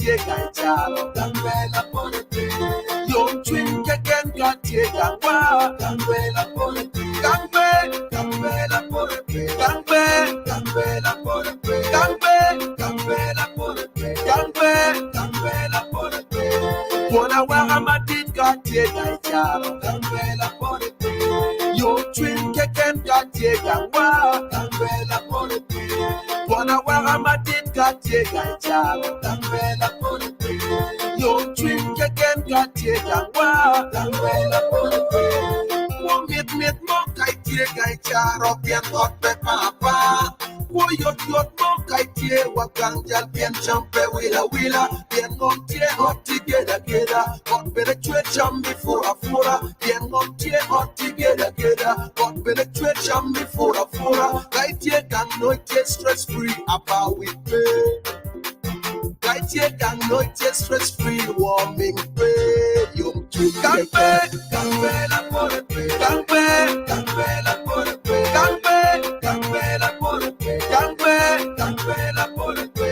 tye ka i caro, Gambela pole pe. Yomcwiny keken ka tye gangwa, Gambela pole pe. Gangpe, Gambela pole pe. Gangpe, Gambela pole pe. Gangpe, Gambela pole pe. Gangpe, Gambela pole pe. Kwon awaka madit ka tye ka i caro, Gambela pole pe. Yomcwiny keken ka tye gangwa, Gambela pole pe. Twon awaka madit ka tye ka i caro, Gambela pole pe. Yomcwiny keken ka tye gangwa, Gambela pole pe. Kwo mit mit mo ka itye ka i caro, pien ot pe par apar. Kwo yot yot mo ka itye wa gang jal, pien cam pe wil awila. Pien ngom tye ot ti gedo ageda, ot bene cwe cam mi puro apura. Pien ngom tye ot ti gedo ageda, ot bene cwe cam mi puro apura. Ka itye gang nongo itye stress free, apa wic pe. Ka itye gang nongo itye stress free, warming pe, yomcwiny Gang pe, gang pe lapore pe, gang pe, gang pe lapore pe, gang pe, gang pe lapore pe, gang pe, gang pe lapore pe.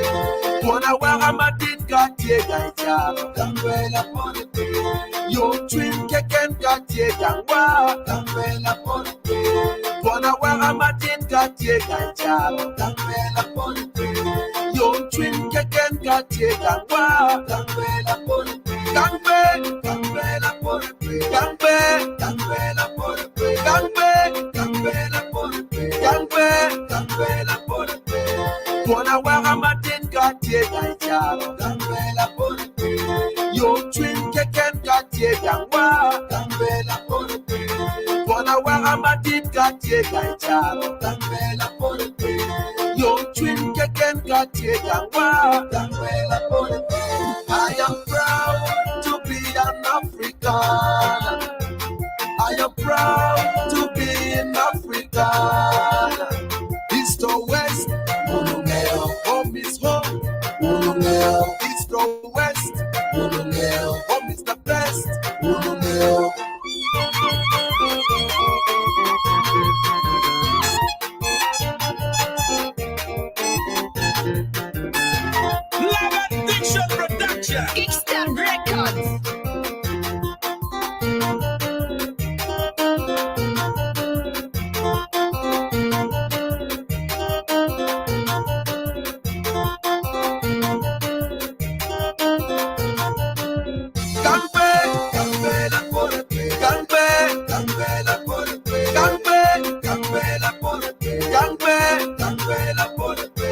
Twon awaka madit ka tye ka i caro, gang pe lapore pe. Yomcwiny keken ka tye gangwa, gang pe lapore pe. Twon awaka madit ka tye ka i caro, gang pe lapore pe. Yomcwiny keken ka tye gangwa, gang pe lapore pe. Gang pe, gang pe lapore pe. Gang pe, gang pe lapore pe. Gang pe, gang pe lapore pe. Gang pe, gang pe lapore pe. Twon awaka madit ka tye ka i caro, gang pe lapore pe. Yomcwiny keken ka tye gangwa, gang pe lapore pe. Twon awaka madit ka tye ka i caro, gang pe lapore pe. Yomcwiny keken ka tye gangwa, gang pe lapore pe. I am proud to be an African. I am proud to be an African. East or west, home is home. East or west, home is the best. Love Addiction Production. Kickstart Records. Gang pe, gang pe lapore pe, gang pe, gang pe lapore pe, gang pe, gang pe lapore pe, gang pe, gang pe lapore pe.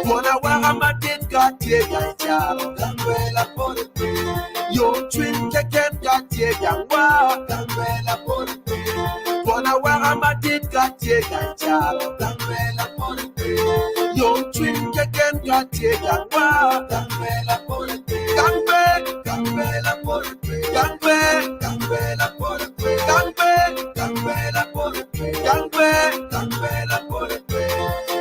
Twon awaka madit ka tye ka i caro, gang pe lapore pe. Yomcwiny keken ka tye gangwa, gang pe lapore pe. Twon awaka madit ka tye ka i caro, gang pe lapore pe. Yomcwiny keken ka tye gangwa, gang pe lapore pe. Gang pe, gang pe lapore pe, gang pe, gang pe lapore pe, gang pe, gang pe lapore pe, gang pe, gang pe lapore pe.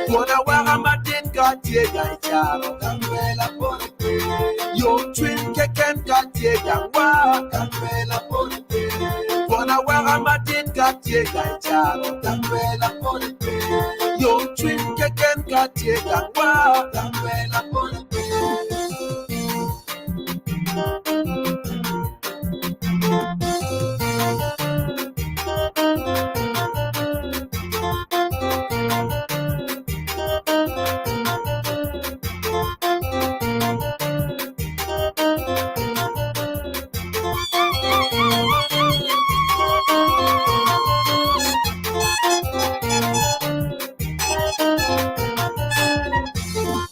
Twon awaka madit ka tye ka i caro, gang pe lapore pe. Yomcwiny keken ka tye gangwa, gang pe lapore pe. Twon awaka madit ka tye ka i caro, gang pe lapore pe. Yomcwiny keken ka tye gangwa, gang pe lapore pe.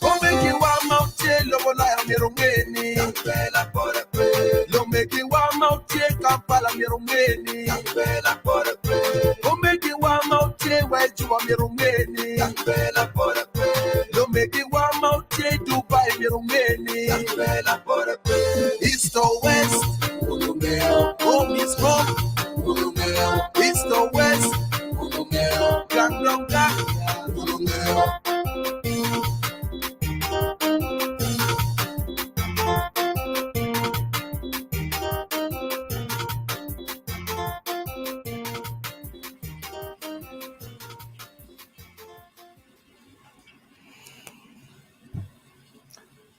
Omegiwa ma wutye i lobo Ulaya myero wunge ni Lumegiwa ma wutye i Kampala myero wunge ni Omegiwa ma wutye wa i Juba myero wunge ni Lumegiwa ma wutye i Dubai myero wunge ni East or West, home is home. East or West, gang dong gang.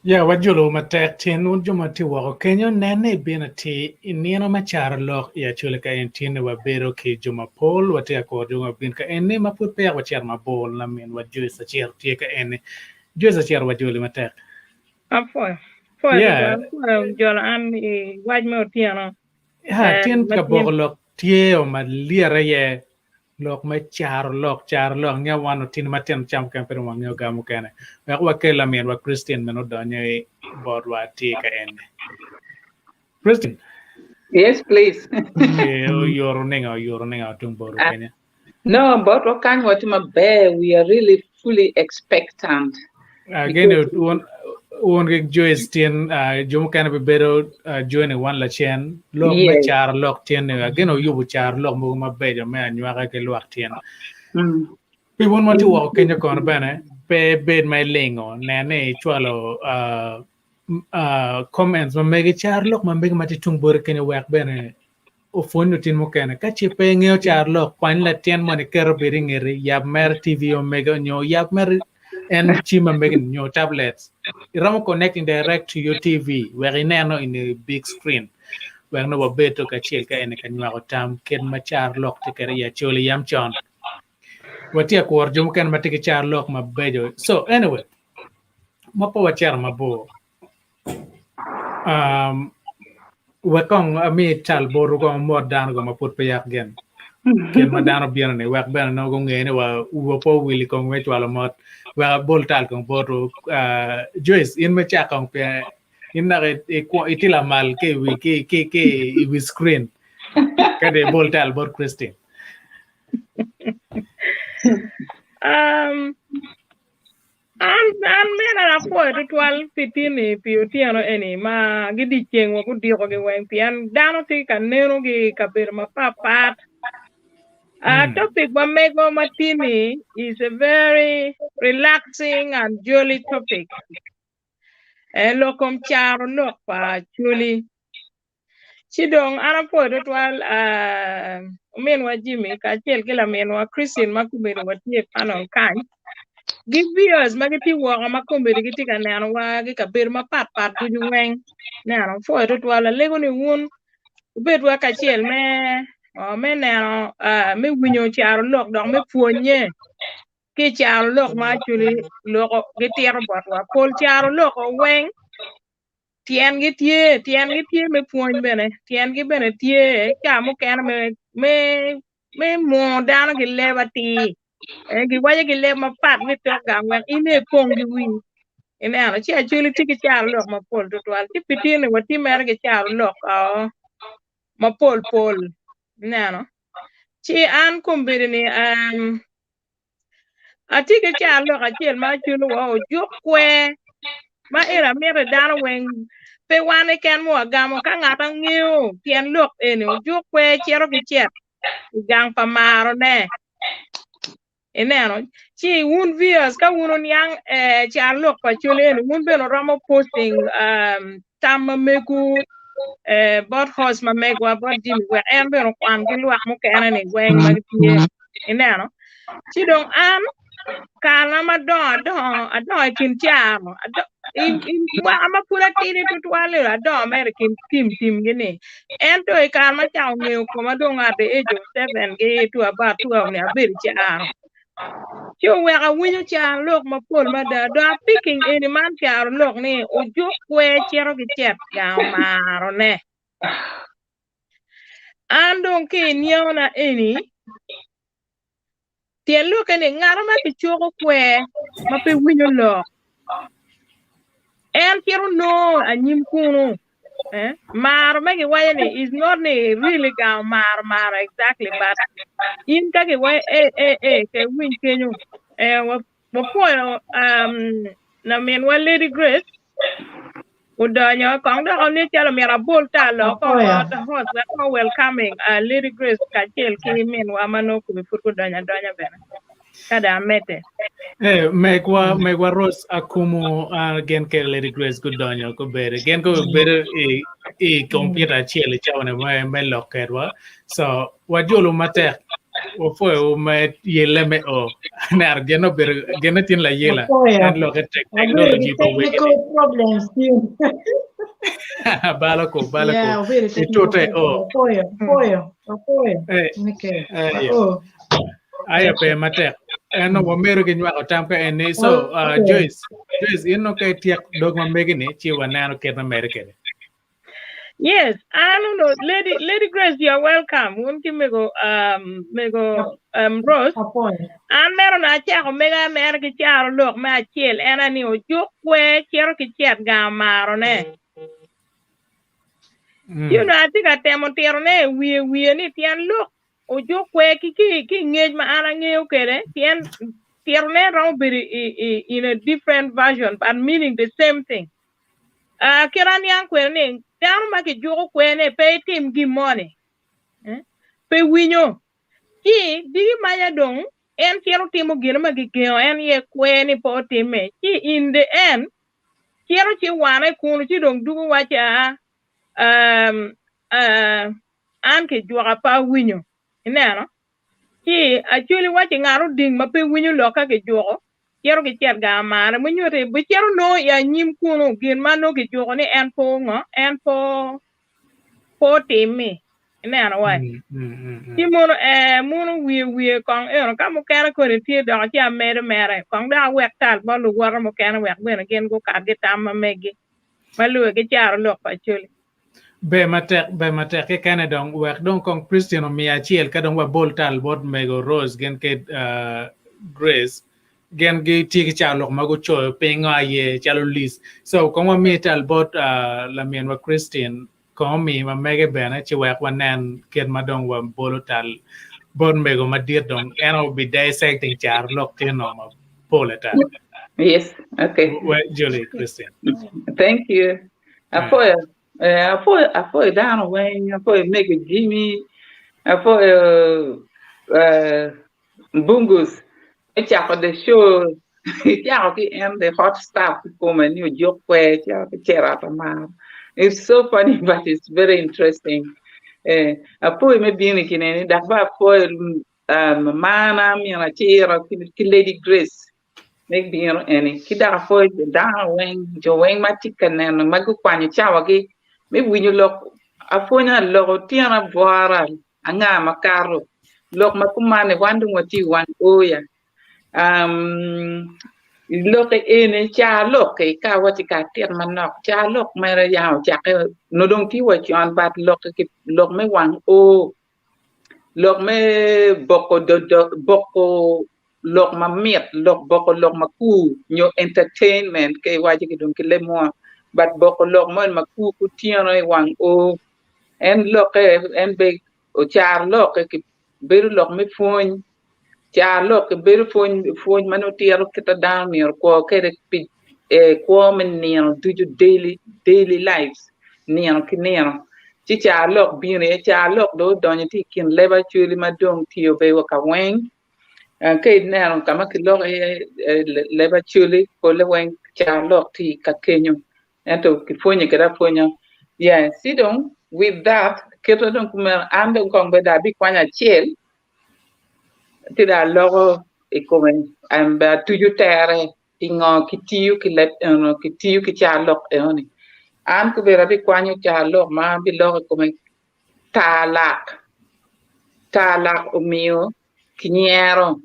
Ya, wajolo matek tyen wun jo ma tye woko kenyo nen ni ibino atir i nino me caro lok i Acholi ka en tye ni wabedo ki jo mapol watye ka kuro jo ma bino ka en ni ma pud peya wacito mabor laminwa Joyce Aciro tye ka en ni Joyce Aciro wajoli matek. Apwoyo. Apwoyo Yeah. tutwal. Apwoyo jolo an i wac me otyeno. Ya, Eh, tyen ma ka tye boko lok tye o malyet aye lok me caro lok, caro lok, nge wan otini matino cam keken pe dong wangeyo ga mukene. Wek wakel laminwa Christine meno odonyo i botwa atir ka eni. Christine. Yes, please. Eh, oyoro ninga, oyoro ninga tung botwa kenya. No, botwa kany watye maber. We are really fully expectant. Again, wun wun ki Joyce tyen uh, jo mukene bibedo uh, joining wan lacen lok me Yes. caro lok tyen ni again oyubo caro lok mogo mabeco me anywaka ki lwak tyen. Pi wun ma tye woko kenyo kono bene pe bed ma ilingo nen ni icwalo uh, m- uh, comments ma megi caro lok ma megi ma tye tung boti kenyo wek bene opwony lutin mukene. Ka ce pe ingeyo carolok, kwany latin moni iket obed i ngeti, yab mere TV omege nyo yab mere en cim ma megi nyo tablets. Iromo connecting direct to your TV wek ineno in a big screen wek nongo wabed to kacel ka eni ka nywako tam kit ma carolok tye kwede i Acholi yam con. Watye ka kuro jo mukene ma tye ki carolok mabeco. So anyway, ma pe wacito mabor, Um, wek kong ami cal botwu kong mot dano go ma pud pe yak gin kit ma dano bino ni wek bene nongo gunge ni wa wiwa pe owil i kom me cwalo mot wek abol tal kong botwu uh, Joyce in me cak kong pien in dok itye lamal ki i wi ki ki ki i wi screen ka dong ibol tal bot Christine. Um, An an mene apwoyo tutwal pi tini pi otyeno eni ma gidyeceng wa gudiko gi weng pien dano tye ka neno gi i kabedo mapapat. Uh, topic ma mego ma tini is a very relaxing and jolly topic. Eh, lok kom caro lok pa Acholi. Ci dong an apwoyo tutwal uh, ominwa Jimmy kacel ki laminwa Christine ma komedo watye i panel kany. Gi viewers ma gitye woko ma komedo gitye ka nenowa ki kabedo mapatpat ducu weng. Neno apwoyo tutwal alego ni wun wubedwa kacel me uh, me neno uh, me winyo caro lok dok me pwonye ki caro lok ma actually loko gitito botwa. Pol caro loko weng tyengi tye, tyengi tye me pwony bene, tyengi bene tye ca mukene me me me mwongo dano ki leb atir. Eh, giwaco ki leb mapat ni tok gang wek in ipong ki wii. Ineno, ci Acholi tye ki caro lok mapol tutwal. Ci pi tye ni watye mere ki caro lok oh, mapol pol. Ineno. Ci an kombeddi ni um, Atye ki carolok acel ma aculo wa ojuk kwer ma eni amito dano weng pe wan keken ma wagamo ka ngat angeyo tyen lok eni ojuk kwer cito ki cet i gang pa marone ineno ci wun viewers ka wun oniang eh, carolok pa Acholi eni wun bene wuromo posting um, tam ma megu eh, bot host ma megwa bot Jimmy wek en bene okwan ki lwak mukene ni weng ma gitye ineno ci dong an karena ma dongo adongo adongo i kin caro i mwaka ma pud atidi tutwal-li adongo mere i kin tim timgi ni ento i kare ma acako ngeyo koma dong at the age of 7 gi to about 12 ni abedo i caro ci oweko awinyo caro lok mapol mada dong apiking eni man caro lok ni ojuk kwer cito ki cet gang omarone An dong ki i niangona eni, tyen lokke ni ngat ma kicuko kwer ma pe winyo lok, en cito nongo anyim kunu. Eh? Maro ma giwaco ni is not ni really gamo maro maro exactly but in ka giwaco eh eh eh ke winy kenyo eh, wapwoyo um, laminwa Lady Grace odonyo kong dok ni calo myero abol tal lok kong Apwoyo. bot host wek kong welcoming uh, Lady Grace kacel ki minwa ma nongo kome pud gudonyo adonya bene ka dong amedde. Eh, megwa megwa Rose Akumu uh, gin ke Lady Grace gudonyo gubedo gin gubedo i i computer acel i cawa me me lok kedwa so wajolo matek. Wapwoyo me yelle me o. Nero gin obedo gin tin la yela. En loke tek technology pa wegi. Technical problems tin. Balo ko balo ko. Yeah, obedo technical. Itute o. Wapwoyo, wapwoyo, wapwoyo. Eh. Okay. Eh, yeah. Oh. Aya pe matek. En wamedo ki nywako tam ka en ni so uh, Joyce, Joyce in no ka itiek dog ma megi ni ci waneno kit ma mere kede. Yes, I don't know. Lady Lady Grace, you are welcome. Un ki mego um mego um Rose. An mero na acako mega mere ki caro lok me acel en ani ojuk kwe cito ki cet ga maro ne. You know, atye ka temo tiro ne wiye wiye ni tyen lok ojuk kwe ki ki ki ngec ma an angeyo kede pien tiro ne romo bedo i, in a different version but meaning the same thing. Uh, kit aniang kwede ni dano ma kijuko kwene pe itim gin moni eh? pe winyo ci digi maca dong en cito timo gin ma gigengo en ye kwe ni pe otime ci in the end cito ci wane kunu ci dong dugo waci a um, uh, an kijuka pe awinyo ineno Ci Acholi waci ngat oding ma pe winyo lok ka kijuko, cito ki cet gang mare. Munyuti bicito nongo i anyim kunu gin ma nongo kijuko ni en pe ongo, en pe pe otimmi. Ineno wai? Ci mono ee mono wiye wiye kong eno ka mukene koni tye dok ci amedo mere kong dok awek tal bot luwote mukene wek bene gin gukat ki tam ma megi ma lube ki caro lok pa Acholi. Ber matek, ber matek kekene dong wek dong kong Christian omiya acel ka dong wabol tal bot mego Rose gin ki uh, Grace gin gitye ki carolok ma gucoyo pingo aye calo list. So kong wami tal bot uh, laminwa Christine kong omi ma mege bene ci wek wanen kit ma dong wabolo tal bot mego madit dong en obi dissecting carolok tino mapol ata. Yes, okay. We, Julie, Christine. Thank you. Apwoyo, eh, apwoyo, apwoyo dano weng, apwoyo mego Jimmy, apwoyo eh, Bungus me cako the show, icako ki en the hot stuff kikome ni ojuk kwer cito ki cito atamar. It's so funny but it's very interesting. Eh, apwoyo me bino i kine ni dok bene apwoyo um, mamana min aciro ki, ki Lady Grace me bino eni ki dok apwoyo dano weng jo weng ma tye ka neno ma gukwanyo cawagi me winyo lok apwonya lok otyeno abwora anga makato lok ma kuman-ni wan dong watye i wang oya lokke eni ca lokke ka awaci ka atit manok ca lok mere yam ocakke onongo dong tye wa con but lokke lok me wang o lok me boko dodo boko lok mamit lok boko lok makur nyo entertainment ka iwaco ki dong ki leb munu but boko lok moni makur ki otyeno i wang o en lokke en bene ocaro lokke ki bedo lok me pwony car lokke bedo pwony pwony ma nongo tito kit ma dano myero okwo kwede pi kwo me nino ducu daily daily lives nino ki nino ci car lok bino iye car lok dong odonyo tye i kin leb acholi ma dong tye obedo wa ka weng ka ineno ka ma kiloko iye leb acholi polle weng car lok tye ka kenyo ento kipwonye kwede apwonya yeah ci dong with that kite dong kumeno an dong kong bene dong abikwanyo acel ci dong aloko i kome bene atuco tere pingo kitiyo ki leb eno kitiyo ki car lok enoni an kobedo abikwanyo car lok ma abiloko i kome tar lak tar lak omiyo kinyero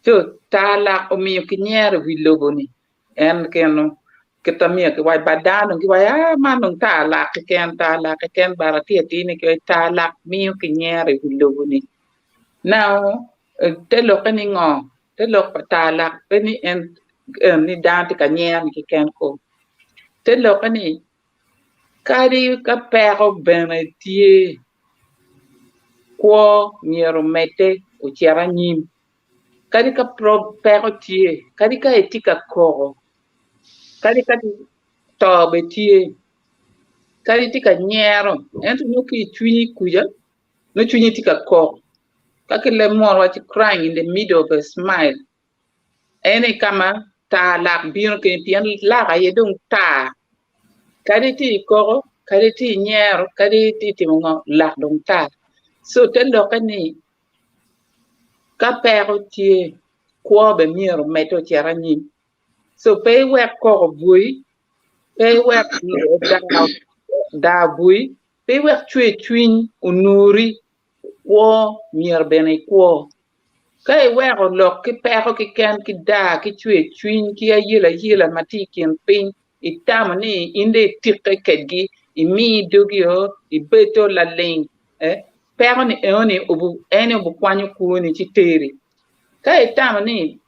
co tar lak omiyo kinyero i wi lobo-ni en keno kit ma myero kiwac but dano dong giwaco aa man dong tar lak keken tar lak keken but atir atir ni kiwaco tar lak miyo kinyero i wi lobo-ni now te lokke ni ngo te lok pa tar lak pe ni en ni dano tye ka nyero-ni keken ko te lokke ni Kadi ka peko bene tye, kwo myero omedde ocit anyim. Kadi ka peko tye, kadi ka itye ka koko, kadi ka to bene tye, kadi itye ka nyero, ento nongo ki i cwinyi kuca, nongo cwinyi tye ka kok. Ka ki leb munu waco crying in the middle of a smile. En aye ka ma tar lak bino kene pien lak aye dong tar kadi itye i koko kadi itye i nyero kadi itye i timo ngo lak dong tar so te lokke ni Ka peko tye, kwo bene myero omedde ocit anyim. So pe iwek koko obwoyi, pe iwek daa obwoyi, pe iwek cwercwiny onuri, kwo myero bene ikwo. Ka iweko lok ki peko keken ki daa ki cwercwiny ki ayelayela ma tye i kin piny, itamo ni in dong itikke kedgi, imi dogi-o, ibedo laling, peko ni enoni en aye obikwanyo kwoni ci teri. Ka itamo ni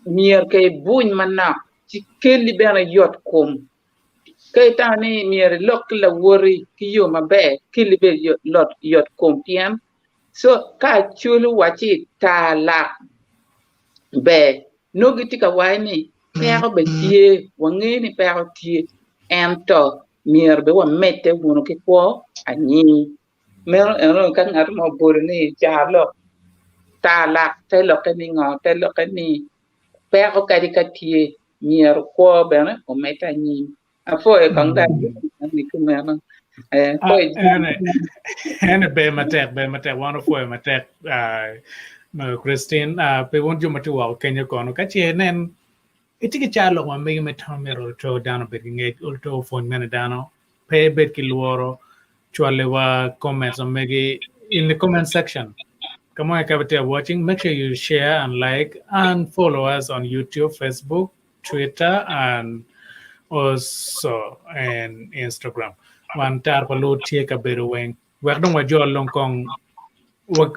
myero ke ibuny manok ci kelli bene yot kom. Ka itamo ni myero ilok ki lawoti ki yo maber kelli bene yot kom pien so ka Acholi owacci tar lak ber nongo gitye ka waco ni peko bene tye wangeyo ni peko tye ento myero bene wamedde wunu ki kwo anyim. Meno eno ka ngat mo obolo ni car lok tar lak te lokke ni ngo te lokke ni peko kadi ka tye myero kwo bene omedde anyim. Apwoyo kong dong ni kumeno. Ene ber matek ber matek wan opwoyo matek Christine pi wun jo ma tye woko kenyo kono ka ce inen itye ki car lok ma megi me tamo myero oto dano obed ki ngec oto opwony mene dano Pe ibed ki lworo cwaliwa comments ma megi in the comment section. Ka mo ka itye watching, make sure you share and like and follow us on YouTube, Facebook, Twitter and also and Instagram. Wan tar pa lut tye ka bedo weng. Wek dong wajol long kong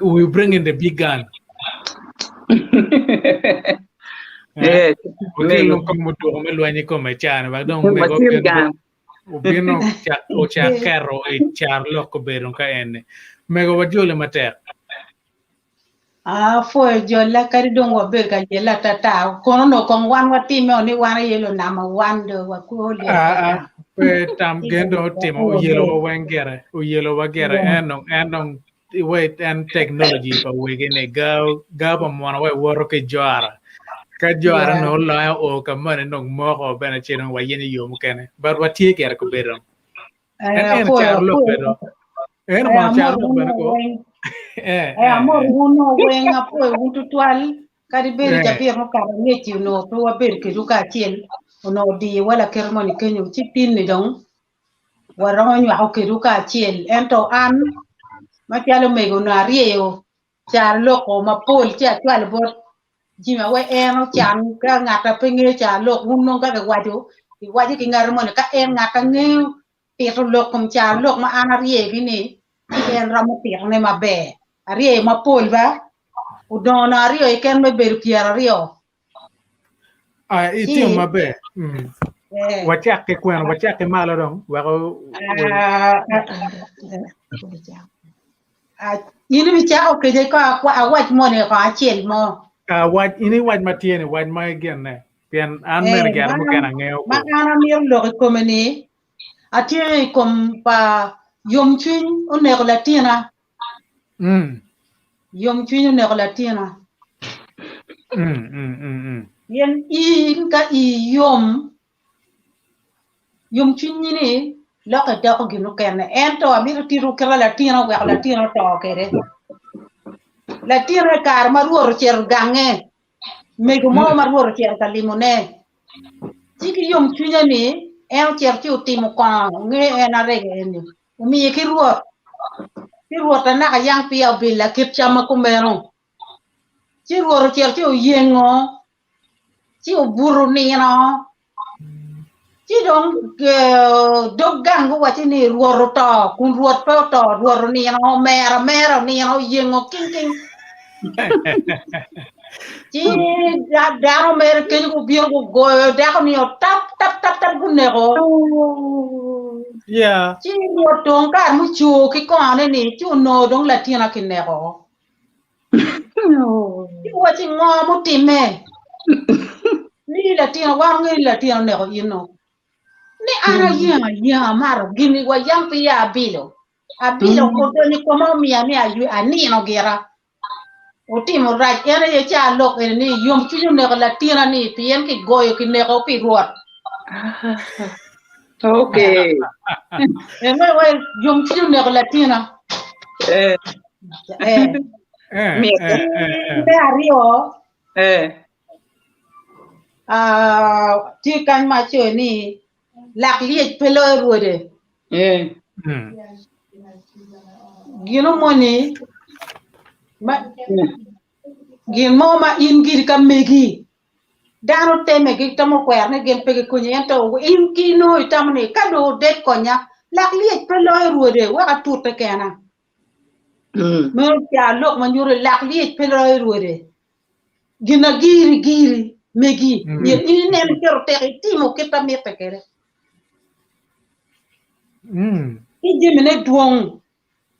we bring in the big gun. Yes. Wakelo long kong mutuko me lweny i kome cani wek dong mego Obino ocak keto i car lok obedo ka eni. Mego wajoli matek. Apwoyo jolla kadi dong wabedo ka yelle atata. Kono onongo kong wan watime ni wan aye lunamo wan do wakwo lyel Ah, ah, pe tam gen dong otimo oyelo wa weng gire oyelo wa gire en dong en dong wait en technology pa wege ni ga ga pa mwono wa woto ki jora ka jora no oloyo o ka moni dong moko bene ci dong wayenyo yo mukene but watye gire kobedo en en caro lok bedo en mono caro lok bene ko eh amor wun weng apwoyo wun tutwal kadi bed cabit mukato angec onongo pe wabedo kedwu kacel onongo odiyowa laket moni kenyo ci tin-ni dong waromo nywako kedwu kacel. Ento an macalo omego onongo aryeyo caroloko mapol ci acwalo bot Jimmy wek en ocan ka ngat a pe ngeyo carolok wun nongo ka kiwaco iwaco ki ngat moni ka en ngat a ngeyo tito lok kom carolok ma an aryeyogi ni ci en romo titone maber. Aryeyo mapol ba odongo onongo aryo keken me bedo pyeraryo. Ah, itimo maber. Mm. Eh. Wacak ki kwena, wacak ki malo dong. Wek Ah, ah, in ibicako kece ko awac moni ko acel mo. Ah, wac, in iwac ma tye ni, wac ma igenne. Pien an Eh, mene gire ma mukene angeyo ma ko. an amito lok i kome ni atye i kom pa yomcwiny oneko latina. Mm. Yomcwiny oneko latina. Mm, mm, mm, mm. Pien in ka ii yom, yomcwinyi ni lokke doko gin mukene. Ento amito tito kit ma latina oweko latina oto kwede. Latina i kare ma Rwot ocito gange, mego mo ma Rwot ocito ka limone, ci ki yomcwinye ni en ocito ci otimo kongo nge en arego eni. Omiye ki Rwot, ci Rwot anaka yang peya obila kit cam ma kumeno. Ci Rwot ocito ci oyengo, ci obuto nino. Ci dong dog gang guwacce ni Rwot oto, kun Rwot pe oto, Rwot onino, omero amera onino, oyengo king king. Ci dano mere kenyo gubino gugoyo dako ni tap tap tap tap guneko. Yeah. Ci Rwot dong kare mucur ki kongone ni ci onongo dong latina kineko. Ci owacci ngo mutimme? Ni latina wan ongeyo ni latina oneko in-nu. Ni an ayengo ayenga amato gini wa yam peya abilo. Abilo odonyo i koma omiya ni anino gira. Otimo rac en aye ca lok eni ni yomcwiny oneko latina ni pien kigoyo kineko pi Rwot. Okay. En wai wai yomcwiny oneko latina. Eh. Eh. Me aryo, tye kany ma acoyo ni lak lyec pe loyo rwode. Gino moni ma gin mo ma in giri ka megi dano teme gitamo kwero ni gin pe gikonyi ento in ki nongo itamo ni ka dong odek konya lak lyec pe loyo rwode wek atute kena. Meno ca lok ma nyuto ni lak lyec pe loyo rwode. Gin agiri giri megi myero in inen iketo tek itimo kit ma mitte kwede. Ki jamine dwong,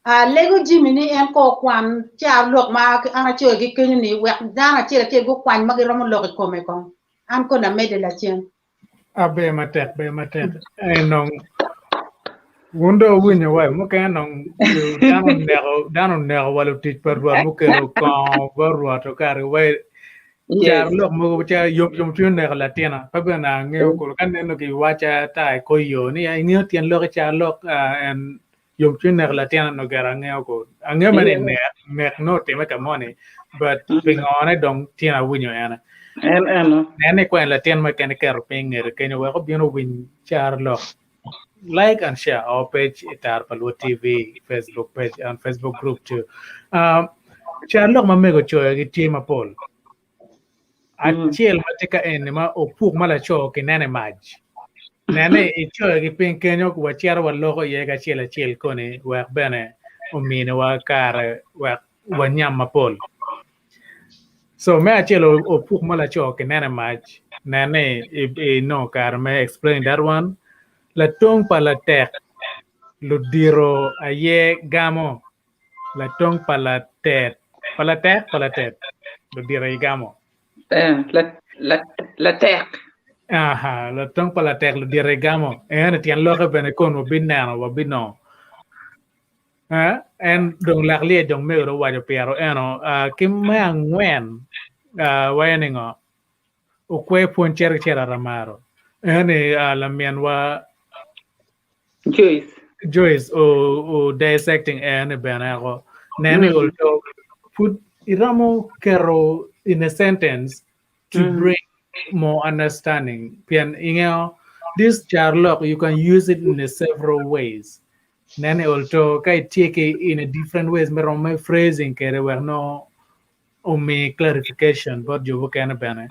alego jami ni en ko okwan ca lok ma an acoyo ki kenyo ni wek dano acel acel gukwany ma giromo lok i kome kong. An kono amedde lacen. Ah, ber matek, ber matek. Eh, nong wun dong wuwinyo wa, mukene nong dano oneko, dano oneko wa lutic pa Rwot mukelo kongo bot Rwot okare wa car lok mogo ca yom yom cwiny oneko latina pe bene angeyo kulu ka neno giwaca ata i kor yo ni ingeyo tyen lok i car lok ah, en yomcwiny neko latin onongo gire angeyo ko angeyo mere ni nek nek nongo otime ka moni but pingone dong tyen awinyo ene En eno. nen ni kwen latin mo keken iketo piny ngete kenyo wek obin owiny caro lok like and share our page i Taro pa Luo TV Facebook page and Facebook group too. Um, car lok ma mego coyo gitye mapol. Acel ma tye ka eni ma opuk ma laco kineno i mac. Nene icoyo ki piny kenyo wacito waloko iye kacel acel koni wek bene ominiwa kare wek wanyam mapol. So me acel opuk ma laco kineno i mac nene inongo kare me explain that one. Latong pa latek ludito aye gamo Latong pa latet. Pa latek, pa latet. Ludito aye gamo. Eh, latek. Aha, latong pa latek ludito aye gamo. Ene tyen lokke bene kon wabineno, wabinongo. Eh, en dong lak lyec dong mego owaco piro eno. Uh, ki me angwen, uh, waye ni ngo? Okwe pwony cito ki cito aramaro. Eni uh, laminwa Joyce. Joyce o, o dissecting ene bene ako. Nene mm. olto put iromo keto in a sentence to mm. bring more understanding. Pien ingeo this charlock you can use it in a several ways. Nene olto ka itye ki in a different ways me romo phrasing kede wek no omi clarification bot jo mukene bene.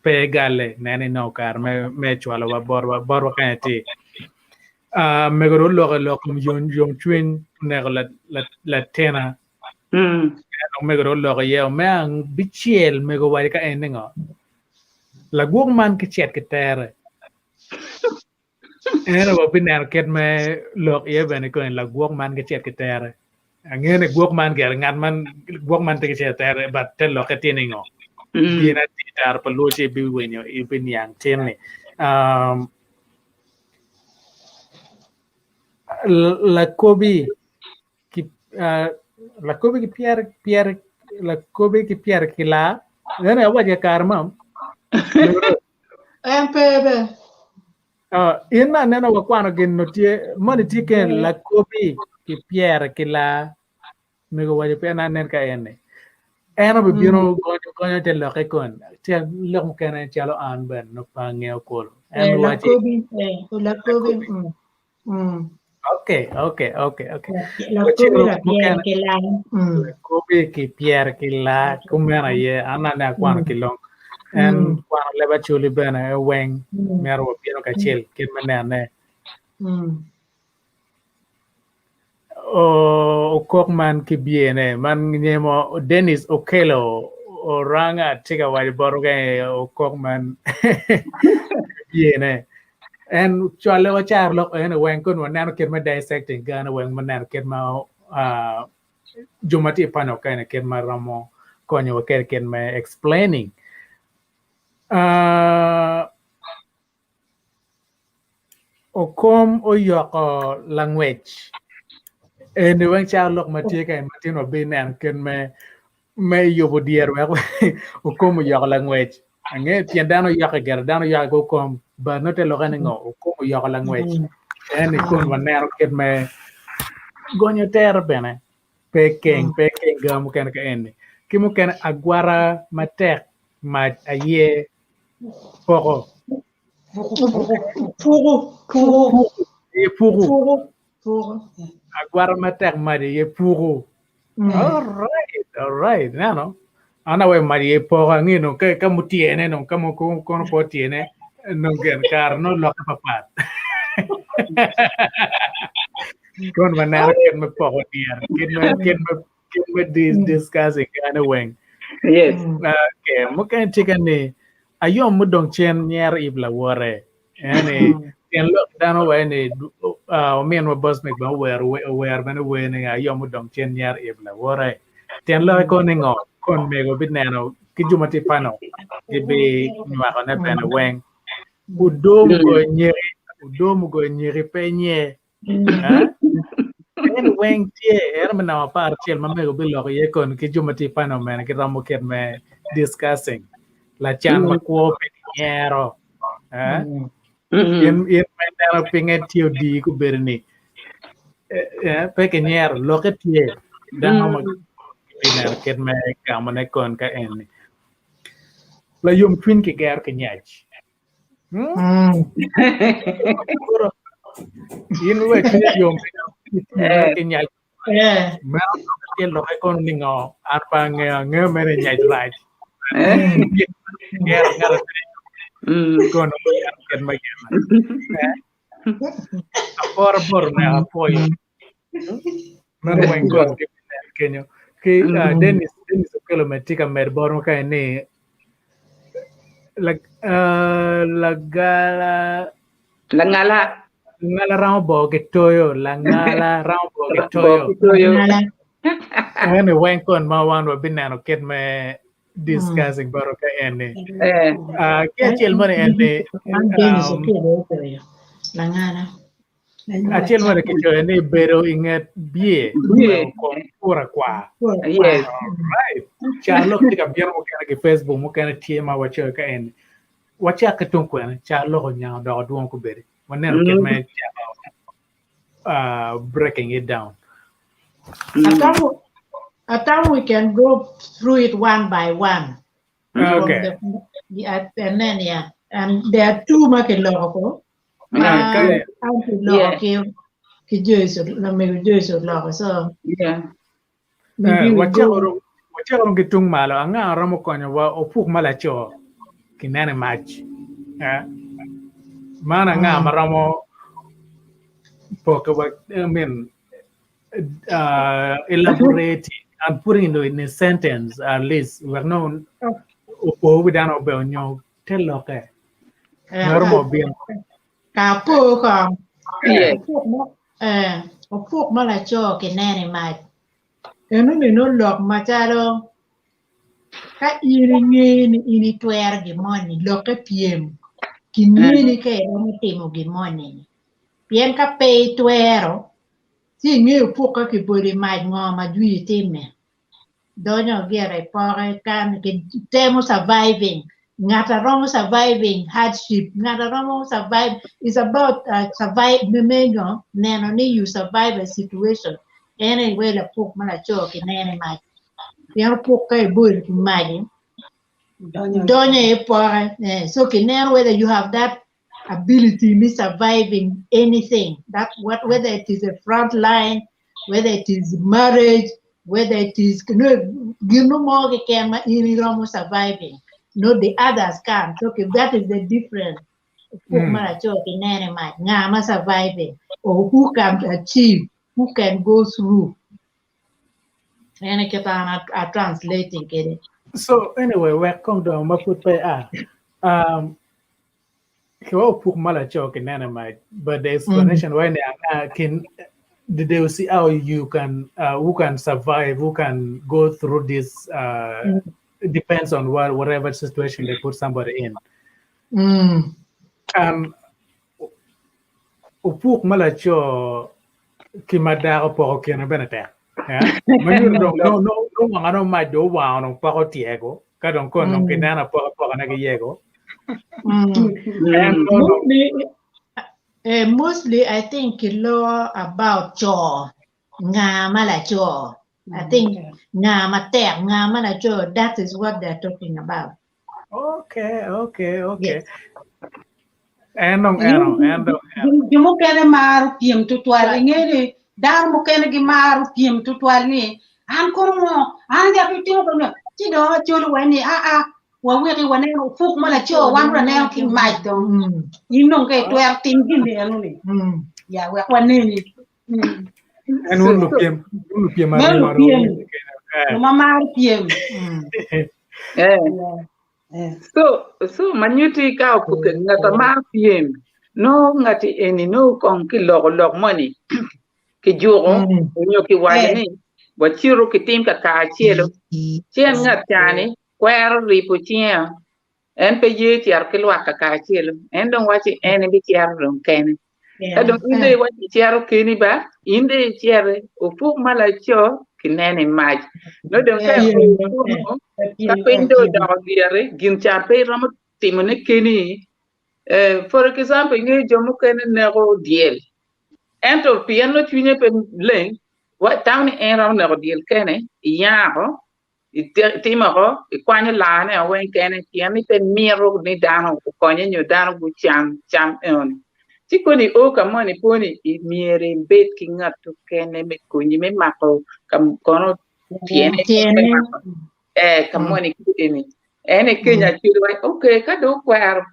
pe galle nen inongo kare me me cwalo wa botwa botwa kany atir. Uh, mego dong oloko i lok kom yom yomcwiny oneko latina Mm. dong mego dong oloko iye me abicel mego owaco ka en ni ngo lagwok man ki cet ki tere Ento wabineno kit me lok iye bene koni lagwok man ki cet ki tere. Angeyo ni gwok man gire ngat man gwok man tye ki cet tere but te lokke tye ni ngo. Gin atir taro pa luo ci ibiwinyo ibiniang tin ni. Um, lakobi ki uh, lakobi ki pyer pyer lakobi ki pyer ki laa. Ene awaco kare ma En pe be. Uh, in aneno wakwano gin no tye moni tye ken lakobi ki pyere ki laa mego waco pe an anen ka en ni en obibino gonyo gonyo te lokke kon te lok mukene calo an bene no pe angeyo kulu en Eh, waci lakobi, eh, lakobi, mm, mm. okay okay okay okay Lakobi wacito lapyer mukene ki laa. Mm. lakobi ki pyere ki laa kumeno aye an ane akwano ki long en Mm. kwano leb acholi bene e weng Mm. myero wabino kacel kit me nene Mm. O- okok man ki byene man nyemo Dennis Okello Oranga tye ka waco bote ka okok man byene en cwale wa caro lok ene weng kun waneno kit me dissecting gane weng ma neno kit ma uh, jo ma tye i panel kene kit ma romo konyowa kede kit me explaining uh, Okom oyoko langwec eni weng calo lok ma tye ka ma tin wabineno kit me me yubo dyere wek okom oyoko langwec ange pien dano yoke gire dano yoke ki okom but nongo te lokke ni ngo okom oyoko langwec eni kun waneno kit me gonyo tere bene pe keng pe ki nga mukene ka eni. Ki mukene agwara matek mac aye poko. Puku, puku, puku. Aye puku. Puku, puku. Agwara matek mac aye puku. All right, all right. Neno. An awe mac aye poko angi no ka ka mutyene no ka mo kono po tyene no gen kare no loke papat. Kon waneno kit me poko dyere, kit me kit me kit me dis discussing kane weng. Yes. Okay, mukene tye ka ni ayom mudong cen nyero ib lawote. Eni tyen lok dano waco ni ominwa Bosmic bene owero owero bene wer ni ayom mudong cen nyero ib lawote. Tyen lokke kono ni ngo? Kon mego bineno ki jo ma tye pano gibinywakone bene weng. Odoo mugoyo nyeki, odoo mugoyo nyeki pe nye. En weng tye en me namba 11 ma mego biloko iye kon ki jo ma tye pano mene giromo kit me discussing lacan ma kwo pe ki nyero. In in ma ineno pinge tye odiyi gubedo ni pe ki nyero lokke tye dano ma bineno kit me gamone kon ka en ni. Layom cwiny kigero ki nyac. In we cwinyi yom ki nyac. Meno tye lokke kono ni ngo? An pe angeyo, angeyo mere nyac rac. Gero ngat kono kit ma gin. Aporo boro neka apwoyo. Meno weng got ki kenyo. Ki Dennis, Dennis Okello me tye ka medo bot ka ni lagala Langala. Langala romo bo ki toyo, langala romo bo ki toyo. Eni weng kon ma wan wabineno kit me discussing bot ka eni. Ki acel moni eni Langala. Acel moni kicoyo ni bedo i nget bye weko kom pur akwar. Yes. Right. Carolok tye ka bino mukene ki Facebook mukene tye ma wacoyo ka eni. Wacak ki tung kwene carolok onyang odoko dwong kubedi. Waneno kit me cako breaking it down. Atamo we can go through it one by one. Okay. From the, and then yeah, and there are two ma kiloko ko. Ma an kiloko ki ki Joyce, lamego Joyce oloko so. Yeah. Maybe we go. Wacako rom ki tung malo, anga romo konyowa opuk ma laco kinene mac. Man anga ma romo poke wa, I mean, elaborate and putting it in a sentence at least wek no opo wi dano obe onyo te lokke. Ngaro mo bino. Ka po ko. Opuk ma laco kinene mac. Eno ni no lok macalo ka in ingeyo ni in itwero gin moni lokke pyem kineni ka iromo timo gin moni. Pien ka pe itwero ci ingeyo opuk ka kibolo i mac ngo ma jwi timme. Donyo gire i poke kan temo surviving ngat a romo surviving hardship ngat a romo survive is about survive me ngo neno ni you survive a situation en aye wai lapuk ma laco kineno i mac pien opuk ka ibolo i mac donyo i poke so kineno whether you have that ability me surviving anything that what whether it is a front line whether it is marriage whether it is no gin mo keken ma in iromo surviving no the others can't so okay, that is the difference opuk ma laco kinene mac nga ma surviving or who can achieve who can go through en aye kit an a translating kede So anyway, wek kong dong ma pud pe a. Kiwa opuk ma laco kinene mac, but the explanation why ni anga kin they will see how you can who can survive, who can go through this depends on what whatever situation they put somebody in. Opuk ma laco ki ma dako poko kine bene tek. Ma nyuto dong no no no wanga no mac dong owango dong poko tyeko ka dong kon dong kineno apoka poka ne giyego. En kono Mostly, mostly I think kiloko about co nga ma laco. I think nga matek, nga ma laco, that is what they're talking about. Okay. Yes. En dong eno, en dong eno. Jo mukene maro pyem tutwal. Inge ni dano mukene gimaro pyem tutwal ni an kono ngo, an aja pe timo kono. Ci dong acolo wa ni a a waweki waneno opuk ma laco wan waneno ki mac dong. In dong ka itwero tim gin eno ni. Ya wek waneni. En wun lupyem, wun lupyem Meno aryo aryo. lupyem. Jo ma maro pyem. Eh. Eh. So ma nyutti ka opuke ngat ma maro pyem no ngati eni no kong kiloko lok moni kijuko onyo kiwaco ni wacito kitim ka kacelo ci en ngat cani kwero ripo cinge en pe ye cito ki lwak ka kacelo en dong waci en ebicito dong kene ka dong in dong iwaci icito keni ba in dong iciti opuk ma laco kineno i mac nongo dong ka kunu ka piny dong odoko dyere gin ca pe iromo timone keni. For example ingeyo jo mukene neko dyel ento pien nongo cwinye pe leng tamo ni en romo neko dyel kene iyako itimo oko ikwanyo laane o weng kene pien ni pe mito ni dano okonye nyo dano gucam cam enoni ci koni o ka moni po ni myero ibed ki ngat mukene me konyi me mako ka kono tyene Tyene. ka moni eni en aye kenya acel waci okay ka dong okwero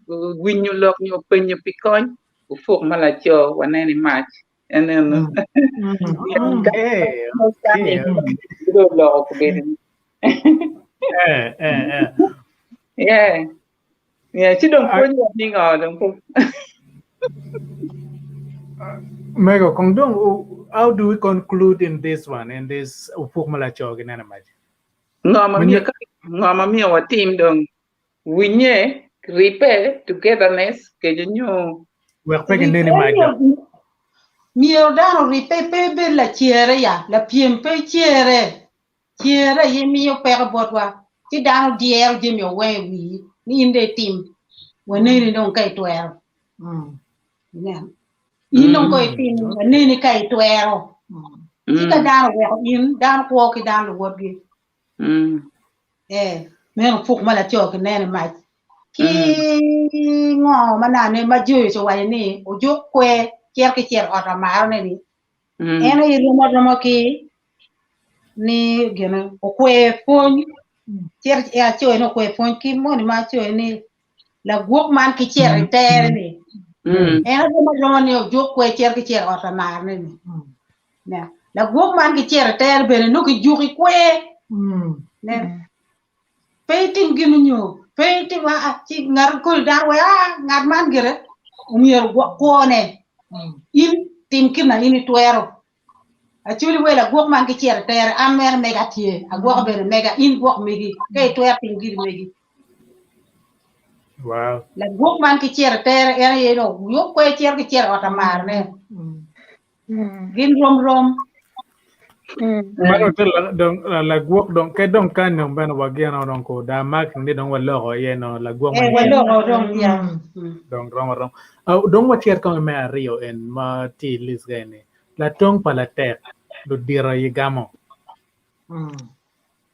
winyo lok nyo penyo pi kony opuk ma laco waneno i mac en eno Okay, okay. Oloko kobedo ni Eh. Yeah. Yeah, ci dong pwony wa ni ngo dong po. Mego, kong dong, how do we conclude in this one, in this opuk ma laco gineno mac? Ngo ma miyo ngo ma miyo watim dong winye ribbe togetherness kejo nyo Wek pe gineni mac dok. Myero dano oribbe pe bed lacere ya, lapyem pe cere. Cere aye miyo peko botwa ci dano dyero jami oweng i wii ni in dong itim waneni dong ka itwero. Ineno? In dong ko itim waneni ka itwero. Ci ka dano oweko in, dano kwo ki dano luwotgi. Eh, meno puk ma laco kineno i mac. Ki ngo ma nane ma Joyce owaco ni ojuk kwer cito ki cito ot amaro-ne ni en aye rom aroma ki ni gine okwer pwony cito en acoyo ni okwer pwony ki moni ma acoyo ni lagwok man ki cito i tere ni en aye rom aroma ni ojuk kwer cito ki cito ot amaro-ne ni Lagwok man ki cito i tere bene nongo kijuki kwer. Nen. Pe itim gin onyo, pe itim a ci ngat kodi dano wek a ngat man gire omyero ogwok kwone. In tim kit ma in itwero. Acholi wek lagwok man ki cito i tere an mere mega tye, agwoko bene mega in gwok megi ka itwero tim giri megi. Wow. Lagwok man ki cito i tere en aye dong yub kwer cito ki cito i ot amarone. Gin rom rom. Mano te dong lagwok dong ke dong kan dong bene wageno dong ko da mak ni dong waloko iye no lagwok Eh, waloko dong ya. Dong rom arom. Dong wacer kong me aryo en ma tye i list ga ni latong pa latek ludito aye gamo.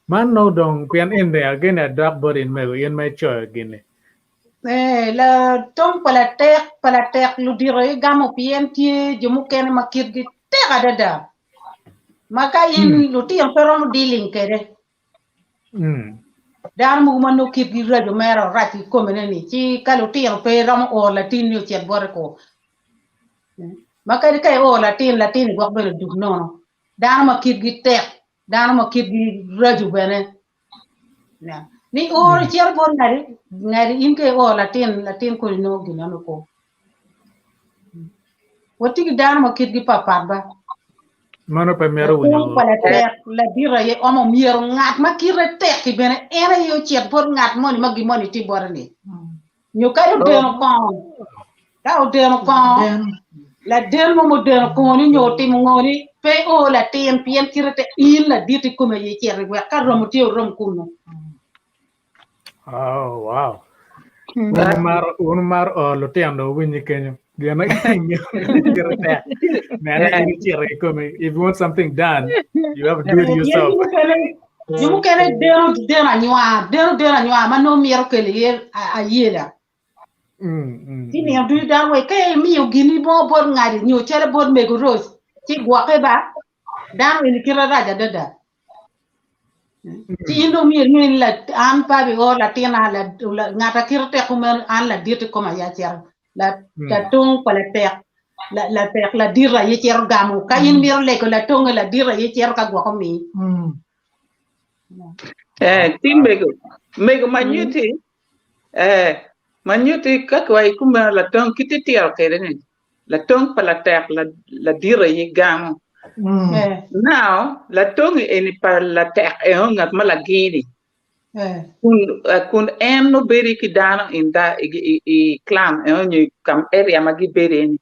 Man nongo dong pien en dong agene adok bot in mego in ma icoyo gini. Eh, latong pa latek pa latek ludito aye gamo pien tye jo mukene ma kitgi tek adada ma ka in lutino pe romo dealing kwede. Dano mogo ma nongo kitgi raco mere orac ki komene ni ci ka lutino pe romo oro latin ni ocit bote ko. Ma kadi ka ioro latin, latin gwok bene odug nono. Dano ma kitgi tek dano ma kitgi raco bene. Ni oro icito bot ngati, ngati in ka ioro latin, latin kodi nongo gin eno ko. Watye ki dano ma kitgi patpat ba. Mano pe myero winyo. Pa latek, ladit aye omo myero ngat ma kite tek-ki bene en aye ocit bot ngat moni ma gin moni tye bote ni. Nyo kadi odeno kongo, ka odeno kongo, laden mo mudeno kongo-ni nyo otimo ngo-ni, pe o latin pien kite tek, in ladit i kome aye icito wek ka romo tye wurom kunnu. Oh, wow. Wun wumaro, wun wumaro o lutino dong wuwinyi kenyo. Gin tek. Nene in icito kikome. If you want something done, you have to do it yourself. Jo mukene deno deno anywar, deno deno anywar ma nongo mito kelo iye ayela. Ci nino ducu dano wai ka imiyo gini mo bot ngadi nyo calo bot mego Rose ci gwokke ba dano eni kite rac adada. Ci in dong myero inge ni an pe abioro latina ngat a kite tek kumeno an ladit i koma aye acito latong pa latek latek ladit aye cito gamo ka in mito lego latonge ladit aye cito ka gwoko mii. Eh, ti mego mego ma nyuti eh ma nyuti ka kiwaco kumeno latong kit itiro kwede ni latong pa latek ladit aye gamo. Now latong eni pa latek eno ngat ma lagini kun en nongo bedo ki dano in that i clan eno nyo i area ma gibedo iye ni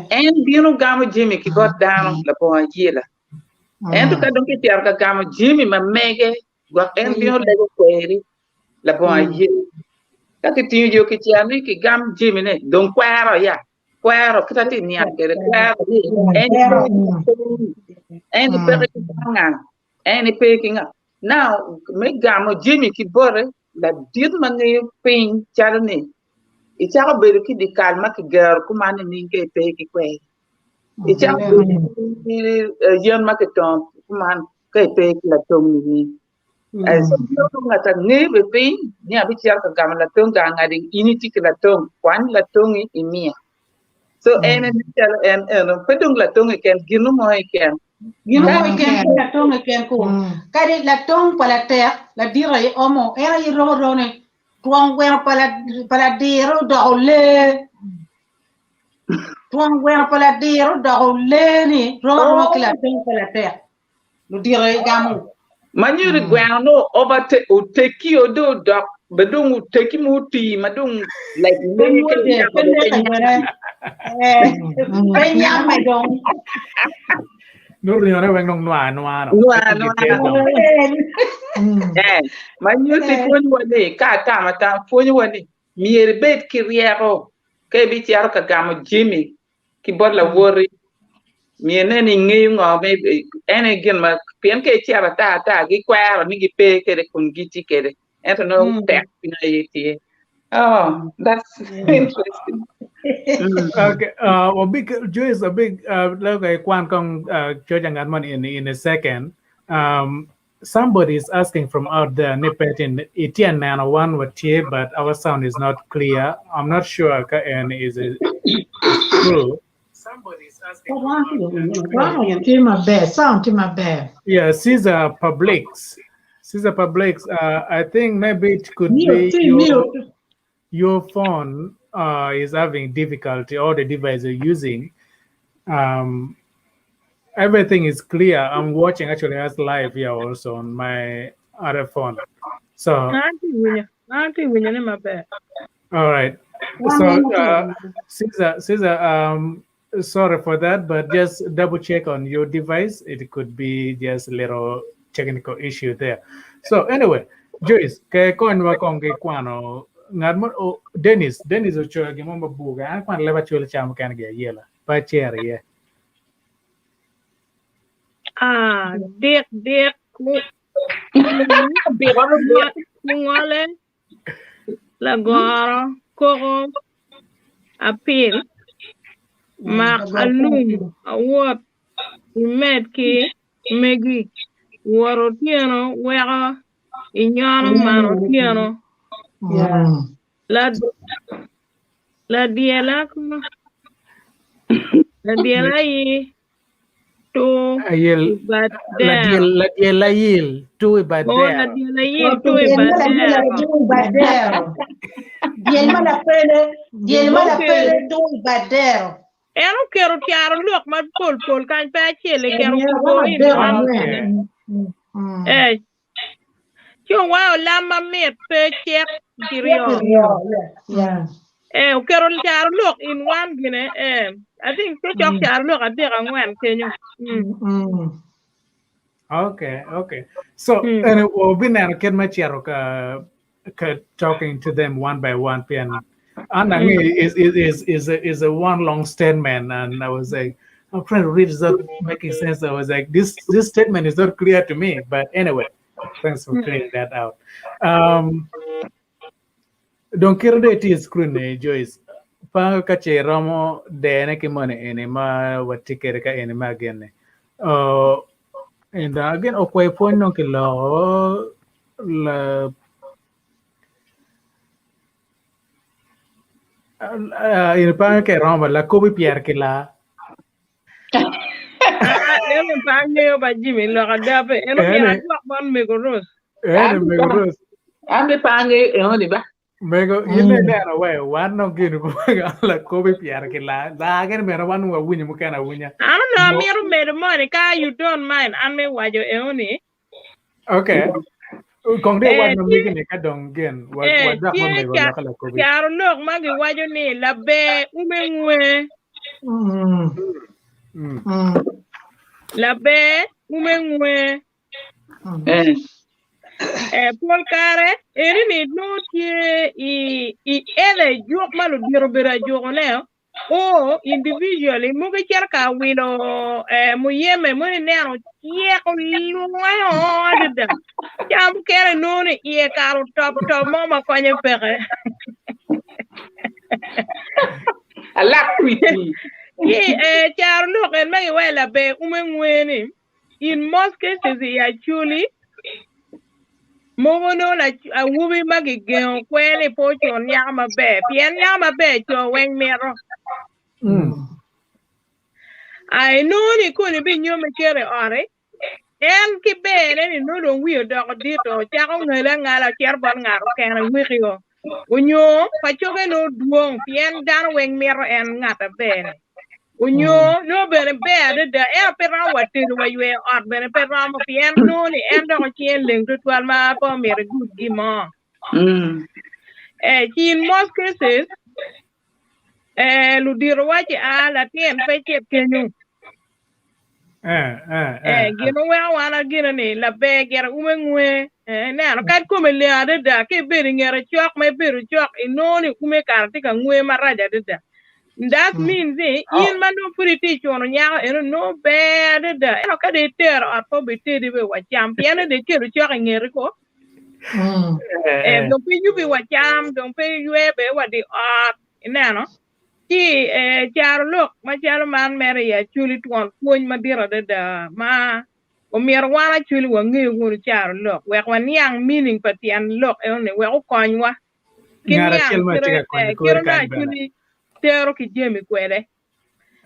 en bino gamo jami ki bot dano labongo ayela ento ka dong kicito ka gamo jami ma mege gwok en bino lego kweri labongo ayela. Ka kitingo jo kicel ni kigam jamine, dong kwero ya, kwero kit atye niang kwede, kwero ni en en peke ki nga, en pe ki nga. Now, me gamo jami ki bote, ladit ma ngeyo piny calo ni icako bedo ki dye kal ma kigero kuman nining ka ipe ki kweri? Icako bedo ki yen ma kitongo kuman ka ipe ki latong nining? So ngat angeyo be piny ni abicito ka gamo latong gang ngadi in itye ki latong kwany latongi imiya. So en nen calo en eno pe dong latong keken gino mo keken. Gino mo keken pe latong keken ku. Kadi latong pa latek ladit aye omo en aye romo rone twong gweno pa ladiro odoko lee. Twong gweno pa ladiro odoko lee ni romo aroma ki latong pa latek. Ludito aye gamo. Ma nyuto gweno no overtake oteki o do dok be dong oteki mo oti ma dong like Pe lee ka mwode, iyabo pe do neke pe bene. Eh, pe nyamme dong. Nongo ringone weng dong nwa anwa no. Nwa Pe anwa. gitye dong. Eh, ma nyuto pwonyowa ni ka atamo atama pwonyowa ni myero ibed ki ryeko ka ibicito ka gamo jami ki bot lawoti myero inen ni ingeyo ngo ma en aye gin ma pien ka icito ata ata gikwero ni gipe kwede kun gitye kwede ento nongo tek piny aye tye oh that's interesting. Okay, wabig Joyce abig okay kwan kong coca ngat man in a second. Somebody is asking from out there ni pe itye neno wan watye but our sound is not clear. I'm not sure ka en is true. Somebody is asking from out there. Tye maber, sound tye maber. Yeah, Caesar Publix. Caesar Publix, I think maybe it could be your, your phone is having difficulty or the device you're using. Everything is clear. I'm watching actually as live here also on my other phone. So, An tye winyo ni maber. all right. So, Caesar, sorry for that, but just double check on your device. It could be just a little technical issue there. So anyway, Joyce, ke konywa kong ki kwano ngat mo oh, Dennis ocoyo gin mo mabuga an kwano leb acwele ca mukene gi ayela pa acer iye. Ah, dik dik kungole lagoro koko apil mak alum awot imed ki megi wot otyeno weko inyono man otyeno ladyela ladyela aye tu Ayel i bad dero ladyel ayil tu i bad Oh, dero. ladyel ayil tu i bad dero. Tu i bad dero. Dyel ma lapele, dyel ma lapele tu i bad dero. En oketo tyaro lok ma pol pol kany pe acel eketo kubo in one. Okay. Eh, ci owayo lam mamit pe cek kiryo. Eh, oketo tyaro lok in one gine. Eh, I think pe cok tyaro lok adek angwen kenyo. Okay. So, and we'll be neno kit me cito ka talking to them one by one pien And I mean, is is is a, is a one long statement, and I was like, I'm trying to read, it's not making sense. I was like, this this statement is not clear to me. But anyway, thanks for clearing that out. Um, dong kiro de tye screen ni Joyce. Pa ka ce romo dene ki moni eni ma watye kwede ka eni ma genne. Uh, and uh, again, okwe pwony nong kiloko la in pa ke romo lakobi pyer ki laa. En pe angeyo ba Jimmy lok ada pe en omyero adwok bot mego Rose. Ene mego Rose. An be pe angeyo enoni ba. Mego in ineno we wan nong gini lakobi pyer ki laa. Laa gini bene wan wawinyo mukene awinya. An onongo amito medo moni ka you don't mind an me waco enoni. Okay. Kong dong iwac ma megi ni ka dong gin wadok ma mego lokke lakobi. Caro lok ma giwaco ni laber ume ngwe. Laber ume ngwe. Eh, pol kare eni ni nongo tye i i ele juk ma ludito obedo ajukone o individually mogo icito ka wilo eh, muyeme mo ineno ceko lwonge o adada ca mukene nongo ni iye kare otop top mo ma konye peke Alak kwiti. Ki eh, caro lok en ma giwaco laber ume ngwe ni In most cases i Acholi, mogo nongo awobi ma gigengo kwer ni pe ocun nyako maber pien nyako maber co weng mito. A inongo ni koni ibinyomme icito i ot-ti, en ki berne ni nongo dong wiye odoko dit o, cako ngale angala ocito bot ngat okene wekio. Onyo pacoge nongo dwong pien dano weng mito en ngat aber-ni. Onyo nongo bene ber adada ento pe romo wa tedo wa yweyo ot bene pe romo pien nongo ni en dok cinge leng tutwal ma pe omito igud gin mo. Eh, ci in most cases, eh, ludito waci a latin pe cit kenyo. Eh, eh, Eh, eh. gin oweko wan agino ni laber gire ume ngwe. Eh, ineno kadi kome leng adada ka ibedo i ngete cok ma ibedo cok inongo ni ume kara tye ka ngwe marac adada. That means ni in ma nongo pud itye i cuno nyako eno nongo ber adada ento ka dong itero ot pe obitedi be wa cam pien ni dong ikelo cok i ngeti ko. Eh, Eh, eh. dong pe yubi wa cam dong pe ywe be wa di ot ineno. Ci caro lok macalo man mere i Acholi twon pwony madit adada ma omyero wan Acholi wange wunu caro lok wek waniang meaning pa tyen lok enoni wek okonywa ki Ngat niang acel ma tye kite ka konyo kite kore ma kany bene. Acholi tero ki jami kwede.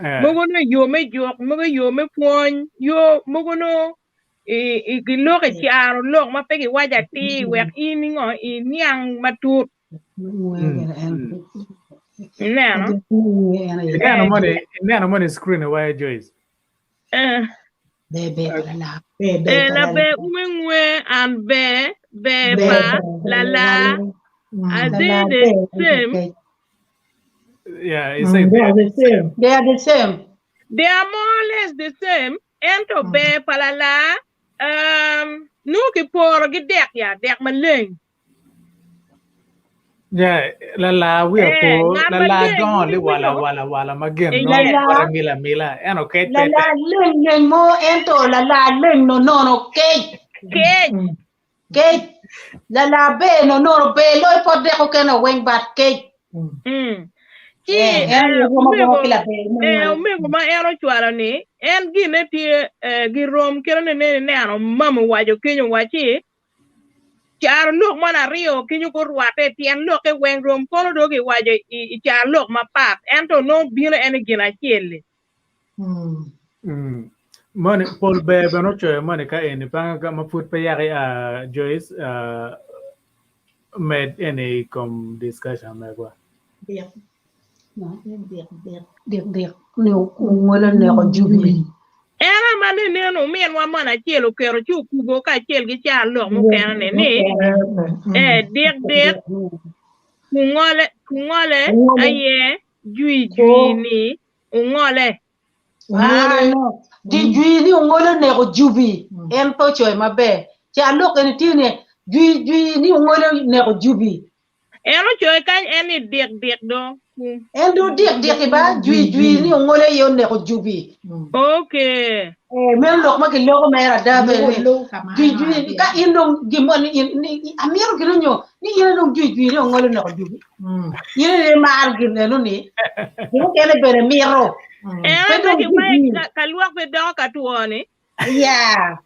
Eh. Mogo nongo i yo me juk, mogo i yo me pwony, yo mogo nongo giloko i caro lok ma pe giwaco atir wek in ingo iniang matut. Ineno? Ineno moni, ineno moni screen wa Joyce. Eh. Eh, laber ume ngwe and ber, ber pa lala. Are they the same? Yeah, it's like they are the same. They are the same. They are more or less the same. Ento ber pa lala, um, nongo kiporo gi dek ya, dek maleng. Yeah, lala wiya Eh, po, ngat lala maleng dongo in li wala iwinyo? wala wala ma gin Eh, nongo yes. wala mila mila. Ento kec pe Lala tek. leng leng mo ento lala leng no nono kec. Kec. Kec. Lala ber no nono ber loyo pot dek okene weng bat kec. Mm. Ci Eh, en eh, aye rwom omego agwoko ki laber mo eh, man. omego ma en ocwalo ni en gine tye eh, girom kite ni nene ineno mama owaco kenyo waci Caro lok man aryo kenyo gurwatte tyen lokke weng rom kono dong giwaco i caro lok mapat ento nongo bino en i gin acel-li. Moni pol ber bene ocoyo moni ka eni panga ma pud pe yaka ia Joyce med eni i kom discussion megwa. Dik Dik dik ni ongolo neko jubi. En ama ni neno ominwa mon acel oketo ci okubo kacel ki car lok mukene ni ni eh dik dik kungole kungole aye jwi jwi ni ungole. Ah, no. Di jwi ni ongolo neko jubi. En pe ocoyo maber. Car lok eni tye ni jwi jwi ni ongolo neko jubi. En ocoyo kany en ni dik dik do. En do dik dik ba jwi jwi ni ongole ye oneko jubi. Okay. Eh, meno lok ma giloko mere ada bene ni jwi jwi ka in dong gin mo ni in ni amito gin onyo ni in dong jwi jwi ni ongole oneko jubi. In ni mar gin eno ni jo mukene bene mito. En Pe aye dong ki jwi wai jwi. ka ka lwak pe doko ka two ni. Yeah.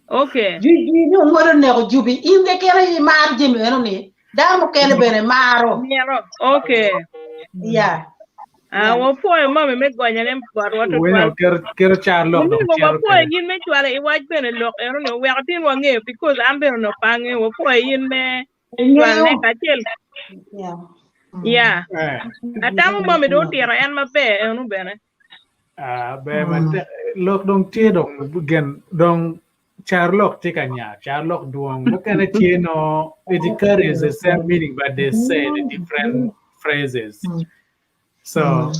Okay. Jwi jwi ni ongole oneko jubi in keken aye imaro jami eno ni dano mukene bene maro. Mito. Okay. Yeah. Ah, wapwoyo mami me gonyone botwa Winyo tutwal. keto keto car lok dong Omingo cito wapwoyo kwede. in me cwalo i wac bene lok eno ni oweko tin wangeyo because an bene onongo pe angeyo wapwoyo in me cwalone Ingeyo. kacel. Yeah. Yeah. Eh. Atamo mami dong otito en maber eno bene. Ah, ber matek. Lok dong tye dong gen dong car lok tye ka nya, car lok dwong. Mukene tye no it carries the same meaning but they say the different phrases. So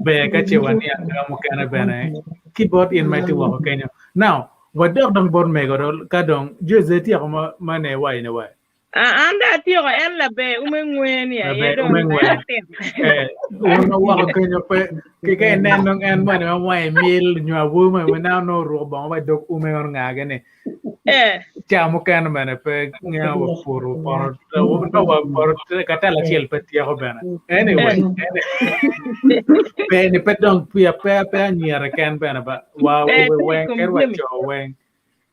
ber ka ce waniang ka mukene bene ki bot in ma itye woko kenyo. Now, wadok dong bot mego do ka dong Jose ityeko ma ma ne iwaco ni wa. Ah, an dong atyeko en laber ume ngwe ni aye Laber dong ume ngwe. atito. Eh, wun ma woko kenyo pe ki ka inen dong en moni ma wange mil nyo awobi moni ma neno nongo oruko bongo ma dog ume ono ngage ni. Eh. Ca mukene bene pe ngeyo wa puro poto no wa poto ka telo acel pe tyeko bene. Anyway, pe ni pe dong pia pe pe anyira keken bene ba wa Eh, we tye i weng kom kadi wa jami. co weng.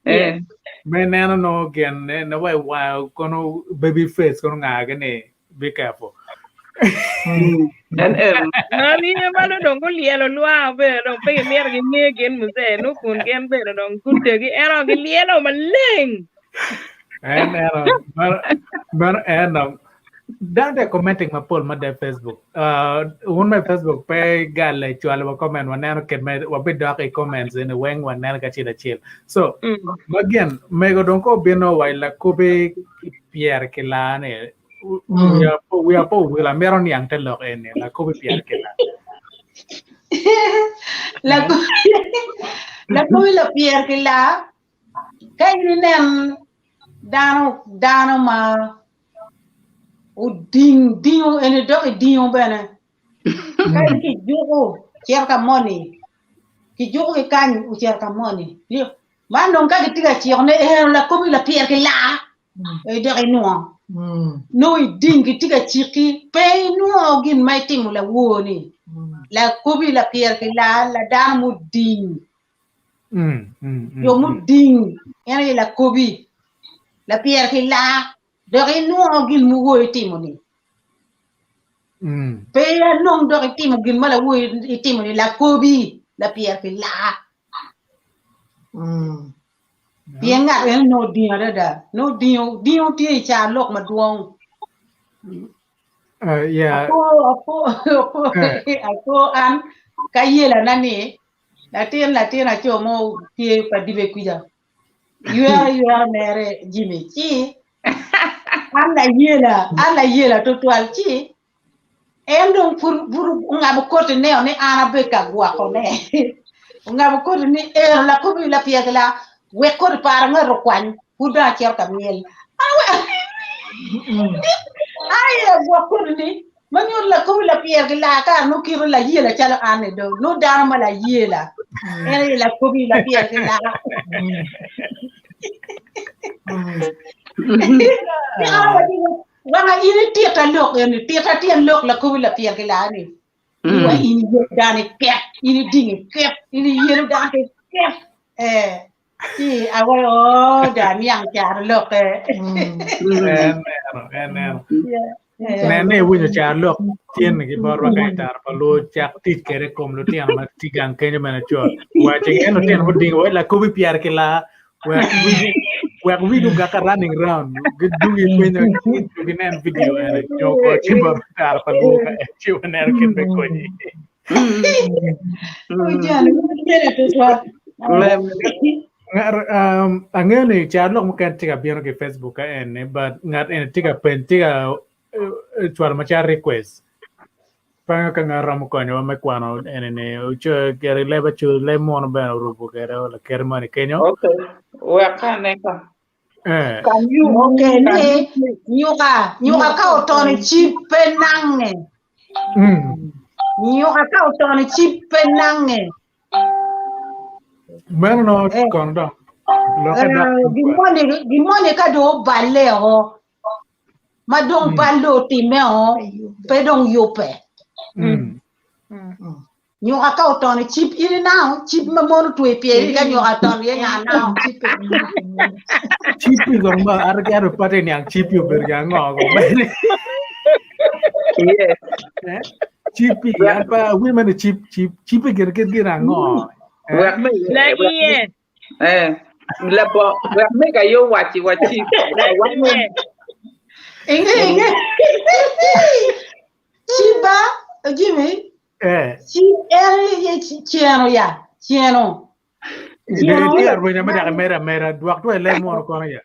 Eh. Me neno no gin ne ne wa wa kono baby face kono ngage ni be careful. En en. Mami malo dong gulyelo lwar bene dong pe gimito ginge gin muzee nongo kun gin bene dong gutegi ento gilyelo maleng. En eno mano mano en dong dano tye ka commenting mapol mada i Facebook. Uh, wun ma i Facebook pe gale cwalo wa comment waneno kit ma wabidok i comments eni weng waneno kacel acel. So Mm. ma gin mego dong ko obino wa i lakubi ki pyer ki laa ni wiya po wiya po owil amito niang te lok eni lakubi pyer ki laa. Lakubi lakubi lapyer ki laa ka in inen dano dano ma oding dingo eni dok idingo bene ka in kijuko cito ka moni kijuko ki kany ocito ka moni man dong ka gitye ka ciko ne eno lakobi lapyer ki laa e dok inwongo nongo iding gitye ka ciki pe inwongo gin ma itimo lawor-ni lakobi lapyer ki laa la dano muding Jo muding en aye lakobi, lapyer ki laa, dok inwongo gin muwoyo itimo-ni. Pe anong dok itimo gin ma lawoyo itimo-ni, lakobi, lapyer ki laa. Pien ngat eno nongo odingo adada, nongo odingo, dingo tye i car lok madwong. Uh, yeah. Apo, apo, apo, apo an ka yelana ni Latin latin aco mo tye pa dibe kwica ywero aywera mere Jimmy ci an layela an layela tutwal ci en dong pud pud ongabo koti neo ni an abed ka gwokone ongabo koti ni ero lakobi lapyegla wek koti para ngat okwany pud dong acito ka myel aye agwok koti ni Ma nyuto lakobi lapyer ki laa kare nongo kite layela calo an ni do nongo dano ma layela en aye lakobi lapyer ki laa. Wanga in itita lok eni tita tyen lok lakobi lapyer ki laa ni wa in iyelo dano ikek in iding ikek in iyelo dano ikek eh Ci awaco, oo, dong aniang caro lokke. En eno, en eno. Nen ni iwinyo caro lok tyen ki botwa ka itaro pa luo cak tic kwede i kom lutino ma tye gang kenyo bene col. Waco en lutino mudingo wek lakobi pyere ki laa wek wigi wek wigi ogak ka running round gidugi penyo gidugi nen video ene nyo ko ci bot itaro pa luo ka en ci waneno kit me konyi. Angeyo ni car lok mukene tye ka bino ki Facebook ka eni but ngat eni tye ka penyo tye ka cwalo macalo request pe angeyo ka ngat romo konyowa me kwano eni ni ocoyo kede leb acoli leb munu bene orubo kede lakite moni kenyo. Okay, wek ane ka. Eh. Can you Okay, can ni you please nyuka, nyuka ka otono cip pe nange. Mm. Nyuka ka otono cip pe nange. Meno no Eh, kono dong lokke dok eh, tung gin kwede. moni gin moni ka dong oballe o ma dong Mm. balle otimme o pe dong yubbe. Mm. Nyuka ka otono cip in inango cip ma mon otwe pyeri ka nyuka otono iye nga nango. Cipi kong ba ar gero pate niang cipi obedo ga ngo kong bene. Yes. Eh? Cipi an pa awinyo meno cip cip cipi gin kit gin ango? Eh? Wek me La wek me iye. eh labo wek me ka yo waci wa cip La wan iye. Inge inge. Ciba Jimmy Eh. ci en ye ceno ya ceno. De ti arwenya me dok imeda ameda dwak to ilem mono kono ya.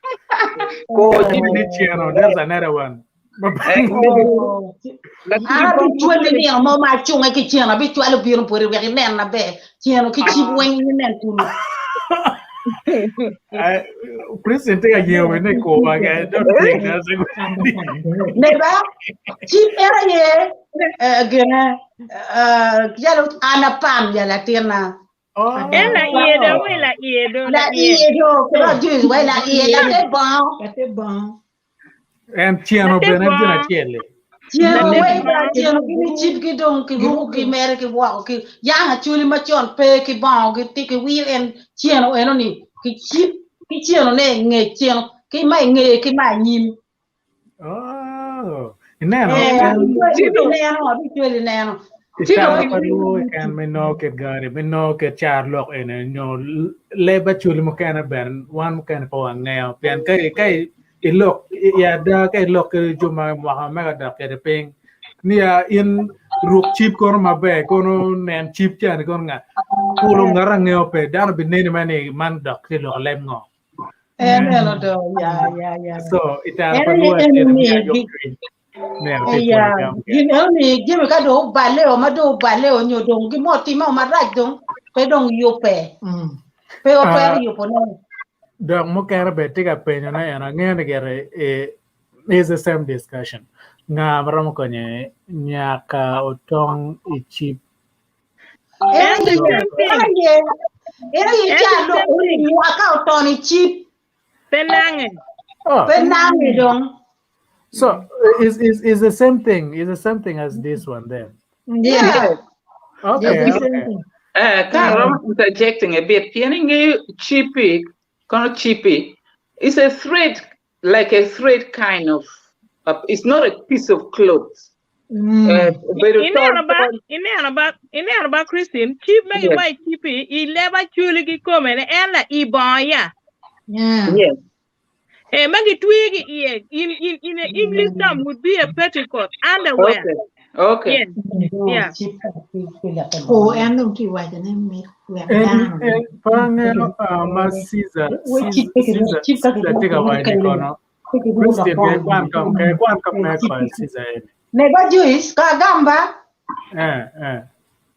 ko Jimmy ni ceno there's another one. eh Oh. lakini An bon abicwali nino mo ma acunge ki ceno abicwalo bino pwodi wek inen maber ceno ki cip weng inen kunu. President tye ka yewe ne koba ke don't think that's a good idea. Neba cip en aye eh, gine eh, calo an apam ya latinna. Oh. En la iye do, we la iye do, La la iye. iye do, kiro juice we la iye la te bongo. Late bongo. En ceno Late bene en gin bongo. acel-li. Ceno Late we ba bongo. ceno gini cip ki dong ki ruko ki mere ki woko ki yang acholi macon pe ki bongo ki ti ki wir en ceno eno ni ki cip ki ceno ne nge ceno ki ma inge ki ma anyim. Oh. Ineno Eh, en abicwali neno, abicwali neno. i Cino tara pa luo keken me nongo kit gari me nongo kit car lok ene nyo leb acholi mukene bene wan mukene pe wangeyo pien ka ka ilok i ada ka ilok ki jo ma mwaka me ka dok kwede piny niya in ruk cip kono maber kono nen cip cani kono nga kulo ngat angeyo pe dano bineni ma ni man dok ki loko leb ngo En eno do, ya ya ya. so i tara En pa aye luo en acel ni miya gi yomcwiny neno eh, ti ya pwonyo gam gin eno ni jami ka dong oballe o ma dong oballe o nyo dong gin mo otime o marac dong pe dong yubbe. Pe watwero Ah, yubo ne. dok mukene bene tye ka penyo ne en angeyo ni gire eh, is the same discussion nga ma romo konye nyaka otong i cip En En the aye same en thing. aye en aye En ca the lok same oni thing. nywaka ka otono i cip Pe nange. oh pe nange dong. so is is is the same thing is the same thing as this one then Yeah. yes okay It's the same okay thing. Eh, ka romo interjecting a bit, pien ingeyo chippy, kono chippy, it's a thread, like a thread kind of, it's not a piece of cloth. Eh, obedo tol Ineno ba, tol. ineno ba, ineno ba Christine, cip me Yes, giwa i cipi, i leba culi ki kome ne en la i bongo ya. Yeah. yes. Eh, ma gitweyo gi iye, in, in, in a English term would be a petticoat, underwear. Okay, okay. Yes, yeah. Oh, en dong tye waco ni mit wek en dano en pe angeyo ah, ma Caesar We Caesar cip pe Caesar cip ka Caesar tye ka kiruko waco ni mukene kono pe kiruko Christine labongo ke kwan kong ke kwan kong me koy Caesar eni Neba Joyce ka gamba eh eh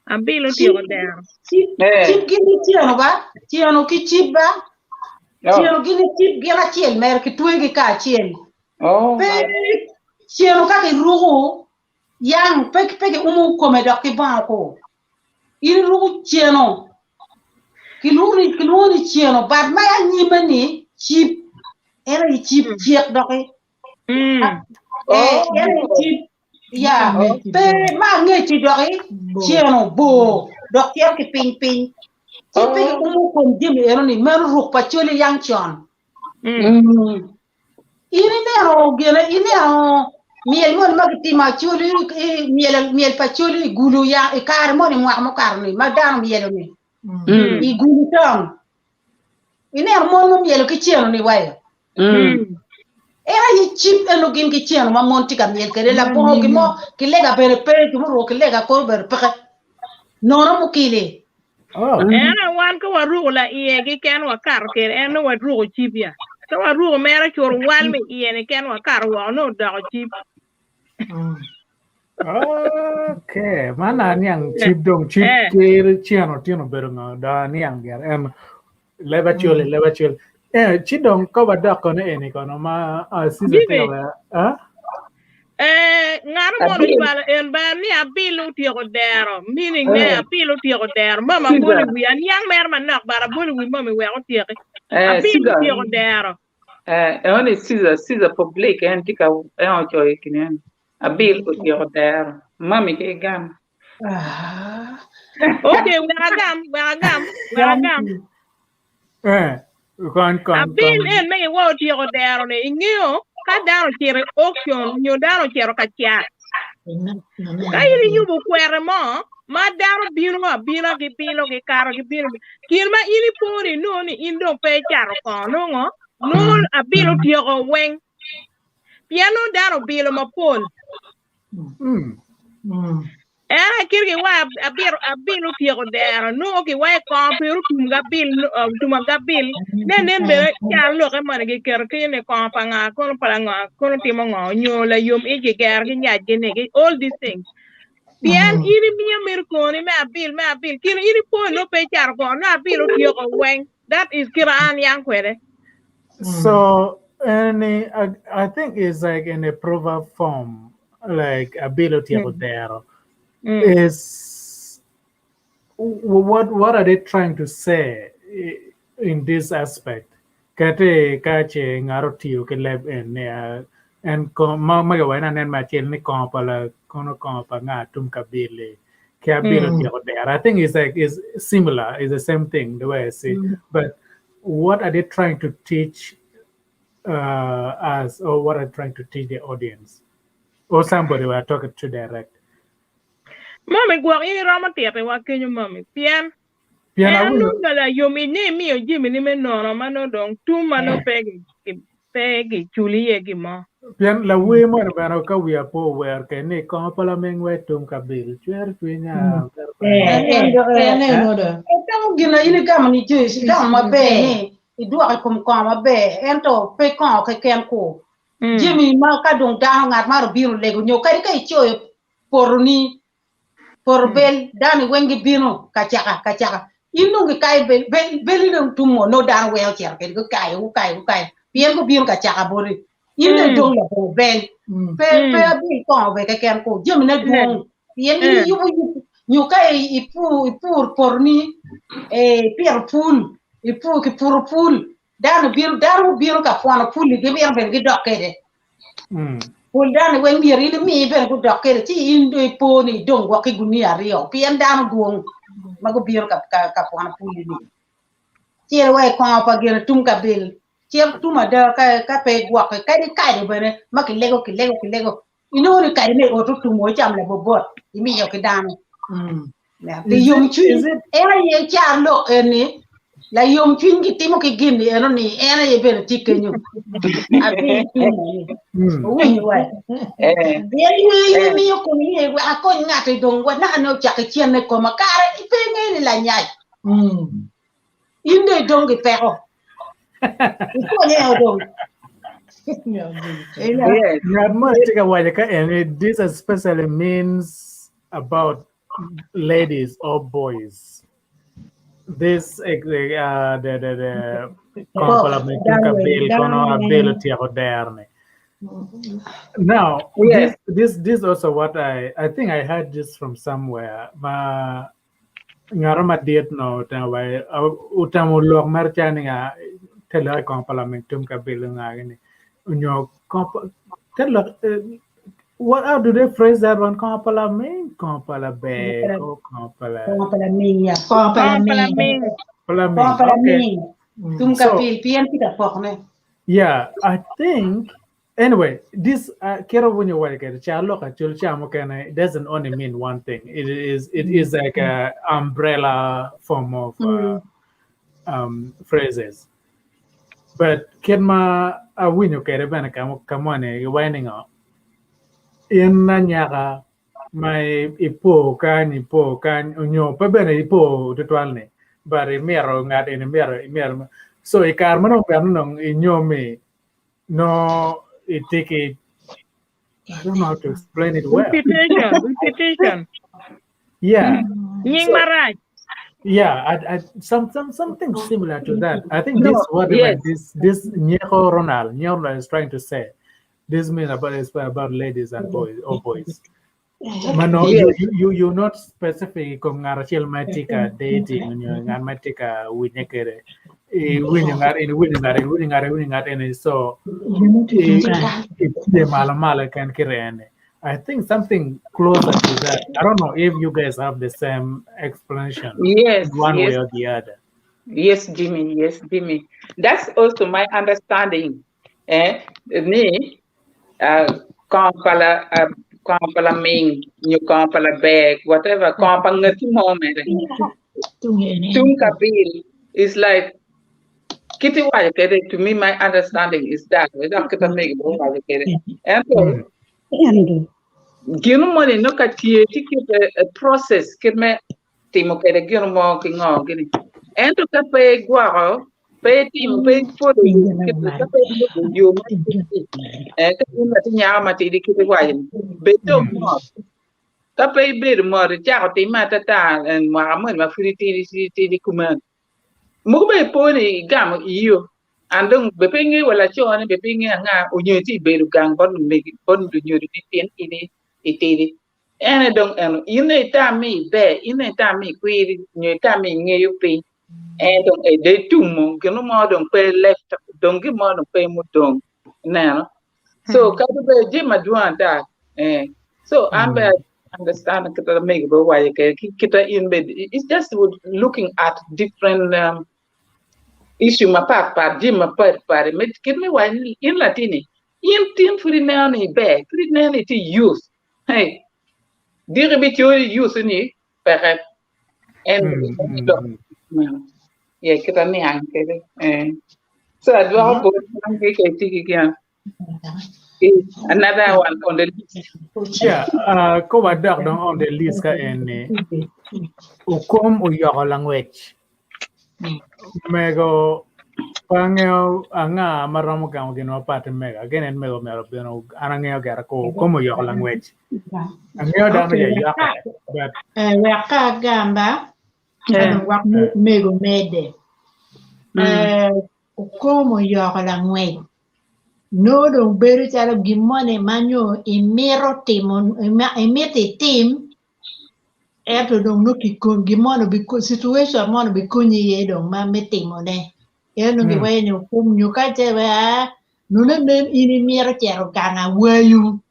Abilo cip otyeko dero. cip Eh, cip gin ceno ba ceno ki cip ba oh, ceno gin cip gin acel mere kitwegi kacel oh, pe ceno ka kiruko yang pe pe kiumo kome dok ki bongo ko in iruko ceno kilwongo ni kilwongo ni ceno but ma anyime ni cip en aye cip cek doki Mm. eh en aye oh, cip ya oh. pe ma angeci doki ceno bor dok cito ki piny piny ci pe Oh, kiumo kom jami eno ni meno ruk pa coli yang con Mm. mm, in ineno gine ineno myel moni ma kitimo acholi i myel myel pa acholi i gulu ya i kare moni mwaka mukato ni ma dano myelo ni mm, i gulu tong ineno mon mumyelo ki ceno ni wayo mm. Mm. en aye cip eno gin ki ceno ma mon tye ka myel kwede labongo gin mo ki lega bene pe gin muruko ki lega koro bene peke nono mukili oh En a wan ka waruko la iye ki ken wakato kede en no waruko cip ya. Ka waruko mere curo wal me iye ni ken wakato woko no odoko cip. Okay, man aniang cip dong cip Eh. ki ceno tino obedo ngo do aniang gire en leb acel leb acel. Eh, ci dong ka wadok kono eni kono ma ah, Caesar tye Jimmy. ka wera. Ah? Eh, ngano mono Abil. cwalo en ba ni abil otyeko dero meaning ne Eh. abil otyeko dero mama abolo Caesar. i wiya aniang mere manok but abolo i wi mami wek otyeki Eh, abil Caesar. otyeko dero Eh, eoni Caesar, Caesar public en tye ka en ocoyo i kine ni abil otyeko dero. Mami ki igam. Ah. okay wek agam wek agam wek agam Eh, kon kon Abil kon. en me iwa otyeko dero ni ingeyo ka dano ocito i auction nyo dano ocito ka cat ka in iyubo kwere mo ma dano bino abina gibilo gikato gibino kin ma in iponi inongo ni in dong pe icato kongo nongo nongo abil otyeko weng pien nongo dano obilo mapol Mm. En aye kit giwayo abiro abil otyeko dero nongo giwayo kongo pire otum gabil otum agabil ne nen bene cal loke moni giketo kenyo ni kongo pa nga kono pa nga kono timo ngo nyo layom ic gigero ki nyacgi ni all these things pien in imiyo mere koni me abil me abil kine in ipo nongo pe icato kongo nongo abil otyeko weng that is kit ma an niang kwede. So, and I, I think it's like in a proverb form, like abil otyeko dero. Is what what are they trying to say in this aspect? Kate kache ngaro tiyo ke leb en ne en ko ma ma ga wana nen ma chel ni ko pa la kono ko pa nga tum kabili ke abil otyeko dero. I think it's like is similar, it's the same thing the way I see. But what are they trying to teach uh, us, or what are they trying to teach the audience, or somebody we are talking to direct? Mami gwok in iromo tito wa kenyo mami pien Pien en awinjo nongo layom ic ni imiyo jami ni me nono ma nongo dong tum ma nongo pe gi pe giculi iye gin mo. pien lawer moni bene ka wiya po ower kede ni kongo pa laming wek tum kabil cwero cwinya En eno do. Itamo gin na in igamo ni Joyce, igamo maber ni idwoko i kom kongo maber, ento pe kongo keken ku. Jami ma ka dong dano ngat man obino olego nyo kadi ka icoyo potoni, poto bel, dano weng gibino ka caka ka caka. In dong gikayo bel, bel, beli dong tumo nongo dano weng ocito kede gukayo, gukayo, gukayo. Pien gubino ka caka boti. In dong idong labongo bel. Pe, pe abil kongo bene keken ku, jamine dwong. Pien in iyubo yub, nyo ka ipur, ipur potoni, eh, ipito pul, ipur, kipuro pul, dano bino, dano gubino ka pwono pulli, gimito bene gidok kede. Pol dano weng myero in imi bene gudok kede, ci in dong ipo ni idong gwok ki gunia aryo, pien dano dwong ma gubino ka, ka, ka pwono pulli-ni. Ci en wek kongo pa gin tum kabil, cik tum ada ka, ka pe igwokke, kadi kado bene ma kilego, kilego, kilego, inongo ni kadi me ot otumo icamo labobot imiyo ki dano. Pi Is it yomcwiny, is it en aye car lok eni, layom cwiny gitimo ki gin ni eno ni en aye bene tye kenyo. Abi tumo ni. Owinyo wa. Eh, Pien yweyo eh. miyo komi ni wek akony ngati dong wa naka ne ocako icen i koma kare ipe nge ni lanyac. In dong idong ki peko. Ikonye o dong. Yes. Ngat mo tye ka waco ka eni this especially means about ladies or boys. This uh, the the the kongo pa laming tung kabil kono abil otyeko dero ni. Now Yes. this this this also what I I think I heard this from somewhere. Ma ngaro madit no otemo wa otemo lok mar cani nga te lok i kongo pa laming tung kabil nga gini onyo kongo pa te lok eh, what how do they phrase that one kongo pa laming kongo pa laber ko kongo pa la Kongo pa laming ya. Kongo pa Kongo pa laming. laming. pa laming Kongo pa okay laming. Tum so kabil pien tye ka pokone. yeah I think anyway this uh, kero winyo waco kede ca lok acol ca mukene it doesn't only mean one thing it is it is like a umbrella form of uh, um, phrases but kit ma awinyo kede bene ka ka moni giwaco ni ngo in anyaka ma ipo kany ipo kany onyo pe bene ipo tutwal ni but imito ngat eni imito imito so i kare ma dong bene dong inyomi no itye ki I don't know how to explain it well. Reputation, reputation. Yeah. Nying So marac. Yeah, I, some, some, something similar to that. I think this No, what even yes. this Nyeko Ronald, Nyeko Ronald is trying to say. This means about is about ladies and boys or boys. Mano, you Yes. you you you're not specific kom ngat acel ma tye ka dating nyo ngat ma tye ka winye kwede. Iwinyo ngat eni, iwinyo ngat eni, iwinyo ngat eni, iwinyo ngat eni. So i itye malo malo keken kire eni. I think something closer to that. I don't know if you guys have the same explanation Yes, one way yes, or the other. yes, Jimmy, yes, Jimmy. That's also my understanding. Eh, ni uh, kong pala uh, kong pala ming, nyo kong pala bag, whatever, kong pa ngati mo mere. Tung kabil is like kiti wacho kede to me my understanding is that we don't kita make bo wacho kede. Ento gino moni no ka tye tye kit a process kit me timo kede gino mo ki ngo gini. Ento ka pe igwoko pe itimo pe ipwodo yo kit ka pe ilubo yo ma eh ka in latin nyako matidi kit iwaco ni bed dong mot. Ka pe ibedo mot icako time atata mwaka moni ma pud itidi tidi tidi kuman. Mogo bene ipo ni igamo iyo an dong be pe ingeyo wa laco ni be pe ingeyo anga onyo itye ibedo gang bot lumegi bot lunyodoni pien in itidi. En aye dong eno in aye itam ni iber in aye itam ni ikwiri nyo itam ni ingeyo piny en dong e de itumo gino mo dong pe left dong gin mo dong pe mudong ineno. So kadi bed jami madwong ata eh so an bene I understand kita mego be owaco kede ki kita in bene it's just looking at different um, issue mapat pat jami mapat pat me kit me waco ni in latini in tin pud ineno ni iber pud ineno ni itye youth hey diki bicoyo youth ni peke en dok ye kita niang kede eh so adwoko bot man ki ke tiki gin another one on the list. Yeah, ko wadok dong on the list ka en ni okom oyoko langwec. Mego pe angeyo anga ma romo gamo gin mapat ki mego. Again en mego myero obino an angeyo gire ko okom oyoko langwec. Angeyo dano Okay, ya wek yoke ka but eh, wek ka agamba ka Yeah. dong wek mego medde. Eh, okom oyoko langwec. Nongo dong bedo calo gin moni ma nyo imito timo imito itim ento dong nongo kikony gin moni obiko situation moni obikonyi iye dong ma me timone. En dong giwaco ni okom nyo ka ce aa nongo nen in imito cito gang awayu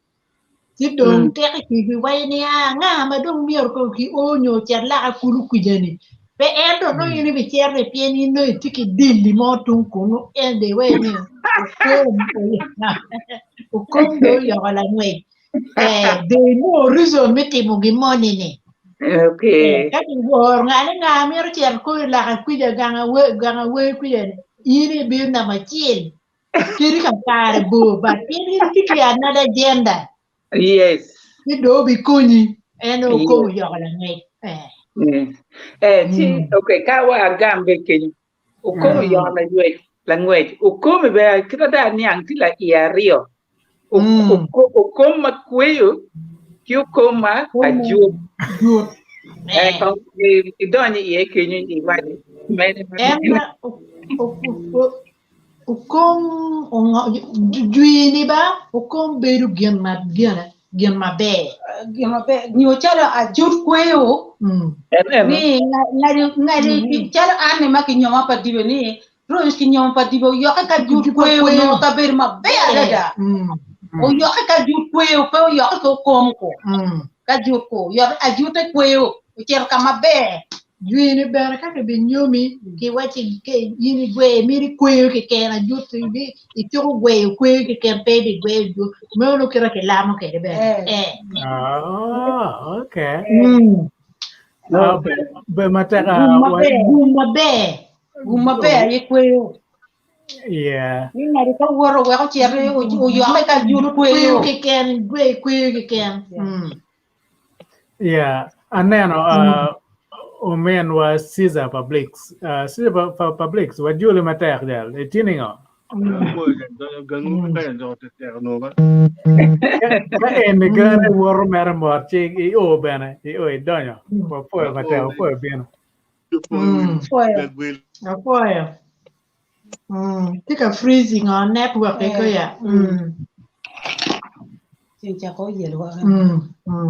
ci dong teki kiwaco ni aa nga ma dong myero ko ki o nyo ocit laka kulu kwija ni pe ento nongo in ibicito pien in nongo itye ki dilli mo tung kunu en dong iwaco ni okom okom dong oyoko langwec eh there no reason me timo gin moni ni. Okay. Ka kiworo ngane nga mito cito kor i laka kwija gang awe gang awe kwija ni in ibino namba acel kadi ka kare bor but pien in itye ki another agenda Yes. ci dong obikonyi en okom Yes. oyoko langec eh. Yes. Eh, ci okay ka wa agam be kenyo okom oyoko langwec langwec okomi be kita da niang tye la iye aryo okom ma kweyo ki okom ma ajut Jut. eh kong idonyo iye kenyo iwaco mene ma En ma okom jwini ba okom bedo gin ma gin gin maber. Gin maber nyo calo ajut kweyo ni ngadi ngadi calo an ni ma kinyoma pa dibe ni Rose kinyomo pa dibe oyokke ka jut kweyo onongo kabedo maber adada oyokke ka jut kweyo pe oyokke ki okom ko ka jut ko oyokke ajute kweyo ocito ka maber. Jwini bene ka kibinyomi kiwaci in igwe imito ikweyo keken ajut ityeko gweyo kweyo keken pe ibigweyo jut meno kite kilamo kwede bene. Eh. Ah, okay. Mm. Ah, be, be matek Gum ah, maber. Gum maber. Gum maber aye kweyo. Yeah. Ni ngati ka woto wek ocit oyokke ka jut Kweyo kweyo. keken gwe kweyo keken. Mm. Yeah, aneno uh, ominwa Caesar Publix. Caesar Publix wajuli matek jal. Itye ningo? Ka en gane woto mere mot ci io bene, io idonyo. Wapoyo matek, wapoyo bino. Apwoyo. Apwoyo. Tye ka freezing o network eko ya. Ceng cako yelo wa.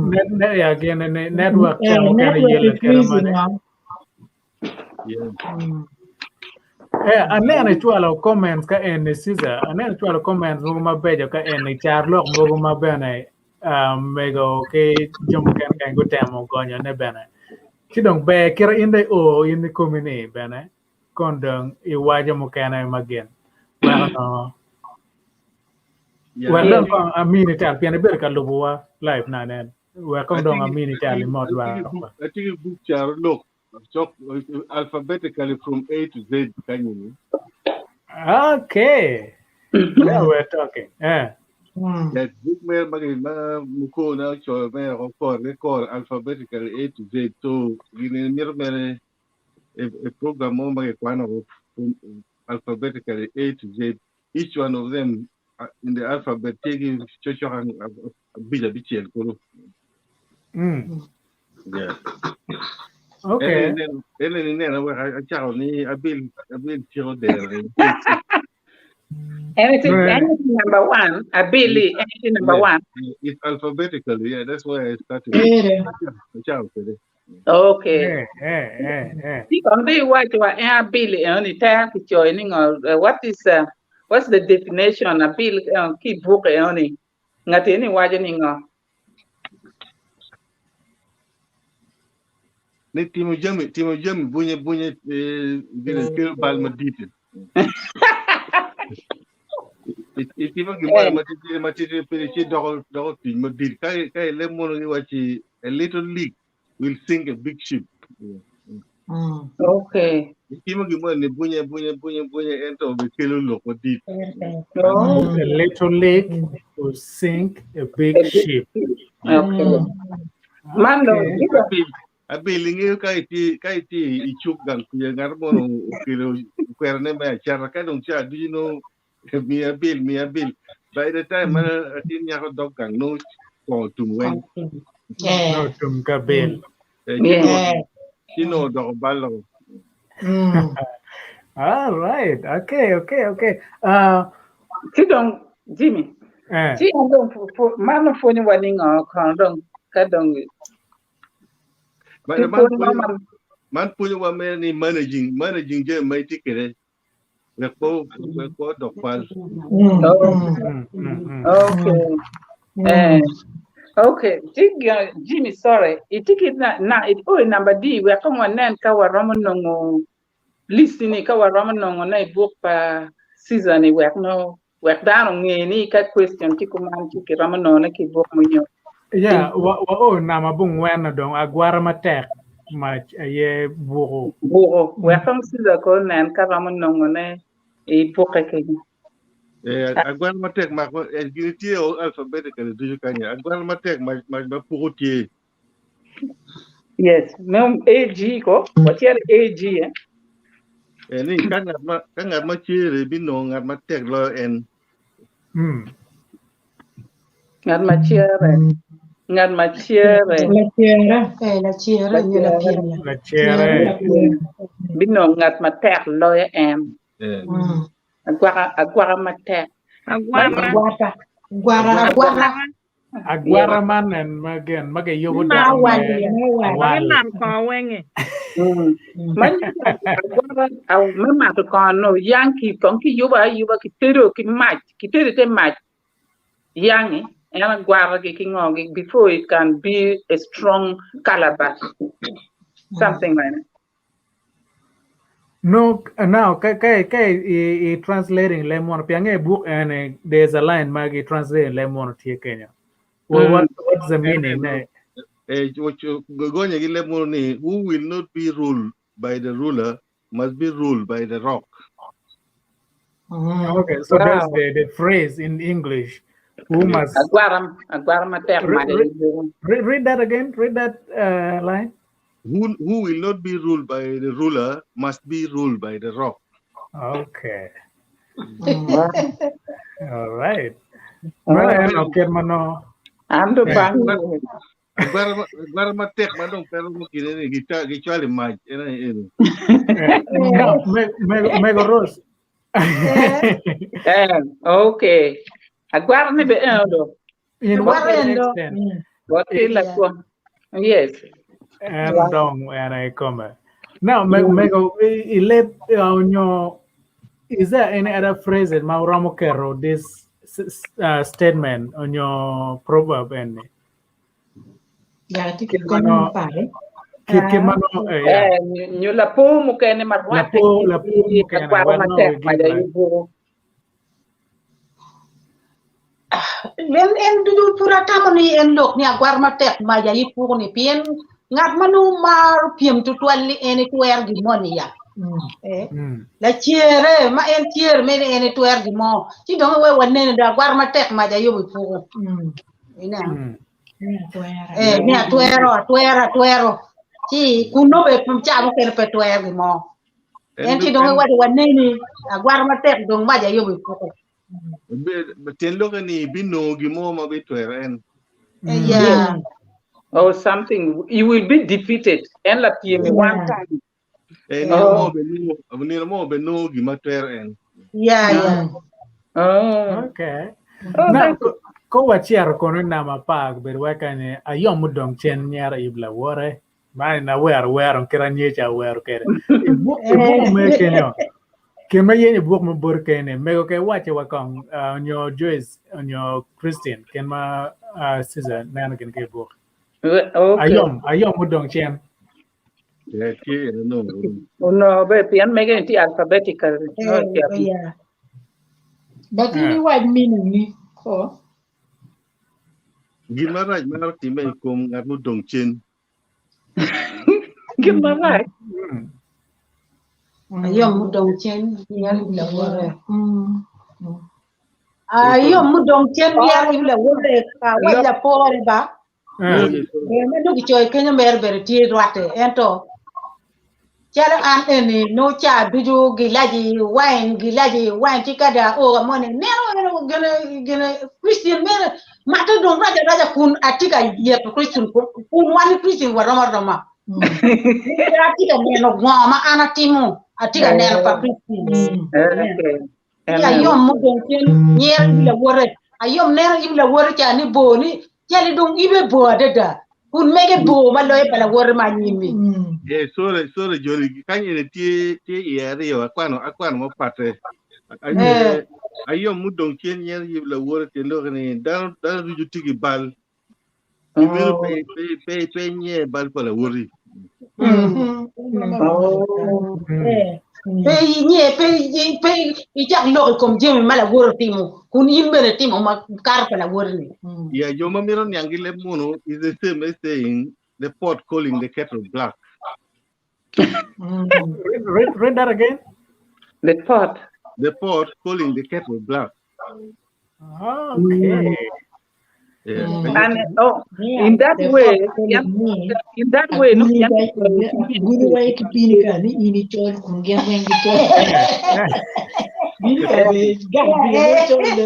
Net ne ya gene ne network ca mukene yelo kere mane. Eh, aneno icwalo comments ka eni Caesar, aneno icwalo comments mogo mabeco ka eni car lok mogo ma bene ah, mego ki jo mukene kany gutemo gonyone bene. Ci dong ber kite in dong io in ikomi ni bene kon dong iwaco mukene ma gin weko nongo Yeah. wek dong kong amini tal pien ibedo ka lubowa live na nen wek kong dong amini tal imot lwak Atye ki buk caro lok cok alphabetically from A to Z kanyini. Okay. Now we're talking. Eh. Yes, book mer ma ma muko na ocoyo mere ko kor ki kor alphabetically A to Z. So gini mito mere a, a program mo ma kikwano ko from alphabetically A to Z. Each one of them in the alphabet tye ki cocok abic abicel kulu. Yeah. Okay. Ene ni neno wek acako ni abil abil ciko dero ni. Anything, anything number one, Abili, anything number Yeah. one. It's alphabetically, yeah, that's why I started. Ere. Acako kwede. Okay. Eh, eh, eh, eh. Ti kong di iwaco wa en Abili eno ni tera kicoyo ni ngo, what is what's the definition Abil ki i buk eno ni ngati eni waco ni ngo? Ni timo jami timo jami bunye bunye eh, gine kelo bal madit. Itimo gimoro matidi matidi piny ci doko doko tic madit. Ka ka ilem mono giwaci a little leak will sink a big ship. Okay. Itimo gimoro ni bunye bunye bunye bunye ento obikelo lok madit. Oh, A little leak will sink a big ship. okay. Man dong, Okay. Abil abil ingeyo ka itye ka itye i cuk gang kuca ngat mono okelo kwerone me acata ka dong ca ducu nongo miya abil miya abil by the time ma atin nyako dog gang nongo kongo tum weng Eh. No tum ka bil. Eh, ci Yeah. nongo Eh. ci nongo odoko bal All right. Okay, okay, okay. Ci dong Jimmy, Eh. ci en dong man opwonyo wa ni ngo kono dong ka dong Man ki man pwony mo pwonyo ma man pwonyo wa mere ni managing managing jami ma itye kwede wek pe wek pe odok pal. Oh, okay. Eh, okay. Ci Jimmy, sorry. Itye ki na, na it, oh, number D wek kong wanen ka waromo nongo list ni ka waromo nongo ne i buk pa Caesar ni wek no wek dano onge ni ka question tye kuman ci kiromo nongone ki i buk munyo. Yeah, wa wa o nama bungwen dong agwara matek mac aye buku. Buku wek kong Caesar ko onen ka romo nongone i bukke kenyo. Eh, agwara matek mak eh, gini tye o alphabetically ducu kanya. Agwara matek ma ma ma puku tye. Yes, me AG ko, wacel AG eh. Eh, ni ka ngat ma ka ngat ma cere binongo ngat matek loyo en. Ngat ma cere. Ngat ma cere. Lacere. Eh, lacere nyo lapyem la. Lacere. Binongo ngat matek loyo en. Eh. Agwaka agwaka matek. Agwara. Agwata. Agwara, agwara. Agwara man en ma gen ma giyubo Ma doko Awal, me awal. awal. Ma gimato kongo wenge. Ma nyuto agwara me mato kongo no yang ki kong kiyubo ayuba kitedo ki mac kitedo ite mac yangi en agwara gi ki ngo gi before it can be a strong calabash something like that. No, now ka ka ka i, i translating leb mono pi ange book ene there's a line ma gi translating leb mono tye Kenya. Well, what what's the meaning? Ne? Eh, gonye gi leb mono ni who will not be ruled by the ruler must be ruled by the rock. Okay, so that's the, the phrase in English. Who must Agwara agwara matek read, mac read, read that again? Read that line. Who, who will not be ruled by the ruler must be ruled by the rock. Okay. All right. Mano en oket mano. An do bang. Agwara matek ma dong pe romo kine ni gicwalo i mac en aye eni. No, Mego Rose. Eh, okay. Agwara ni be eno do. In what extent? What is la kuom? Yes. En dong en aye kome. Now, Mego, i leb onyo is there any other phrase ma uromo keto this statement onyo proverb eni? Ya, tye ki kony me pare. Kit ki mano, yeah. Nyo lapor mukene ma rwatte Lapor, lapor ki mukene, agwara wek nongo matek we ma give like yubu. En en ducu pud atamo ni en lok ni agwara matek mac aye puko ni pien ngat ma nongo maro pyem tutwal ni en etwero gin moni ya. Eh, lacere ma en cere mere en etwero gin mo ci dong we wanene dong agwara matek mac aye obipuko. Ineno? Eh, ni atwero, atwero, atwero. Ci kun nongo bene ca mukene pe twero gin mo. En ci dong iwaco waneni agwara matek dong mac aye obipuko. Tyen lokke ni ibinongo gin mo ma bitwero en. Yeah. Or something. You will be defeated. En lapyem i one time. Eh, nino mo obinongo, nino mo obinongo gin ma twero en. Yeah, yeah. Oh. Okay. Oh, Now, that's ko wacito kono i namba apar obedo wai kany ayom mudong cen nyero ib lawote. Man awero wero kit anyeca awero kede. I buk i buk me kenyo. Kin ma yenyo buk me bot kene mego ke wace wa kong onyo Joyce onyo Christine kin ma Caesar neno gin ki i buk. Okay. Ayom ayom mudong cen. Eh, tye ene nongo. Onongo be pien mege ni tye alphabetical. No, Eh, yeah. But in iwac meaning ni ko. Gin marac maro timme i kom ngat mudong cen. Gin marac. Ayom mudong cen nyero i lawote. Ayom mudong cen nyero i lawote ka wac lapore ba. Ber ma dong kicoyo kenyo mere bene tye rwatte ento calo an eni nongo ca ducu gilaci wine gilaci wine ci ka dong ao ka moni neno eno gine gine Christian mere mato dong rac araca kun atye ka yeto Christian kun wan ki Christian warom aroma pe atye ka neno ngo ma an atimo atye ka neno pa Christian Okay. ci ayom mudong cen nyero i wi lawote ayom neno i wi lawote ca ni bor ni cali dong ibe bor adada kun mege bor ma loyo pa lawote ma anyim-mi. Eh, sorry, sorry, Johnny. Kany eni tye tye iye aryo, akwano akwano mapatte. Eh. Ayom mudong cen nyero yib lawote tyen lokke ni dano dano ducu tye ki bal. Pi meno pe pe pe pe inye bal pa lawoti. Eh, pe inye pe pe icak lok i kom jami ma lawote otimo kun in bene itimo ma kato pa lawoti-ni. Yeah, jo ma mito niang ki leb munu is the same as saying the pot calling the kettle black. Read, read that again. The pot. The pot calling the kettle black. Okay. Yeah. And oh, in that way, in that way, no, Guni wa ki pini ka ni ini chol kun gen wen gi chol. Bini ka be ga bi ga chol de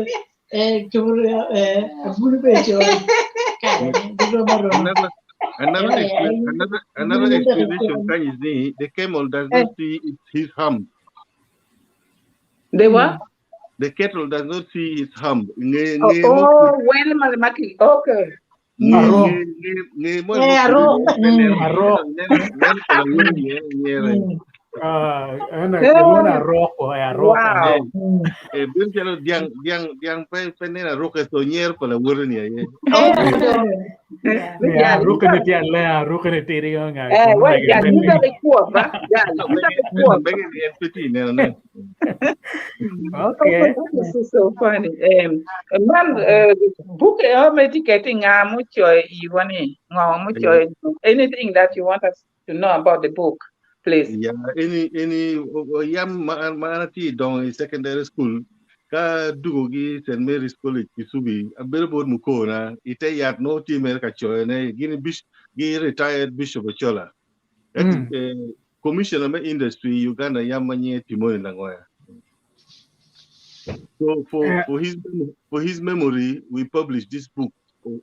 eh chol eh aguni be chol. Kare bi ro ma ro. Another another another another explanation can is the the camel does not see its, his hump. The what? The kettle does not see its hump. Nge Oh, nge mo oh, well, maki. Okay. nge Aro. nge nge nge mo Eh, mo aro. Aro. nen kola woni nge nyere. Ah, ana kilona roko e aroko. Wow. Eh, eh bin chalo diang diang diang pe pe nena roke so nyer kola woni ni aye. Ya, ruke ni tia le, ruke ni tiri yo nga. Eh, well, yeah, you got the quote, ba? Yeah, you got the quote. Benge ni MPT nena ne. Okay. This is so funny. Man, book eh, me ticket nga mo choy iwani, nga mo choy. Anything that you want us to know about the book, please. Yeah, any any yam ma ma ana ti dong i secondary school ka dugo gi St Mary's College Kisubi abedo bot mukona ite yat no ti mer ka choyo ne gini bish gi retired Bishop Ochola. Et, eh, commissioner me industry Uganda yam manye Timoni Langoya. So for for his for his memory we published this book.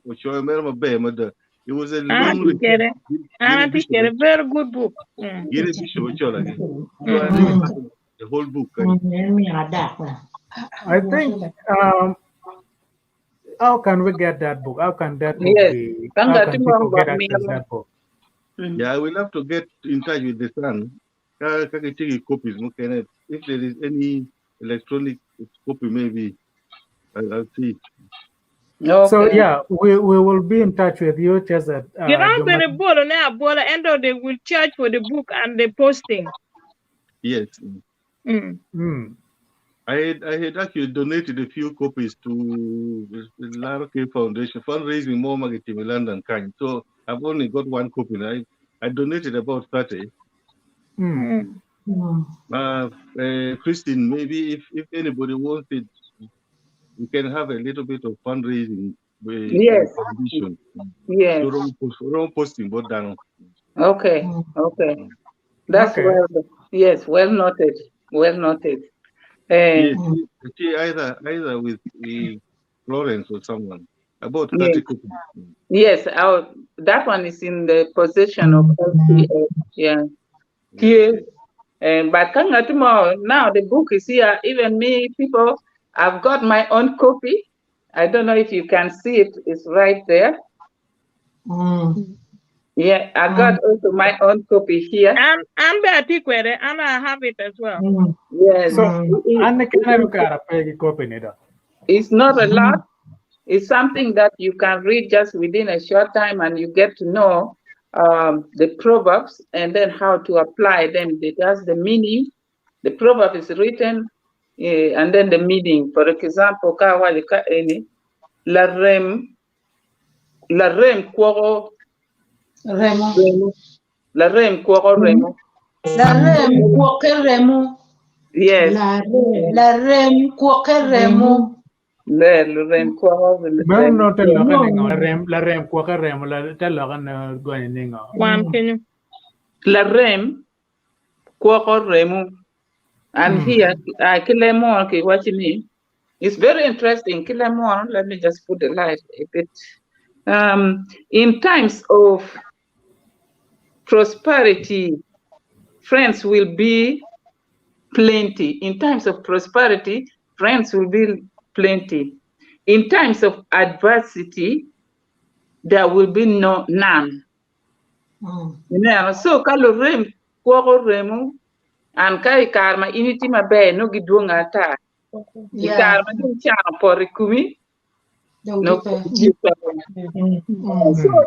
Ochoyo mere maber mada. It was a An long atye research. kede. An Gine atye bishop kede. Very good book. Gine bishop ochola gi. So I read the whole book. En myero adak wa. I think how can we get that book? How can that book Yes. be? How Kanga can timo people ba get access miro. that book? Yeah, I will have to get in touch with the son. Ka ka ki take copies mukene. If there is any electronic copy, maybe I'll see. So Okay. yeah, we will be in touch with you just that Giromo Joma bene bolo ne abola ento they will charge for the book and the posting. Yes. I had actually donated a few copies to the Laro K Foundation fundraising more marketing in London kind. So I've only got one copy. I donated about 30. Christine, maybe if anybody wants it, we can have a little bit of fundraising with Yes. foundation. Yes. So wrong, post, wrong posting, but down. Okay. Okay. That's Okay. well. Yes. Well noted. Well noted. Eh, Yes, see, either with Florence or someone. About 30 yes. copies. Yes. Our, that one is in the possession of LCA. Yeah. Here. And but kanga tomorrow now the book is here. Even me, people, I've got my own copy. I don't know if you can see it. It's right there. Yeah, I got also my own copy here. An an be atye kwede and I have it as well. Yes. So It- an it- kene kara pe ki copy ni do. it's not a lot. It's something that you can read just within a short time and you get to know the proverbs and then how to apply them. It has the meaning. The proverb is written and then the meaning. For example, ka wali ka eni, la rem la rem kwoko Remo. remo la rem kwoko remo. La rem kwoke remo. Yes, La rem. La rem kwoke remo. le rem kwoko Meno remo. no te loke ni ngo la rem la rem kwoke remo la te loke ne gonye ni ngo. Wan kenyo. La rem kwoko remo. And here, Kilemon, ki watching me. It's very interesting. Kilemon, let me just put the light a bit. In times of prosperity, friends will be plenty. In times of prosperity, friends will be plenty. In times of adversity, there will be no none. So ka lurem kwoko remo and ka i kare ma in itye maber nongo gidwongo ata. I kare ma dong can opoto i komi Dong no gipe. gipe. So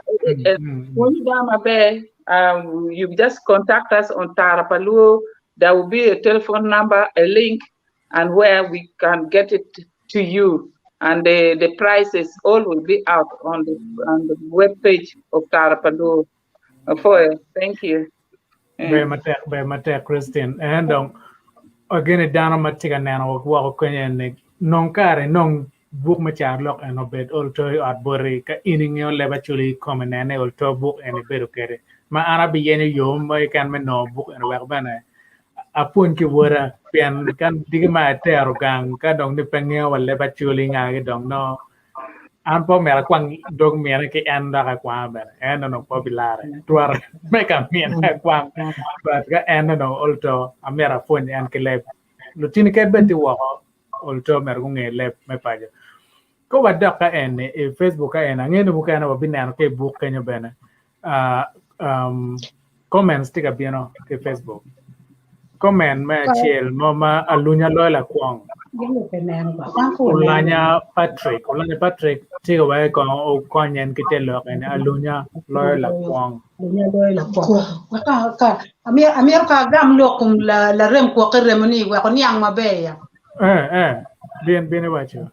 when you done maber, you just contact us on Tara pa Luo. There will be a telephone number, a link, and where we can get it to you. And the prices all will be out on the web page of Tara pa Luo. For thank you. Ber matek, ber matek, Christine. En dong again dano ma tye ka neno woko kenyo ni nong kare nong buk me carolok en obed ol to i ot boti ka in ingeyo leb acholi i kome nene ol to buk en ibedo kede ma an abiyenyo yo mo keken me nongo buk en wek bene apwony ki woda pien kan digi ma atero gang ka dong ni pe ngeyo wa leb acholi ngagi dong no an po myero akwang dog mine ki en dok akwanga bene en onongo po bilare twero me ka mine akwang but ka en onongo ol to amyero apwony en ki leb lutini ked bed tye woko ol to myero gunge leb me paco ko wadok ka en ni i Facebook ka en angeyo ni mukene wabineno ki i buk kenyo bene comments tye ka bino ki Facebook comment me acel mo ma alunya loyo lakwong Olanya Patrick Olanya Patrick tye ka wai kono okony en ki te lok eni alunya loyo lakwong Amyero ka agam lok kom larem kwokke remo ni wek oniang maber ya. Bin bin iwaco.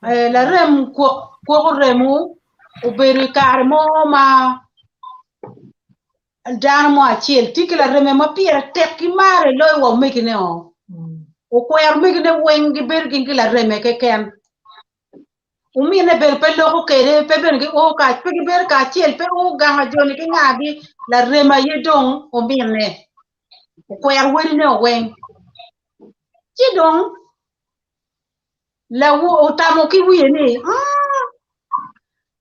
Larem kwoko remo obedo i kare mo ma dano mo acel tye ki lareme ma pire tek ki mare loyo wa omegine o. Okwero omegine weng gibedo gin ki lareme keken. Omine bene pe loko kede, pe bene gi o ka, pe gibedo kacel, pe o ganga joni ki ngagi, lareme aye dong omine. Okwero wedine o weng. Ci dong lawo otamo ki wiye ni,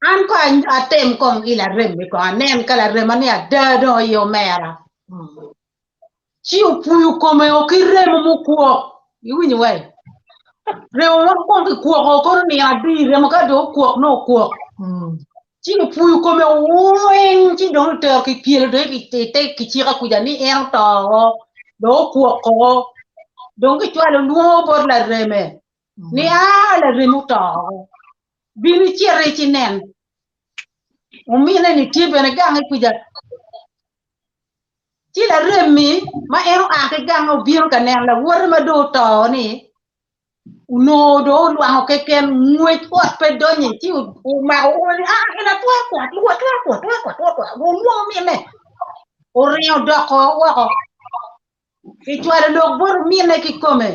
An ko atem kong i laremmi kong anen ka larema ni ada dong aye omera. Ci opuyo kome o ki remo mukwok. Iwinyo wai? Remo ma kwong kikwoko kono nino adi remo ka dong okwok nongo okwok. Ci opuyo kome weng ci dong otero kipyelo dong i te kicika kuca ni en oto o dong okwoko dong kicwalo lwongo bot lareme ni aa laremi oto o bin iciti ci nen omine ni tye bene gange kuca ci laremi ma en oa ki gange obino ka neno lawote ma dong oto ni onongo dong olwango keken ngwec ot pe donye ci omako ume ni aa en atwa kwa atwa kwa atwa kwa atwa kwa olwongo mine oringo odoko woko Kicwalo lok bot ominne kikome.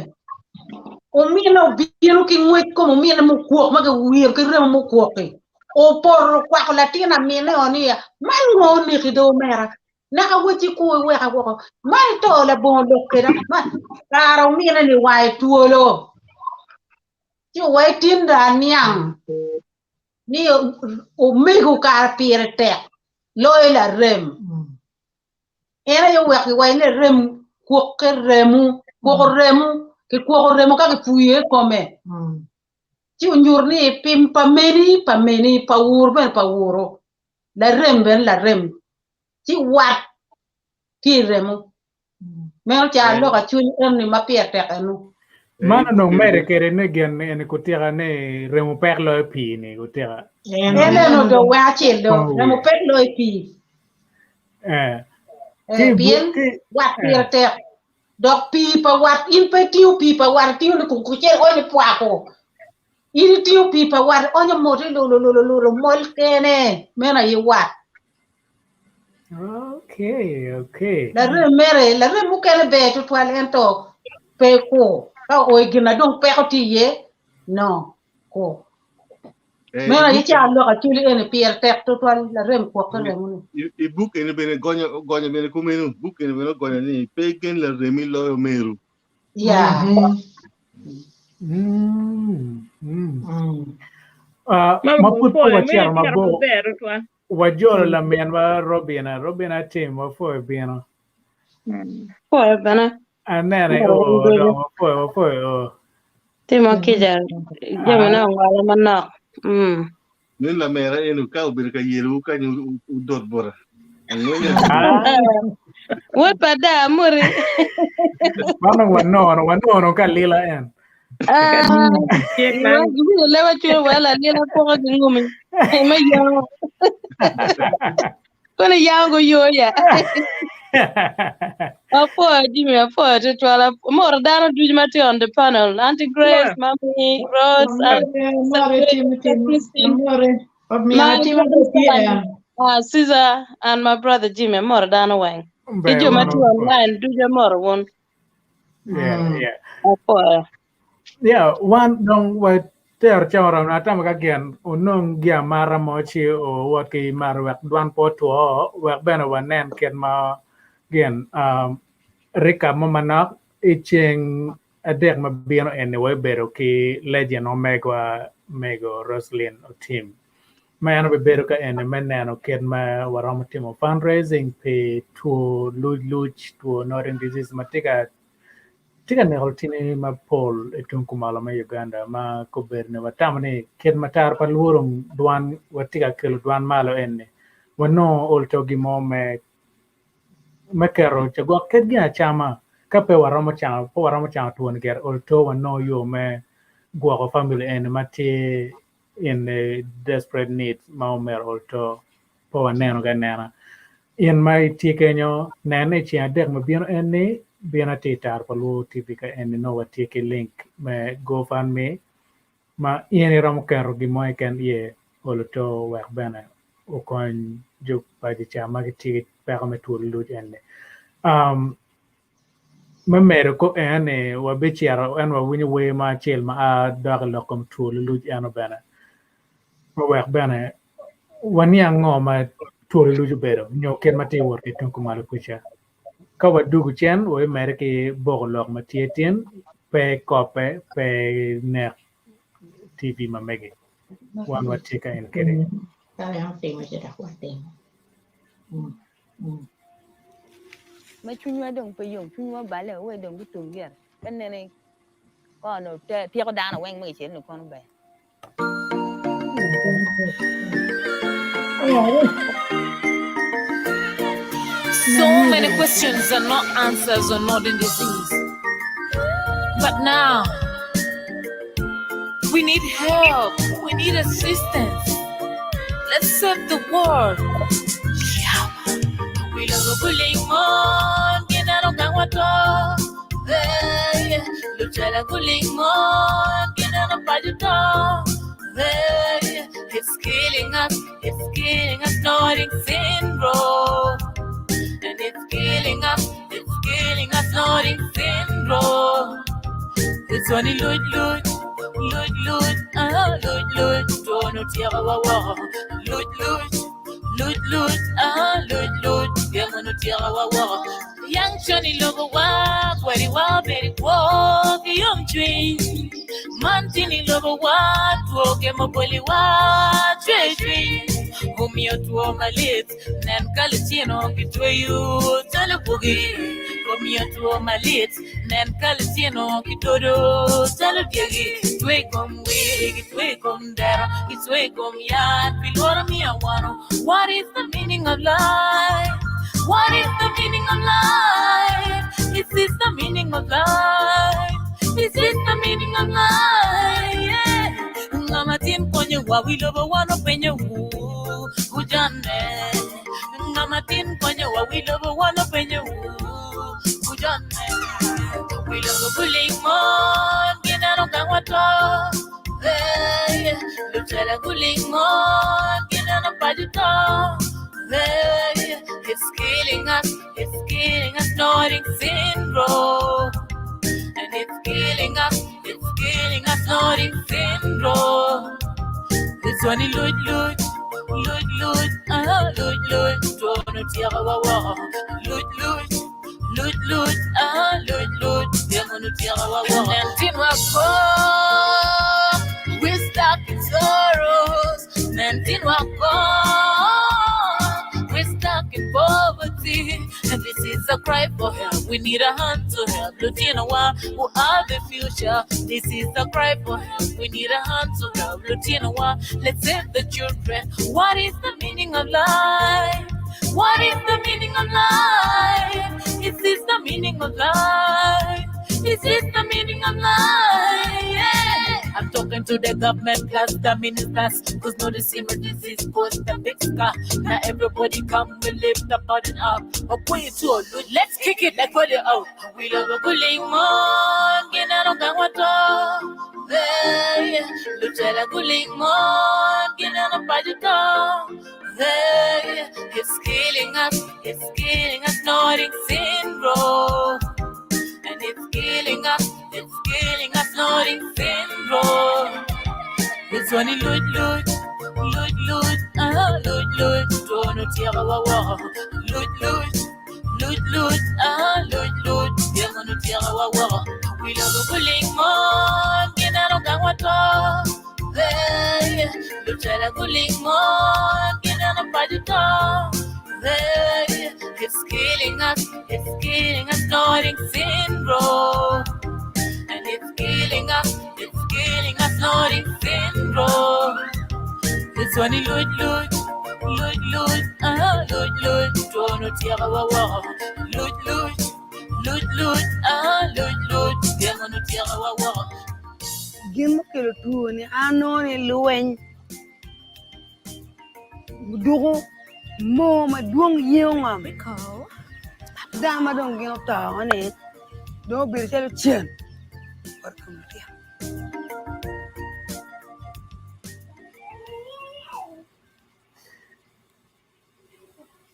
Ominne obino ki ngwec kom ominne mukwok ma kiwiro ki remo mukwok-ki. Opoto okwako latin aminne o ni, Man ngo oneki do omera? Naka wecci ku iweka woko. Man ito labongo lok keda. Man kara ominne ni wange twolo. Ci owai tin dong aniang ni omego kara pire tek loyo larem. En aye oweko giwaco ni rem kwokke remo, kwoko remo, kikwoko remo ka kipuyo i kome. Ci onyuto ni pim pa meni pa meni, pa wuru bene pa wuru, larem bene larem. Ci wat tye i remo. Meno ca lok acwiny eni ma pire tek enu. Man onongo medde kwede ni gin eni kutika ni remo pek loyo pii ni kutika. En eno do wek acel do remo pek loyo pii. Eh. Eh, pien wat pire tek. Dok pii pa wat in pe itingo pii pa wat itingo ni kucel onyo pwako. In itingo pii pa wat onyo mot ilulululu mol kene meno aye wat. Okay, okay. Larem mere, larem mukene ber tutwal ento pe kur. Ka oo i gin na dong peko tye iye, no, kur. Eh, Meno aye i buk ca lok acwali eni pire tek tutwal larem kwokke remo ni. i buk eni bene gonyo gonyo bene kumeno buk eni bene ogonyo ni pe igen laremi loyo meru Ya. Ah, ma pud pe Mama, wacito meno mabor maber tutwal. Wajolo laminwa Robina. Robina tim, wapwoyo bino. Pwoyo bene. Anene o dong wapwoyo wapwoyo o. Timo kica jamine ongolo manok. Mm. Nen lamera eno ka obedo ka yelowu kany udot bota. Wod pa da amuri. Mano wanono wanono ka lila en. Ah, iwinjo leb acwiny wek lalila poko ki ngumi me yango. Kono yango guyo ya. Apwoyo Jimmy, apwoyo tutwal. Amoro dano ducu ma tye on the panel. Auntie Grace, Mami, Rose, Amore, Timmy, Timmy, Christine, amore. my Omyero atim brother PM. Caesar, and my brother Jimmy. Amoro dano weng. Ki Ber jo ma wun tye wapwoyo. online ducu amoro wun. Yeah, yeah. Apwoyo. Yeah, wan dong watero cawa oromo atamo ka gin onong gi amata mo ci owot ki mato wek dwan pe otwo wek bene wanen kit ma gin um, recap mo manok i ceng adek ma bino eni wabibedo ki legend omegwa mego Roslyn Otim ma en obibedo ka eni me neno kit ma waromo timo fundraising pi two luc luc two nodding disease ma tye ka tye ka neko lutini mapol i tung kumalo me Uganda ma kobedo ni watamo ni kit ma taro pa lworo dwan watye ka kelo dwan malo eni wanongo olto gin mo me me keto cagwok kit gin acama ka pe waromo camo pe waromo camo twoni gire olto wanongo yo me gwoko family eni ma tye in a desperate need ma omyero olto pe waneno gi anena. In ma itye kenyo nen ni ceng adek ma bino eni bino atir i taro pa Luo TV ka eni nongo watye ki link me GoFundMe ma in iromo keto gin mo keken iye olo to wek bene okony jo paci ca ma gitye ki peko me two luluc eni. Um, me medo ko eni wabicito en wawinyo wer mo acel ma a dok i lok kom two luluc eno bene wek bene waniang ngo ma two luluc obedo nyo kit ma tye wot ki tung kumalo kuca. Ka wadugu cen wabimedde ki boko lok ma tye tin pe kope pe nek TV ma megi wan watye ka en kede. Ka en otimo ci dok watimo. Ma cwinywa dong pe yom, cwinywa oballe wa dong gutum gire. Ka nene kono tyeko dano weng ma kicel ni kono ber. So many questions and no answers on modern disease. But now, we need help. We need assistance. Let's save the world. We love a gulimon, ginano gangwato. Hey, Luchela gulimon, ginano pajuto. Hey, it's killing us, it's killing us, nodding syndrome. And it's killing us, it's killing us, nodding syndrome. It's only lut lut, lut lut, ah lut lut, tono tiaga wa wa, lut lut, lut lut, ah lut lut, gemono tiaga wa wa. Yang choni logo wa, kweri wa beri wo, yom chwin. Mantini logo wa, tuo gemo boli wa, chwe chwin. Umio tuo malit, nen kalitino kitweyu, talo bugi. Umio tuo malit, nen kalitino kitodo, talo diegi. Twe kom wiri, twe kom dero, twe kom yat, pilwara mi awano. What is the meaning of life? What is the meaning of life? Is this the meaning of life? Is this the meaning of life? Yeah. Ngama tin konyo wa wi lobo wano penyo wu ujane. Ngama tin konyo wa wi lobo wano penyo wu ujane. Wi lobo gulimon ginano kangwato. Hey, lutela gulimon ginano pajuto. Hey, it's killing us, it's killing us, nodding syndrome. And it's killing us, it's killing us, nodding syndrome. It's only lut lut, lut lut, ah lut lut, tono tiaga wa wa, lut lut, lut lut, ah lut lut, gemono tiaga wa wa. And tin wa ko, we stuck in sorrows. Nantin wa ko, we stuck in poverty. And this is a cry for help. We need a hand to help. Lutino wa, who are the future. This is a cry for help. We need a hand to help. Lutino wa, let's save the children. What is the meaning of life? What is the meaning of life? Is this the meaning of life? Is this the meaning of life? Yeah. I'm talking to the government plus the ministers. Cause no this emergency cause the big scar. Now everybody come, we lift the burden up. Let's kick it like what it out. We love a gulimon, ginano gangwato. Hey, lutela gulimon, ginano pajuto. Hey, it's killing us, it's killing us, nodding syndrome. And it's killing us, it's killing us, nodding syndrome. It's only lut lut, lut lut, ah lut lut, tono tiaga wa wa, lut lut, lut lut, ah lut lut, gemono tiaga wa wa. We love a gulimon, ginano gangwato. Hey, lutela gulimon, ginano pajuto. Hey, it's killing us, it's killing us, nodding syndrome. And it's killing us, it's killing us, nodding syndrome. It's only lut lut, lut lut, ah lut lut, tono tiaga wa wa, lut lut, lut lut, ah lut lut, gemono tiaga wa wa. Gin mokelo two ni an nongo ni lweny duko moo madwong yengo ngom dano ma dong gin oto ni dong obedo calo cen bot kom lutino.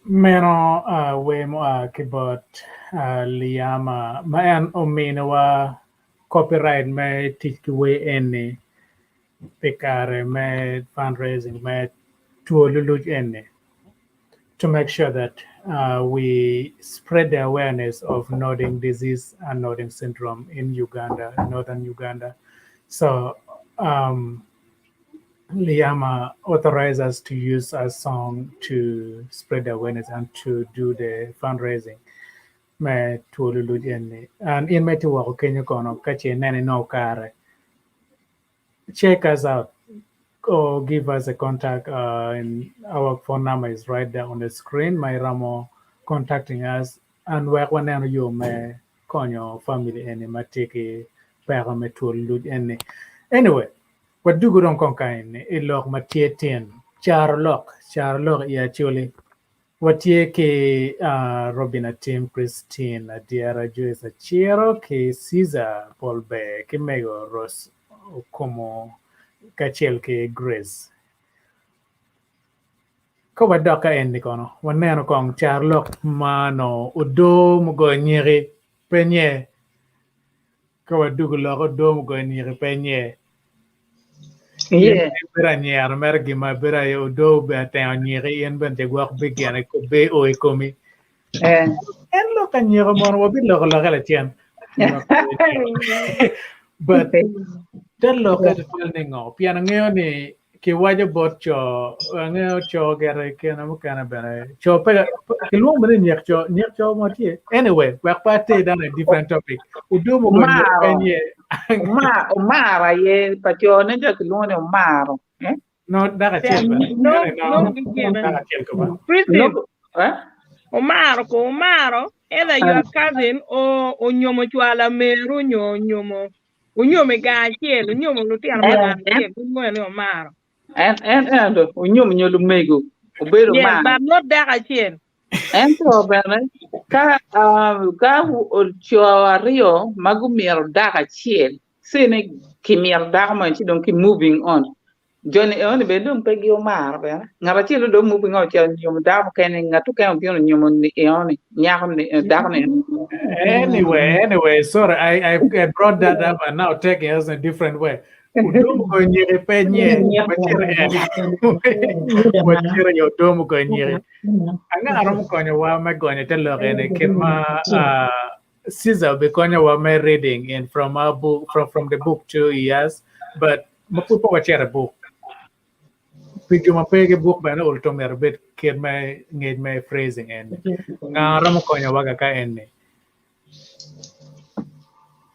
Meno wer mua ki bot Liyama ma en ominiwa copyright me tic ki wer eni pi kare me fundraising me two luluc eni to make sure that we spread the awareness of nodding disease and nodding syndrome in Uganda, northern Uganda. So um, Liyama authorized us to use a song to spread the awareness and to do the fundraising me twolo luc eni. And in ma itye woko kenyo kono ka ce ineno inongo kare, check us out or give us a contact and our phone number is right there on the screen ma iromo contacting us and wek waneno yo me konyo family eni ma tye ki peko me twolo luc eni. Anyway, wadugu dong kong ka eni i lok ma tye tin, caro lok, caro lok i Acholi. Watye ki Robin Atim, Christine Adyera, Joyce Aciro ki Caesar Paul Ber ki mego Rose Okomo kacel ki Grace. Ka wadok ka eni kono, waneno kong caro lok ma onongo odoo mugoyo nyiki pe nye. Ka wadugo lok odoo mugoyo nyiki pe nye. Yeah. Bedo anyero mere gin ma bedo aye odoo be atengo nyiki in bene jagwok bigene be o i komi. Eh. En lok anyeko mono wabiloko loke lacen. But te lokke tutwal ni ngo? Pien angeyo ni kiwaco bot co, angeyo co gire kine mukene bene co pe kilwongo bene ni nyek co, nyek co mo tye. Anyway, wek pe ater dano i different topic. Odoo mogo nyek pe Omaro. nye. Omaro, omaro aye pa co ne jo kilwongo ni omaro. Eh? No, dako acel bene. No, Ene no, no, gigene. dako acel ko ba. Christine, No, eh? Omaro ko Omaro, either your cousin or onyomo cwalo ameru nyo onyomo onyomo i gang acel, onyomo lutino me En, gang en, acel, gilwonge ni Omaro. en, en, en, onyom nyo lumego, obedo Yes, omaro. but not dako acel. Ento bene, ka, ah, ka co aryo ma gumito dako acel, ce ni kimito dako moni ci dong ki moving on. Joni enoni bene dong pe gi omaro bene. Ngat acel dong moving on ocito onyomo dako mukene, ngat mukene obino onyomo ni enoni, nyako ni, eh, dako ni. Anyway, anyway, sorry, I, I, I brought that up and now taking us in a different way. Odomo ko nyiri pe nye, wacito en. Wacito i odomo ko nyiri. Anga romo konyowa me gonyo te lok eni kit ma uh, Caesar bikonyowa me reading in from our book, from, from the book 2 years, but ma pud pe wacito i book. Pi jo ma pe ki book bene ol to myero obed kit me ngec me phrasing eni. Nga romo konyowa kaka eni?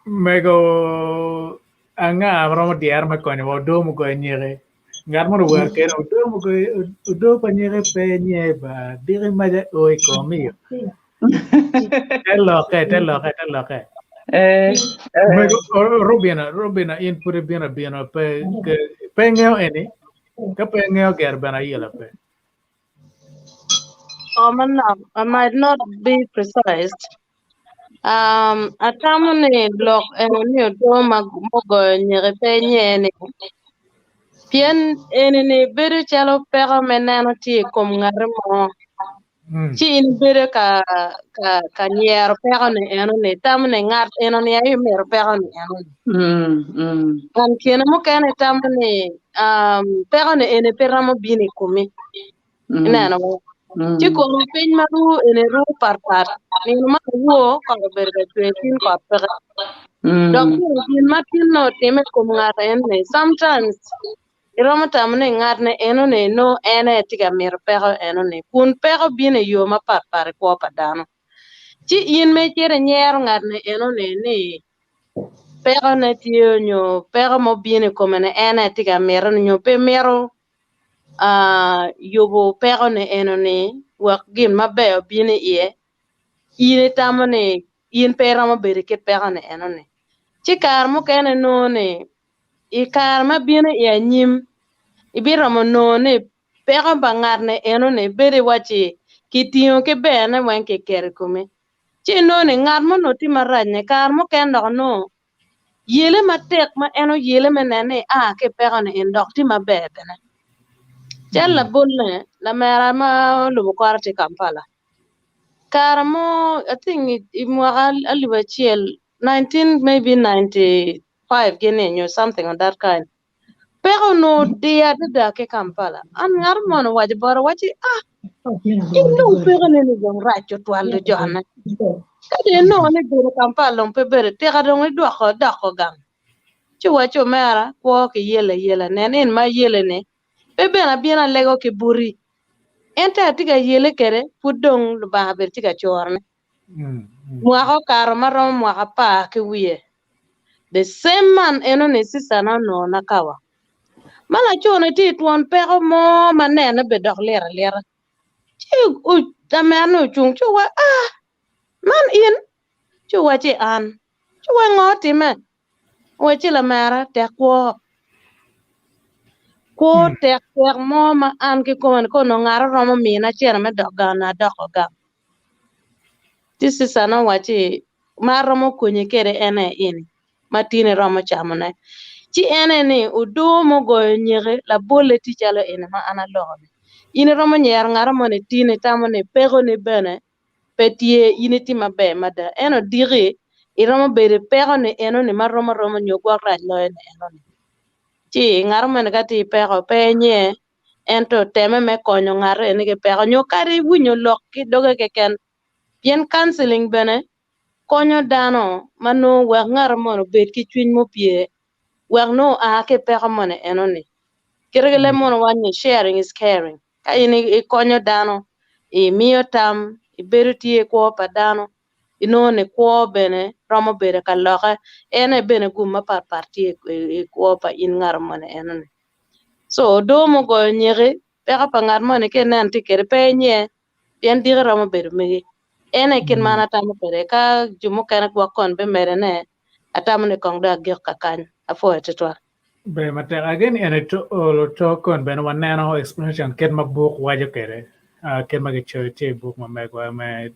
Mego anga ma romo dyero me konyowa odoo mugoyo nyiki. Ngat mo owero kene odoo mugoyo odoo pa nyiki pe nye ba diki maca o i komiyo. Te loke, te loke, te loke. Eh, eh. Mego Robina, Robina in pud ibino abina pe ke- pe ingeyo eni. Ka pe ingeyo ger bene ayela pe. Oh, man, no, I might not be precise. Atamo ni lok eno ni odoo ma mugoyo nyiki pe nye ni pien eni ni bedo calo peko me neno tye i kom ngati mo ci in ibedo ka ka ka nyero peko ni eno ni itamo ni ngat eno ni aye omito peko ni eno ni and kine mukene itamo ni peko ni eni pe romo bino i komi ineno ba ci kono piny ma ruu eni ruu patpat nino ma awor kot obedo ka cwer tin kot peke dok bene gin ma tin nongo otime i kom ngat eni sometimes iromo tamo ni ngat ni eno ni nongo en aye tye ka mito peko eno ni kun peko bino i yo mapatpat i kwo pa dano ci in ma icito inyero ngat ni eno ni ni pekone tye nyo peko mo bino i kome ni en aye tye ka mito ni nyo pe mito yubo peko ni eno ni wek gin maber obin iye in itamo ni in pe iromo bedo i kit peko ni eno ni ci kare mukene nongo ni i kare ma bino i anyim ibiromo nongo ni peko pa ngat ni eno ni bedo iwacci kitingo ki berne weng kiketo i komi ci inongo ni ngat mo onongo tye marac ni kare mukene dok nongo yele matek ma en oyele me neno ni aa ki i peko ni en dok tye maber bene. Cal labolle, lamera ma olubo kore tye i Kampala. Kare mo, I think i mwaka alip acel, 19 maybe 95 gini nyo something of that kind. Peko onongo odiyo adada ki Kampala. An ngat mo ni owaco bota wacci, ah, in dong peko neni dong rac tutwal do jone. Ka dong inongo ni bedo Kampala dong pe bedo, tika dong idwoko doko gang. Ci owaco omera, kwo ki yelo ayela, nen in ma ayele-ni, pe bene abino alego ki buti. Ento atye ka yele kwede, pud dong Lubanga bene tye ka corone. Mwaka okato ma romo mwaka apar ki wiye. The same man enoni sister-na onongo nakawa. Ma laco-ni tye i twon peko mo ma nene bene dok lit alita. Ci lamera-ni ocung ci owaco, Ah! Man in? Ci owacci, An. Ci owaco, Ngo otimme? Owacci, Lamera, tek kwo. Kwo tek tek mo ma an kikome-ni ka onongo ngat oromo mina cene me dok gang onongo adoko gang. Ci cicana owacci, Ma aromo konyi kwede en aye eni, ma tin iromo camone. Ci en aye ni, Odoo mugoyo nyeke labolle tye calo eni ma an aloko-ni. In iromo nyero ngat moni tin itamo ni pekoni bene pe tye, in itye maber mada. Ento diki iromo bedo i pekoni enoni ma rom aroma nyo gwok rac loyo ni enoni. Ci ngat moni ka tye i peko pe inye ento teme me konyo ngat eni ki peko nyo kadi winyo lok ki doge keken pien counseling bene konyo dano ma nongo wek ngat moni obed ki cwiny mupye wek nongo oa ki i peko moni enoni. Kite ki leb munu waco ni sharing is caring ka in ikonyo dano imiyo tam ibedo tye i kwo pa dano inongo ni kwo bene romo bedo ka lokke en aye bene gum mapatpat tye i kwo pa in ngat moni enoni. So odoo mugoyo nyiki, peko pa ngat moni ka ineno tye kwede pe inye pien diki romo bedo megi. En aye kit ma an atamo kwede ka jo mukene gwok kon bimede ne atamo ni kong dong agik kakany. Apwoyo tutwal. Ber matek. Again eni olo to kon bene waneno explanation kit ma buk waco kwede kit ma kicoyo tye i buk ma megwa me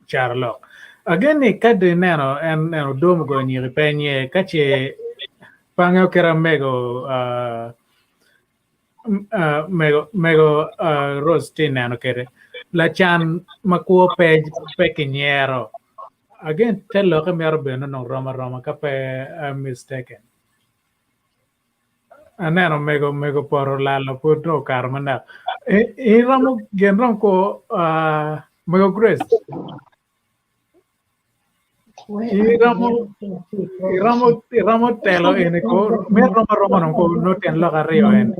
carolok. Again ni ka dong ineno en en odoo mugoyo nyiki pe nye ka ce pe angeyo kit amego mego mego Rose tye neno kwede lacan ma kwo pe pe kinyero again te lokke mito bedo ni onongo rom aroma ka pe I'm mistaken. Aneno mego mego poto olalo pud dong okato manok. Iromo gin romo ko mego Grace iromo iromo iromo telo eni ko me romo aroma dong ko nongo tyen lok aryo eni.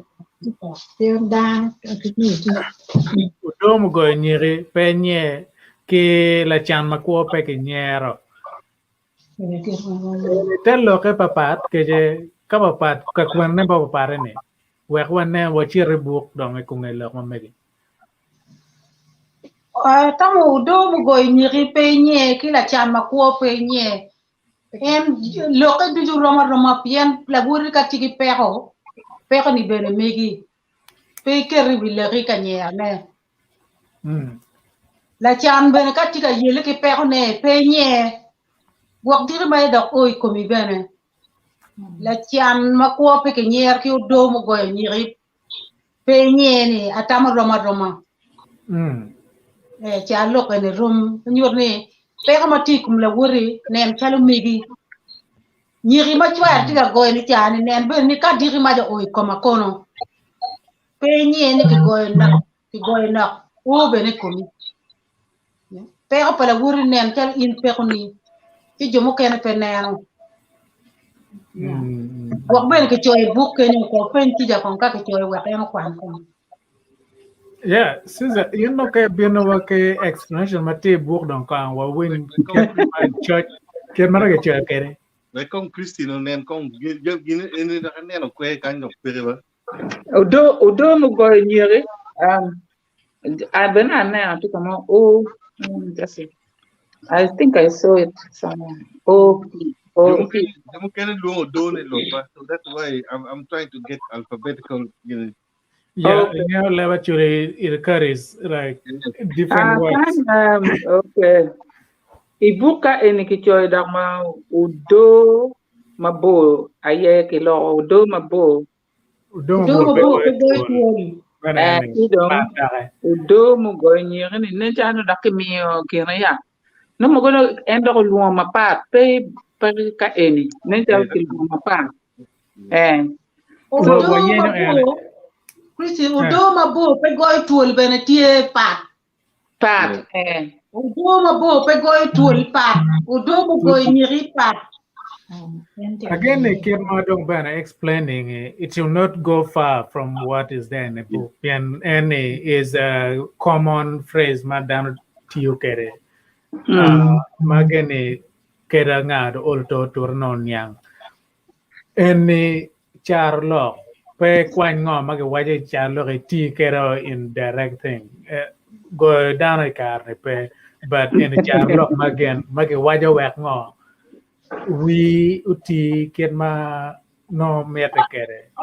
Odoo mugoyo nyiki pe nye ki lacan ma kwo pe kinyero. Te lokke papat kece ka papat ka kwene pa papate ni wek wanen wacit i buk dong i kunge lok ma megi. Atamo odoo mugoyo nyiki pe inye ki lacan ma kwo pe inye. En lokke ducu rom aroma pien lawoti ka tye ki peko, peko ni bene megi. Pe iket i wi leki ka nyerone. Lacan bene ka tye ka yelle ki pekone pe inye, gwok diki ma dok o i komi bene. Lacan ma kwo pe kinyer ki odoo mugoyo nyiki pe inye ni atamo rom aroma. Eh, ca lok eni rom nyuto ni peko ma tye i kom lawoti nen calo megi. Nyiki ma cware tye ka goyo ni ca ni nen bene ni ka diki mac oo i koma kono. Pe inye ni kigoyo nok, kigoyo nok, o bene i komi. Peko pa lawoti nen calo in pekoni, ci jo mukene pe neno. Gwok bene kicoyo i buk kenyo, kong peny tica kong ka kicoyo wek en okwan kong. Yeah, Susan, in dong ka ibino wa ki explanation ma tye i buk dong kong wawiny kit ma coc kit ma dong kicoyo kwede. Wek kong Christine onen kong gin eni dok aneno kwer kany dok peke ba. Odo odo mugoyo nyiki um, I bene aneno tye ka mo o just see. I think I saw it somewhere. O O P. Jo mukene lwongo odo ni lupa so that's why I'm trying to get alphabetical you know. Yeah, okay. you know, leb actually it carries like different words. Kan, okay. I buk ka eni kicoyo dok ma odo mabor aye kiloko odo mabor. Odo mabor pe goyo twol. Eh, ci dong odo mugoyo nyiki ni nen calo dok kimiyo gine ya. Nongo mogo en dok olwongo mapat pe pe ka eni nen calo kilwongo mapat. Eh. Odo mabor, Christy, odo mabor pe goyo twol bene tye pat. Pat, eh. Odoo mabor pe goyo twol pat. Odoo mugoyo nyiki pat. Again, kit ma dong bene explaining, it will not go far from what is there in the book. Pien eni is a common phrase ma dano tiyo kede. Ma geni kede anga do ol to tur no niang. Eni caro lok pe kwany ngo ma giwaco i caro lok iti kede in direct thing. Goyo dano i kare ni pe but eni caro lok ma gen ma giwaco wek ngo wii oti kit ma nongo mitte kwede.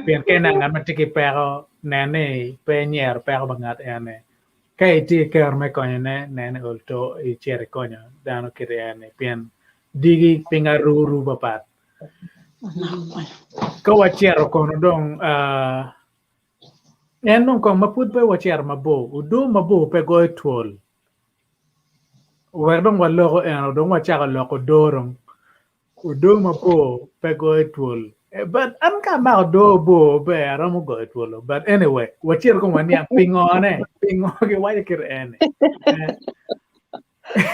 Pien ka ineno ngat ma tye ki peko, nen ni pe inyero peko pa ngat ene. Ka itye ki kero me konyone, nen ni ol to icito ikonyo dano kit eni pien digi piny aru papat. Ka wacito kono dong ah, en dong kong ma pud pe wacito mabor, odo mabor pe goyo twol. Wek dong waloko eno dong wacako loko odoo dong. Odoo mabor pe goyo twol. But an ka amako odoo bor ber aromo goyo twolo. But anyway, wacito kong waniang pingone, pingo giwaco kit eni.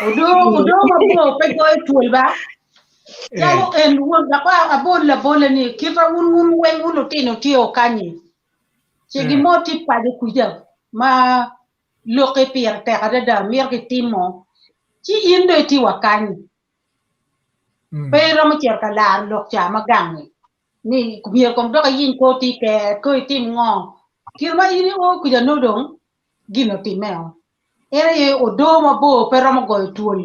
Odoo odoo mabor pe goyo twol ba. Calo en won dok abol labolle ni kita wun wun weng wun lutino tye okanyi. Ci gin mo tye paco kuca ma lokke pire tek adada mito kitimo ci in dong itye wa kany pe iromo cito ka laro lok ca ma gang-ngi ni myero kong dok iyiny kor ti ker kor itim ngo kit ma in io kuca nongo dong gin otimmeo en aye odoo mabor pe romo goyo twol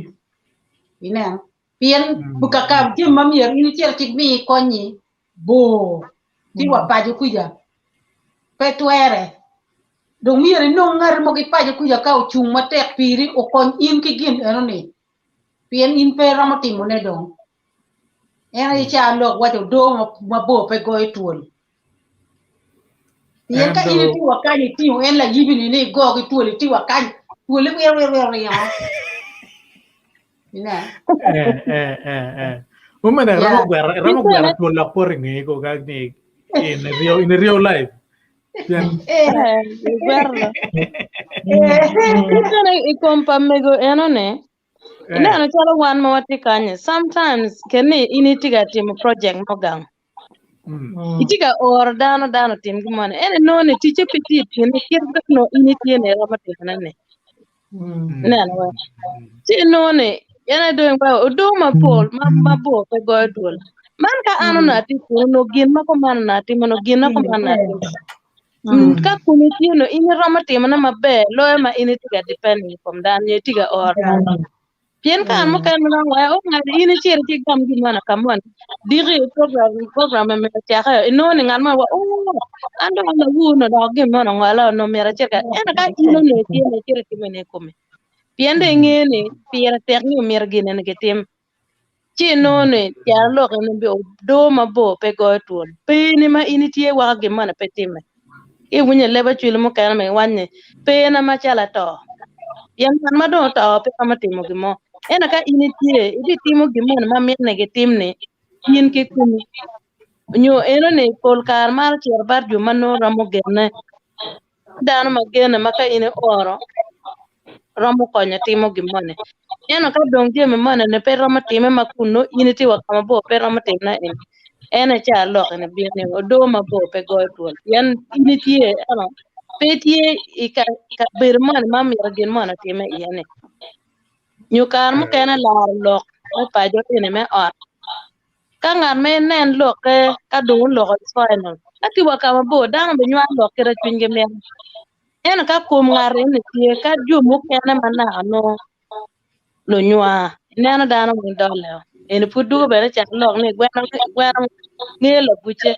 ineno pien kaka jami ma myero in icit imi kony-nyi bor tye wa paco kuca pe twere dong myero inong ngat mo ki paco kuca ka ocung matek piri okony in ki gin eno ni pien in pe iromo timone dong en aye ca lok waco odoo mabor pe goyo twol pien ka in itye wa kany itingo en layibi ni ni igo ki twol itye wa kany twol-li wir wir wir ringo Ineno? Mumene romo gwero romo gwero twol lok poto i ngeye ko ka ni in real in real life. Pien Gwero. Kene i kom pa mego enone, ineno calo wan ma watye kany-ni, sometimes keni in itye ka timo project mo gang. Itye ka oro dano, dano otim gin moni. Ento inongo ni ticce pe tye i kine kit ma onongo in itye ni iromo timone ni. Ineno wa? Ci inongo ni en aye dong iweko odoo mapol mabor pe goyo dwol. Man ka an onongo atye kunu onongo gin ma kuman onongo atimo, onongo gin ma kuman onongo atimo. Ka kumi tye onongo in iromo timone maber loyo ma in itye ka depending i kom dano nyo itye ka oro dano. Pien kare mukene nongo wai o ngat in icito ci igam gin moni ka moni diki program program me ocake inongo ni ngat mo wa o an dong lawur no dok gin moni ongola onongo myero acit ka ento ka in onongo itye ni icito itimo ni i kome pien dong ingeyo ni pire tek ni omyero gin eni kitim ci inongo ni carolok eni doo mabor pe goyo twol pe ni ma in itye weko gin moni pe timme. Iwinyo i leb acwili mukene ma iwaco ni, Pe na macalo ato. Pien ngat ma dong oto pe romo timo gin mo. Ento ka in itye, ibitimo gin moni ma mitte ni gitim-ni in kikomi. Nyo enoni pol kare maro cito bot jo ma nongo romo genne. Dano ma genne ma ka in ioro romo konyo timo gin moni. Ento ka dong jami moni pe romo timme ma kun nongo in itye wa ka mabor pe romo timone eni, en aye ca lok eni bino ni odoo mabor pe goyo twol pien in itye ento pe itye i kabedo moni ma myero gin moni otimme iye ni. Nyo kare mukene laro lok me paco eni me ot Ka ngat ma inen lokke ka dong oloko i final, ka tye wa ka mabor dano binywalo lok kite cwinygi mito. Ento ka kom ngat eni tye ka jo mukene ma naka nongo lunywar ineno dano weng dole o. Eni pud dugo bene cak lok ni gweno gweno ngeyo labucce.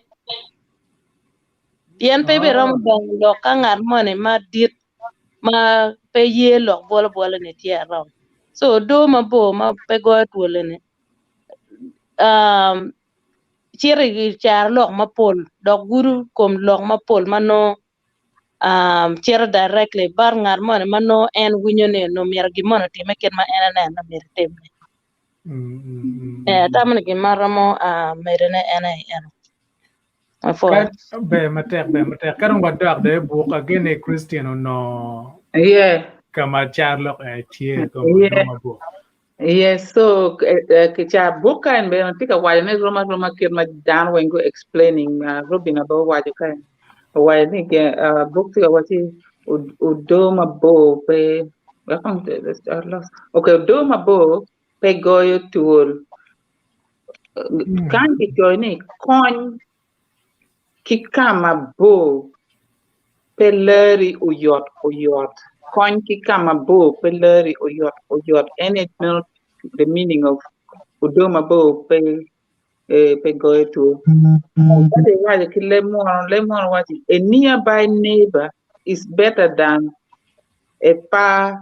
Pien pe ibiromo dongo lok ka ngat moni madit ma pe ye lok bwolo bwolo ni tye around. So odoo mabor ma pe goyo twol eni cito i carolok mapol dok gudo kom lok mapol ma nongo cito directly bot ngat moni ma nongo en winyo ni onongo myero gin moni otimme kit ma en eneno ni myero etim-mi. Atamo ni gin ma aromo medone en aye eno. Apwoyo. Ber matek, ber matek. Ka dong wadok dong i buk, agene Christian onongo Yeah. ka ma carolok eni tye i kom Yeah. odoo mabor. Yes, so kica book ka en bene tye ka waco ni rom aroma kit ma dano weng gu explaining Robin abe owaco ka en owaco ni book tye ka waci odo mabor pe okay odo mabor pe goyo twol. Kany kicoyo ni kony ki ka mabor pe leri oyot oyot. Kony ki ka mabor pe leri oyot oyot. En aye meno the meaning of odo mabor pe pe goyo two. Ka dong iwaco ki leb munu, leb munu waco a nearby neighbor is better than a far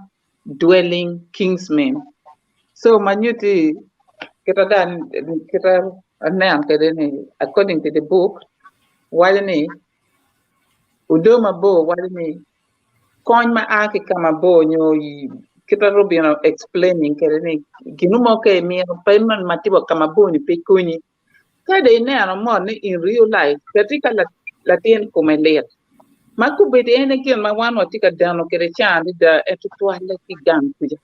dwelling kinsman. So ma nyutti kita dan kita aneno kwede ni according to the book waco ni odo mabor waco ni kony ma a ki ka mabor nyo kita Robin explaining kwede ni gin mo ka imito pe ma tye wa ka mabor ni pe konyi. Ka dong ineno mot ni in real life kati ka latin kome lit ma kobedo en aye gin ma wan watye ka deno kwede ca adada en tutwalle ki gang kuca.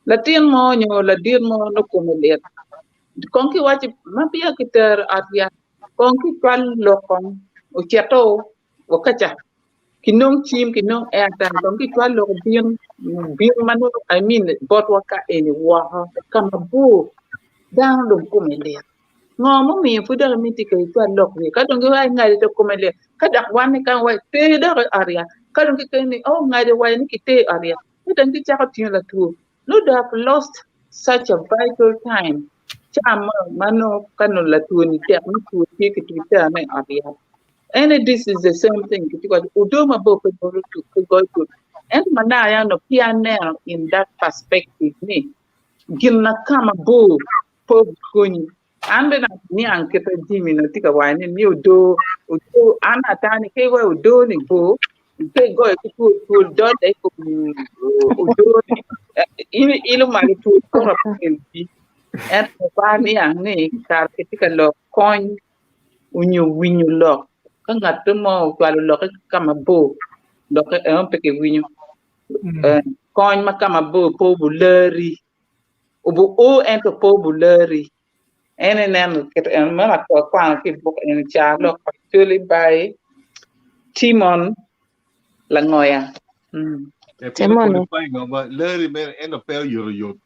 Latin mo nyo ladit mo nongo kome lit kong kiwaco ma peya kitero i ot yat kong kicwal lok kong ocito wa kaca kinong cim kinong airtime kong kicwal lok obin bin ma nongo I mean botwa ka eni woko ka mabor dano dong kome lit ngo mumiyo pud dok imiti ka icwal lok ni ka dong giwaco ngadi dong kome lit ka dok wan ni kany waco ter dok i ot yat ka dong kikelo ni oh ngadi owaco ni kiter i ot yat ka dong gicako tingo latwo nongo they have lost such a vital time ca ma nongo ka nongo latwo ni tek me two tye ki terone i ot yat ene this is the same thing kitye ka waco odo mabor pe goyo tut ento ma naka yam onongo peya aneno in that perspective ni gin na ka mabor pe obikonyi an bene aniang kit ma Jimmy onongo tye ka waco ni mi odo odo an ata ni ka iwaco odo ni bor pe igoyo ki twol twol dole i kom odo ni in ilo malo twol poto i wi ento pe aniang ni kare kitye ka lok kony onyo winyo lok ka ngat mo ocwalo lokke ka mabor lokke eno pe kiwinyo kony ma ka mabor pe obuleri obu o ento pe obuleri en ineno kit en meno akwano ki i buk eni ca lok pa Acholi by Timon Langoya. Timon. Leri mere ento pe oyotoyot.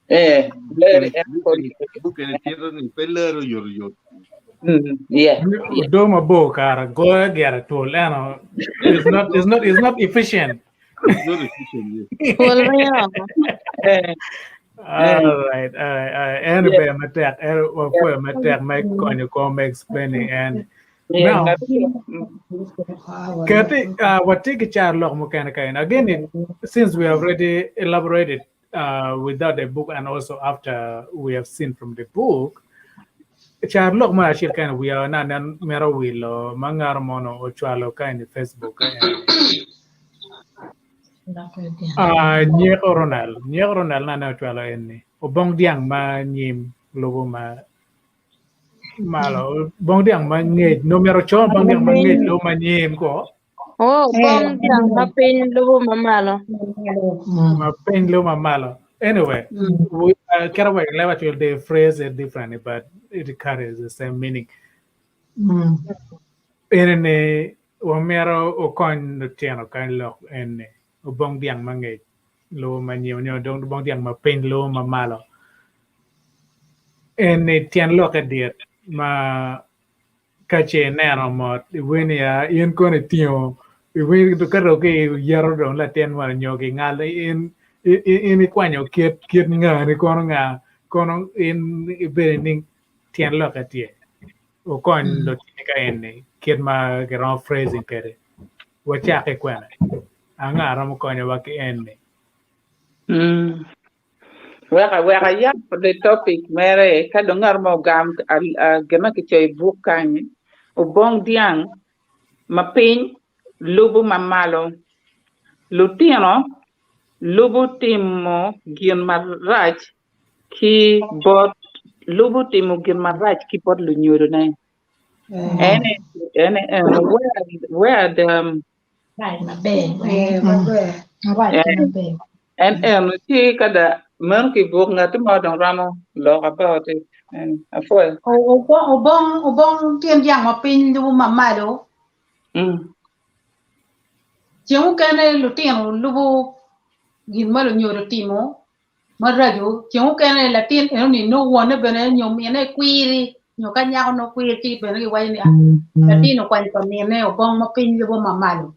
Eh, leri ento pe oyotoyot. Buk eni tito ni pe leri oyotoyot. Yeah. Odo mabor kara goyo gire twol eno it's not it's not it's not efficient. It's not efficient. Yeah. Twol ringo. All right, all right, all right. En ber matek, en wapwoyo matek me konyo kwo me explaining en. Now, Kathy, watye ki caro lok mukene ka en. Again, it, since we have already elaborated without the book and also after we have seen from the book, caro lok mo acel ka en wiya na nen mito wilo ma ngato mono ocwalo ka en i Facebook ka en. Nyeko Ronald, Nyeko Ronald na ne ocwalo en ni obong dyang ma nyim lubo ma malo bong dyang ma ngec no myero ocoo bong dyang ma ngec lubo ma nyim ko. Oh, bong dyang ma piny lubo ma malo. Ma piny lubo ma malo. Anyway, we kera wa leba actually they phrase it differently but it carries the same meaning. Ene ni wamyero okony lutino kany lok eni obong dyang ma ngec lubo ma nyim nyo dong obong dyang ma piny lubo ma malo. Eni tyen lokke dit ma ka ce ineno mot iwinyo ya in kono itingo iwinyo ka dong ki yeto dong latin moni nyo kingalo in in ikwanyo kit kit ngani kono nga kono in ibedo ni tyen lokke tye okony lutini ka eni kit ma kiromo phrasing kwede wacak ki kwene anga romo konyowa ki eni. Wek wek ayab the topic mere ka dong ngat mo ogam gin ma kicoyo i buk kany obong dyang ma piny lubo ma malo lutino lubo timo gin marac ki bot lubo timo gin marac ki bot lunyodone ene ene where the Marac maber. Marac maber. En eno ci ka da. Meno ki buk ngati mo dong romo lok about it. Apwoyo. Obong obong tyen dyang ma piny lubo ma malo. Ceng mukene lutino lubo gin ma lunyodo timo maraco, ceng mukene latin enoni nongo wonne bene nyo mine kwiri nyo ka nyako nongo kwiri ci bene giwaco ni latin okwanyo pa mine obong ma piny lubo ma malo.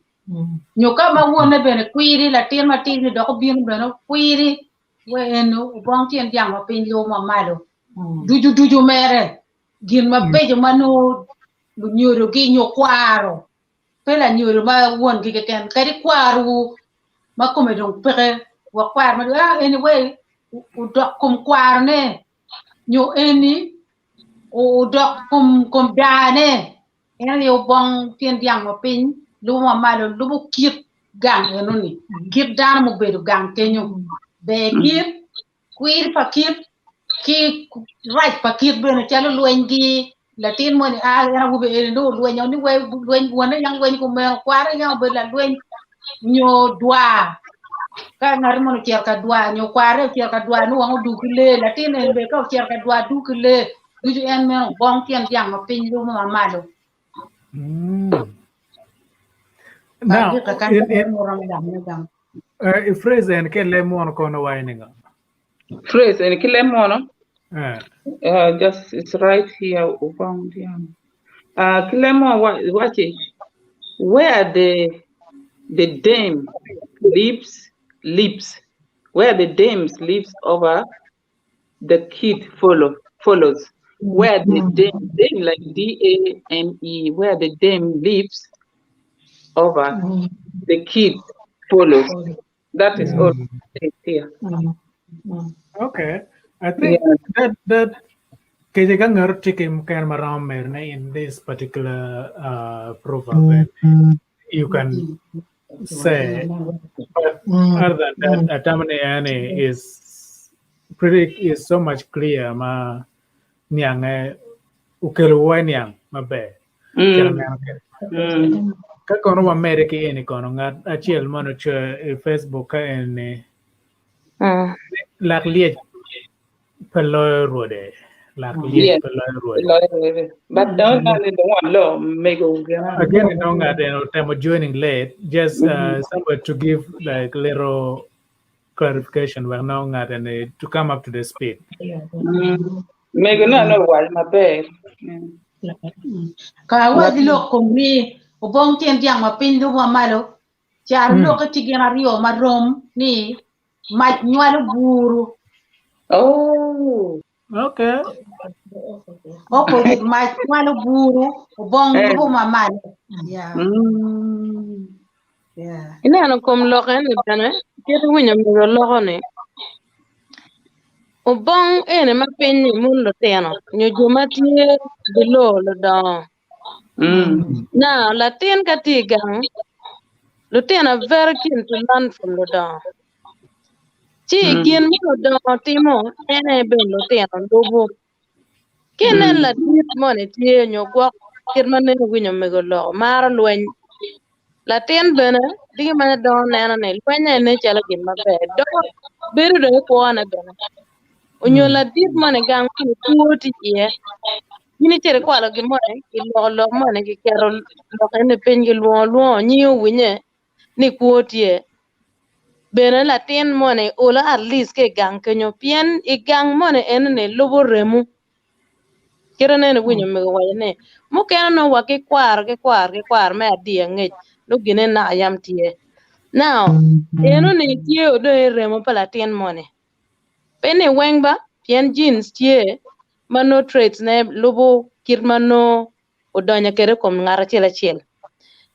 Nyo ka ma wonne bene kwiri latin matidi dok obino bene okwiri we eno obong tyen dyang ma piny lubo ma malo. Ducu ducu mere gin mabeco ma nongo lunyodogi nyo kwaro pe lanyodo ma wongi keken kadi kwarowu ma kome dong peke wek kwaro ma ah eni wai odok kom kwarone nyo eni odok kom kom dane en aye obong tyen dyang ma piny lubo ma malo lubo kit gang enoni kit dano mubedo gang kenyo ber kit kwir pa kit ki rac pa kit bene calo lwenygi latin moni a en awobi eni nongo olwenyo ni wai lweny wonne yang lweny kumeno kware yang obedo lalweny nyo dwar ka ngat moni ocito ka dwar nyo kware ocito ka dwar nongo wang odugo ki lee latin eni bene ka ocito ka dwar dugo ki lee ducu en meno bong tyen dyang ma piny lubo ma malo. Now, in, i phrase en ke le mono kono wayo ningo? Phrase en ki le mono? Just it's right here ubong dyang. Ki le mono waci where the dame lives lives where the dame lives over the kid follow follows where the dame dame like D A M E where the dame lives over the kid follows that is all here. Okay. I think that kece ka ngato tye ki mukene ma romo medone in this particular proverb you can say but other than that atamo ni eni is pretty is so much clear ma niange okelo wa niang maber kit aneno kwede. Ka kono wamede ki eni kono ngat acel mono ocoyo i Facebook ka eni lak lyec pe loyo rwode lak lyec pe loyo rwode. But don't know the one law mego Again, you know, ngat en otemo joining late just somewhere to give like little clarification wek nongo ngat eni to come up to the speed. Mego no no wal maber. Ka awac lok kom ni obong tyen dyang ma piny lubo ma malo, caro lokke tye gin aryo marom ni mac nywalo buru. Oh. Okay. Opposite mac nywalo buru, obong lubo ma malo. Yeah. Yeah. Ineno kom lok eni bene, kit winyo mego loko ni, obong eni ma piny-ni mun lutino nyo jo ma tye below ludongo. Now, latin ka tye i gang, lutino are very keen to learn from ludongo. Ci gin ma ludongo timo en aye bene lutino lubo. Ka inen ladit moni tye nyo gwok kit ma nene iwinyo omego loko maro lweny, latin bene diki ma dongo neno ni lweny aye nen calo gin maber doko bedo dong i kwone bene. Onyo ladit moni gang moni two tye iye in icito ikwalo gin moni kiloko lok moni kiketo lok eni piny kilwongo lwongo nyinge owinye ni kwo tye bene latin moni olo at least ki i gang kenyo pien i gang moni enoni lubo remo kite nene iwinyo omego waco ni mukene nongo wa ki kwaro ki kwaro ki kwaro me adi angec nongo gine naka yam tye now enoni tye odong i remo pa latin moni pe ni weng ba pien genes tye ma nongo traits ne lubo kit ma nongo odonyo kwede i kom ngat acel acel.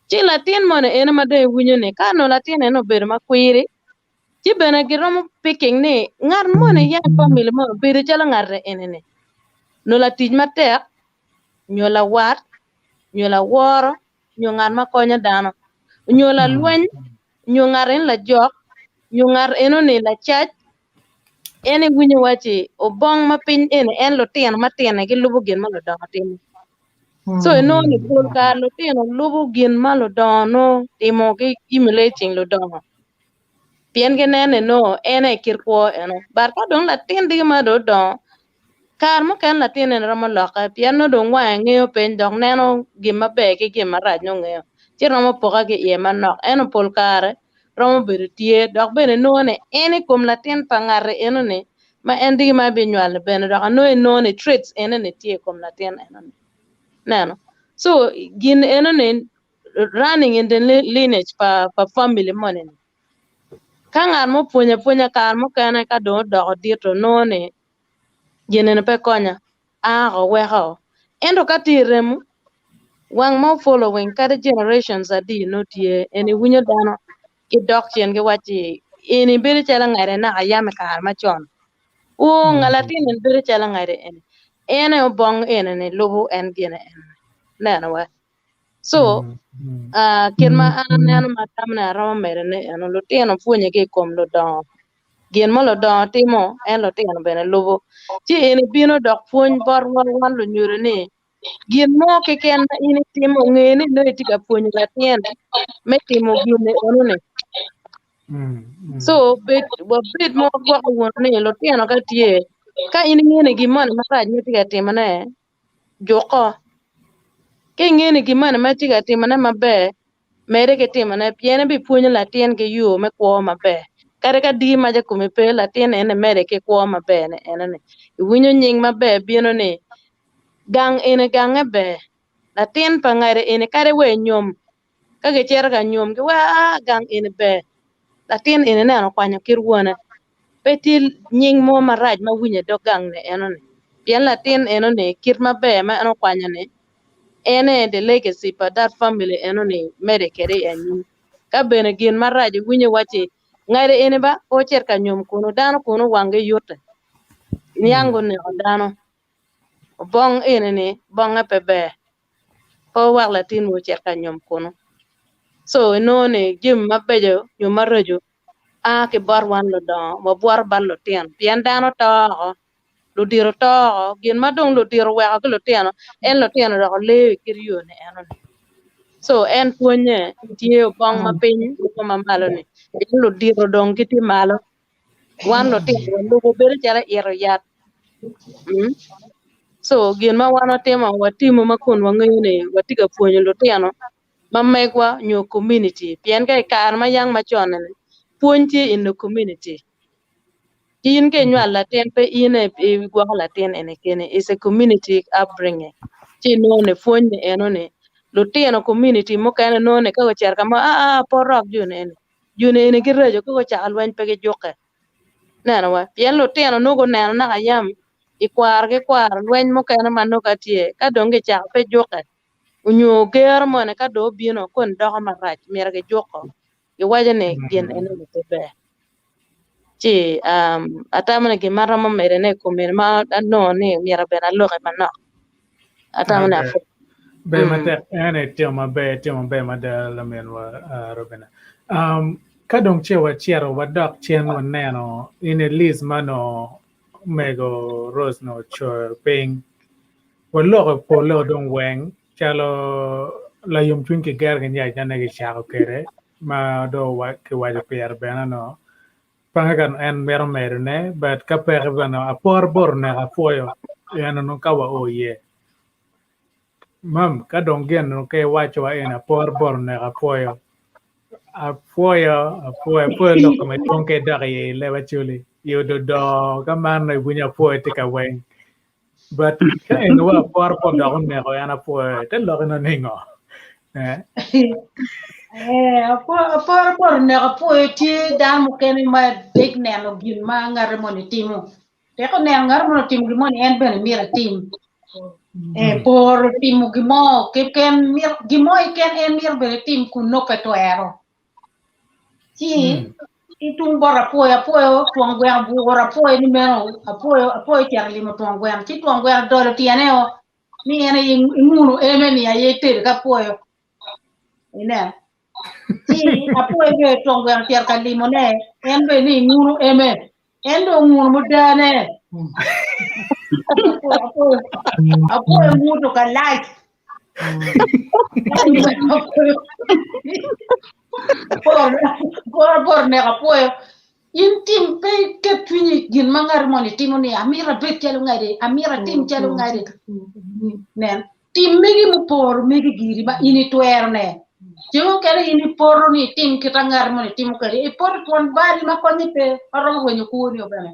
Ci latin moni ene ma dong iwinyo ni ka onongo latin eno obedo ma kwiri ci bene giromo picking ni ngat moni ya i family moni obedo calo ngat eni-ni nyo latic matek nyo lawat nyo laworo nyo ngat ma konyo dano nyo lalweny nyo ngat eni lajok nyo ngat eno-ni lacac en iwinyo waci obong ma piny eni en lutino matino gilubo gin ma ludongo timo. So inongo ni pol kare lutino lubo gin ma ludongo nongo timo gi emulating ludongo. Pien gineno ni nongo en aye kit kwo eno. But ka dong latin diki ma dong odongo, kare mukene latin eni romo lokke pien nongo dong wange ngeyo piny dok neno gin maber ki gin marac nongo ngeyo ci romo poke ki iye manok ento pol kare romo bedo tye dok bene nongo ni en i kom latin pa ngati enoni ma en diki ma ebinywalo bene dok anongo inongo ni traits enoni tye i kom latin enoni neno so gin enoni running in the lineage pa pa family moni ni ka ngat mo opwonyo apwonya kare mukene ka dong odoko dit onongo ni gin eni pe konya aa ko weko ento ka tye i remo wang ma following kadi generations adi nongo tye eni winyo dano ki dok cen giwacci eni bedo calo ngade naka yam i kare macon oo nga latin eni bedo calo ngade eni en aye obong eni ni lubo en gine eni neno wa so uh, kit ma an aneno ma tamne aromo medone eno lutino pwonye ki i kom ludongo gin ma ludongo timo en lutino bene lubo ci en ibino dok pwony botwa wan lunyodo ni gin mo keken ma in itimo nge ni nongo itye ka pwonyo latin me timo gin enoni so bed wabed ma wagwoko wunu ni lutino ka tye ka in ingeyo ni gin moni marac ma itye ka timone juko. Ka ingeyo ni gin moni ma itye ka timone maber, medde ki timone pien ibipwonyo latin ki yo me kwo maber. Kadi ka dir maca kome pe, latin eni medde ki kwo maber ni enoni. Iwinyo nying maber bino ni gang eni gange ber, latin pa ngati eni kadi wa inyom ka gicito ka nyom giweko aa gang eni ber latin eni neno okwanyo kit wone pe tye nying mo marac ma winyo i dog gang ni enoni pien latin enoni kit maber ma en okwanyo ni en aye the legacy pa that family enoni mede kwede i anyim ka bene gin marac iwinyo iwacci ngade eni ba pe ocit ka nyom kunu dano kunu wanggi yute niang guneko dano obong eni ni bonge pe ber pe wuwek latinwu ocit ka nyom kunu. So inongo ni jami mabeco nyo maraco a ki bot wan ludongo wabwoto bot lutino pien dano to oko, ludito to oko, gin ma dong ludito oweko ki lutino en lutino dok oleyo i kit yo ni enoni. So en pwonye tye obong ma piny ki ma malo ni pien ludito dong gitye malo wan lutino walubo bedo calo ito yat. Mm. So gin ma wan watimo, watimo ma kun wangeyo ni watye ka pwonyo lutino ma megwa nyo community pien ka i kare ma yang macon ni pwony tye in the community. In ka inywalo latin pe in aye igwoko latin eni keni it's a community upbringing. Ci inongo ni pwony ni eno ni lutino community mukene nongo ni ka gucito ka mo aa pot rok joni eni joni eni giraco ka gucako lweny pe gijukke. Neno wa, pien lutino nongo guneno naka yam i kwaro ki kwaro lweny mukene ma nongo ka tye ka dong gicako pe jukke onyo gero moni ka dong obino kun doko marac myero gijuko giwaco ni gin enoni pe ber. Ci um, atamo ni gin ma aromo medone i kom eni ma anongo ni myero bene aloki manok atamo ni Okay. apwony. Ber Mm. matek en itimo maber itimo maber mada laminwa uh, Robina. Um, ka dong ce wacito wadok cen waneno in e list ma no mego Rose no ocoyo piny waloko polo dong weng calo layom cwiny ki gero ki nyac ne gicako kede ma do kiwaco pire bene no Pange ka en mito medo ne but ka peke bene apor bot oneko apwoyo en onongo ka wa o iye. Mam ka dong gin onongo ka iwaco wa eni apor bot oneko apwoyo. Apwoyo apwoyo apwoyo lok kome dwong ka idok iye i leb Acholi i ododo ka man iwinyo apwoyo tye ka weng but ka eni wa apor bot dok oneko en apwoyo te lok eno ningo? Eh. Eh, aporo bot oneko apwoyo tye dano mukene ma dek neno gin ma ngate moni timo. Tek oneno ngate moni otimo gin moni en bene myero etim. Eh, poro timo gin mo keken myero gin mo keken en myero bene etim kun nongo pe twero. Ci ki tung bot apwoyo, apwoyo twon gweno oburo apwoyo ni meno apwoyo apwoyo ocito olimo twon gweno ci twon gweno odolo tyene o ni en aye inguno eme ni aye itedo ki apwoyo ineno ci apwoyo bene twon gweno ocito ka limone en bene ni inguno eme en dong onguno mudane apwoyo apwoyo nguto ka lac. Apora bot oneko apwoyo. In tim pe iket cwinyi i gin ma ngat moni timo ni amito abed calo ngadi, amito atim calo ngadi. Nen, tim megi muporo megi giri ma in itwero ne. Ceng mukene in ipoto ni itim kit a ngat moni timo kwede, ipoto i twon bal ma konye pe, ma romo rwenyo kwoni o bene.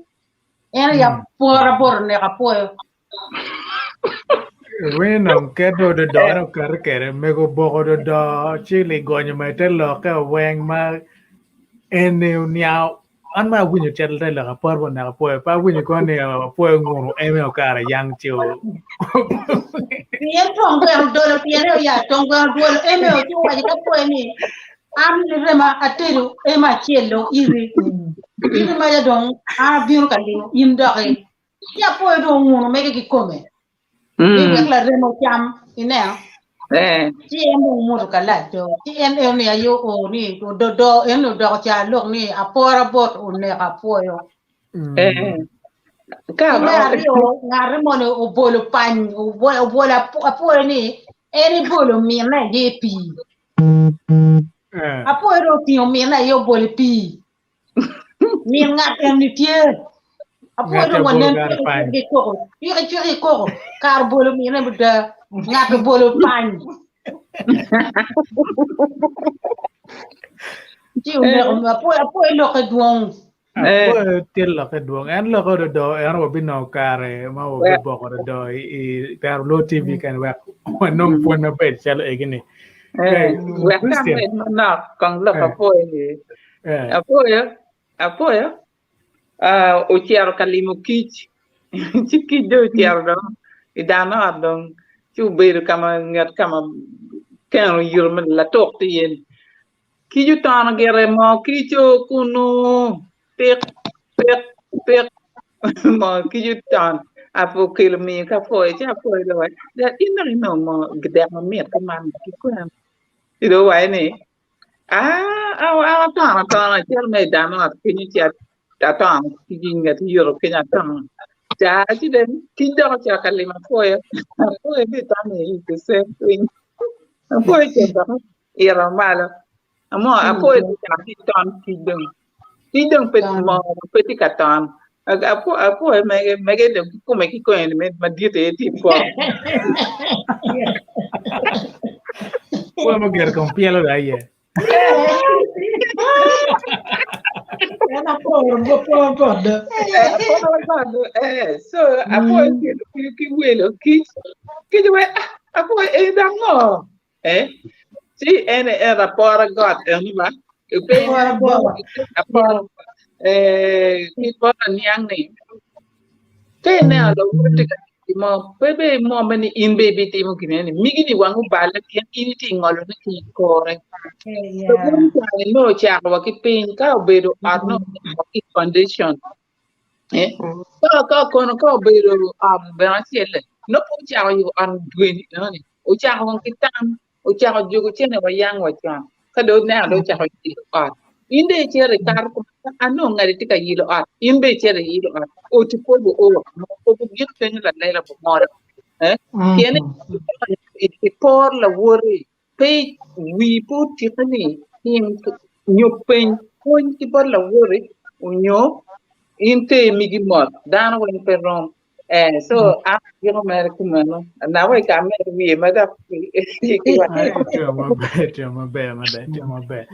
En aye apora bot oneko apwoyo. Rwino keto dodo en oketo kede mego boko dodo ci ligonyo ma ite lokke weng ma eni oniang an ma awinyo cal te lok apor bo naka apwoyo pe awinyo kono ni apwoyo ngunu eme okara yang ci o Pien tong gweno dolo tyene oya tong gweno dwolo eme o ci owaco ki apwoyo ni an lirema atedo eme acel dong iri iri maca dong an abino ka limo in doki Ci apwoyo dong onguno mege kikome ni wek lareme ocam, ineno? Ci en dong omuto kalac do. Ci en eno ni aye oo ni ododo en ni odoko ca lok ni apora bot oneko apwoyo. Ki me aryo ngate moni obolo pany obolo apwoyo ni en ebolo minne aye i pii. Apwoyo dong otingo minne aye obolo i pii. Min ngat eni tye. Apwoyo dong wanen cwiki koko. Cwiki cwiki koko. Kar bolo mine muda. Ngat obolo pany. Ci oneko apwoyo apwoyo lokke dwong. Apwoyo tye lokke dwong. En lokke ododo en wabinongo kare ma wabiboko ododo i Tero Luo TV kene wek wanong pwony maber calo egini. Wek ka med manok kong lok apwoyo ni. Apwoyo, apwoyo, ah, ocito ka limo kic, ci kic dong ocito dong i dan ot dong, ci obedo ka ma nget ka ma keno oyito ma latuk tye iye ni. Kic otono gire moo kic o kunu pik pik pik moo kic oton apo okelo miyo ki apwoyo ci apwoyo dong owaco in dong inongo moo dek mamit kuman ki kwene ci dong owaco ni Ah, an atono atona acito me i dan ot kenyo ci atono ki nget yito kenyo atono. Ca ci dong kic dok ocito ka limo apwoyo, apwoyo be tamo ni it's the same thing. Apwoyo ocito dok ito malo. Amo apwoyo dong ocako ki ton kic dong. Kic dong pe moo pe tye ka ton. Apwoyo mege mege dong kikome kikome ni madit aye tye i poto. Pwoyo ma ogeto kom pyelo dong aye. En aporo aporo bot do. Aporo bot do. Eh, so apwoyo kelo ki welo kic. Kic we ah, apwoyo eh dok ngo? Eh, ci en en apora got eno ba. Pe Apora got. apora eh ki bot aniang ni ka ineno lawoti tye ka timo pe be imwomme ni in be ibitimo gin eni migi ni wang oballe pien in itye ngolone ki i kore. Lawoti kare nongo ocako wa ki piny ka obedo ot nongo ocako wa ki i foundation. Eh, ka ka kono ka obedo ot bene acel-le nongo pe ocako yubo ot dweni enoni ocako kong ki tam ocako juko cene wa yang wa con ka dong oneno dong ocako yilo ot in dong icito ikato kuma anongo ngati tye ka yilo ot in bene icito iyilo ot oti pe obo o obino kenyo lalela bumolo eh pien ipor lawoti pe wii pe otike ni tim nyo peny pwony ki bot lawoti onyo in ter migi mot dano weng pe rom eh so an agiko mere kumeno nawa i ka mere wiye ma dok Tye maber, tye maber mada, tye maber.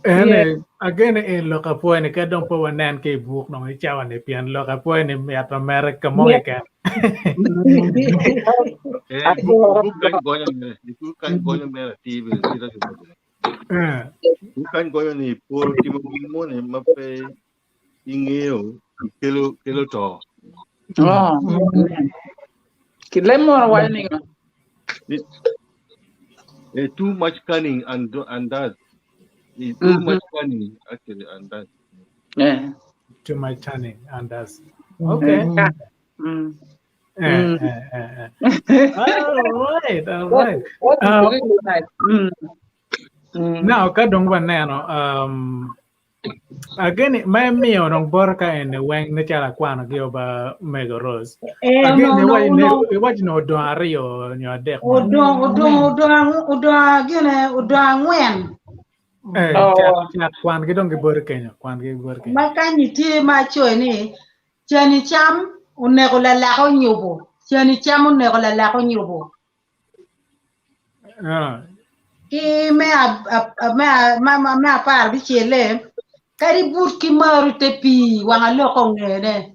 Ene, agene i lok apwoyo ni ka dong pe wanen ki i buk dong i cawa ni pien lok apwoyo ni mit ma mere ka mo keken. Eh, buk buk kany gonyo mere, buk kany gonyo mere atir bene tira ki bene. Eh, Buk kany gonyo ni poro timo gin moni ma pe ing'eyo kelo kelo to. Oh. Kit leb moro waco ni ngo? Ni, eh, too much cunning and and that. Eh, Too much cunning actually and that. Eh. Too much cunning and that's okay. Mm. Eh, eh, eh, eh. All right, all right. What is really nice. Mm. Now ka dong waneno um, Again, ma imiyo dong bota ka eni weng ne calo akwano gi oba mego Rose. Eh, Again, no, no, iwaco ne no. iwaco ni odong aryo nyo adek mo. Odong, odong, odong, odong gine, odong angwen. Eh, Oh. cak cak kwan ki dong giboro kenyo, kwan ki giboro kenyo. Ma kany tye ma acoyo ni cani cam oneko lalak onyubo. Cani cam oneko lalak onyubo. Ah, Ki me a, a, a, me a, ma, ma, me apar bicelle kadi but ki maru te pii wang aloko ongene.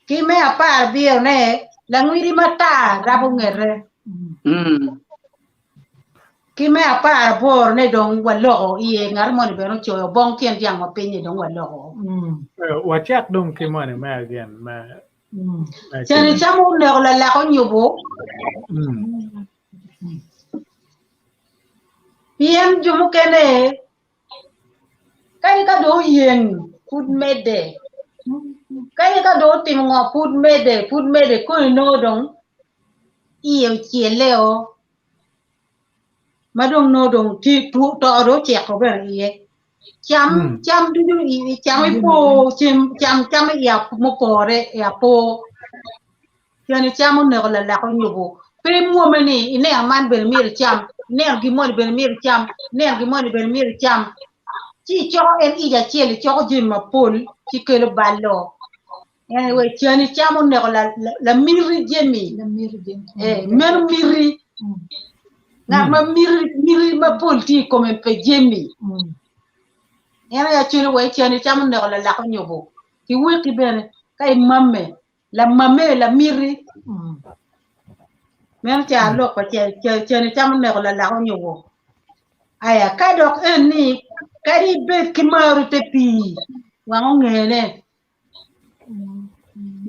Ki me apar birone langwidi matar rabo ngete. Ki me apar aborone dong waloko iye ngat moni bene ocoyo bong tyen dyang ma piny-nyi dong waloko. Eh, wacak dong ki moni me again me me Cani camo oneko lalak onyubo pien jo mukene kadi ka dong oyeng pud medde kadi ka dong otimo ngo pud medde pud medde koni nongo dong iye ocelle-o ma dong nongo dong tye to dong ocito bene iye cam cam ducu cam ipo cam cam i mupore i apor Pien icam oneko lalak onyubo. Pe imwome ni ineno man bene myero icam, ineno gin moni bene myero icam, ineno gin moni bene myero icam. Ci icoko en ic acel, icoko jami mapol ci kelo bal-lo. Anyway, cen icam oneko lamiti jami. Eh, meno miti. Ngat ma miti, miti mapol tye i kome pe jami. En aye acwalo wa icen icam oneko lalak onyubo. Ki weki bene ka imame Lamame lamiti. Meno ca lok pa cen icamo neko lalak onyubo. Aya ka dok en ni kadi ibed ki maru te pii wang ongene.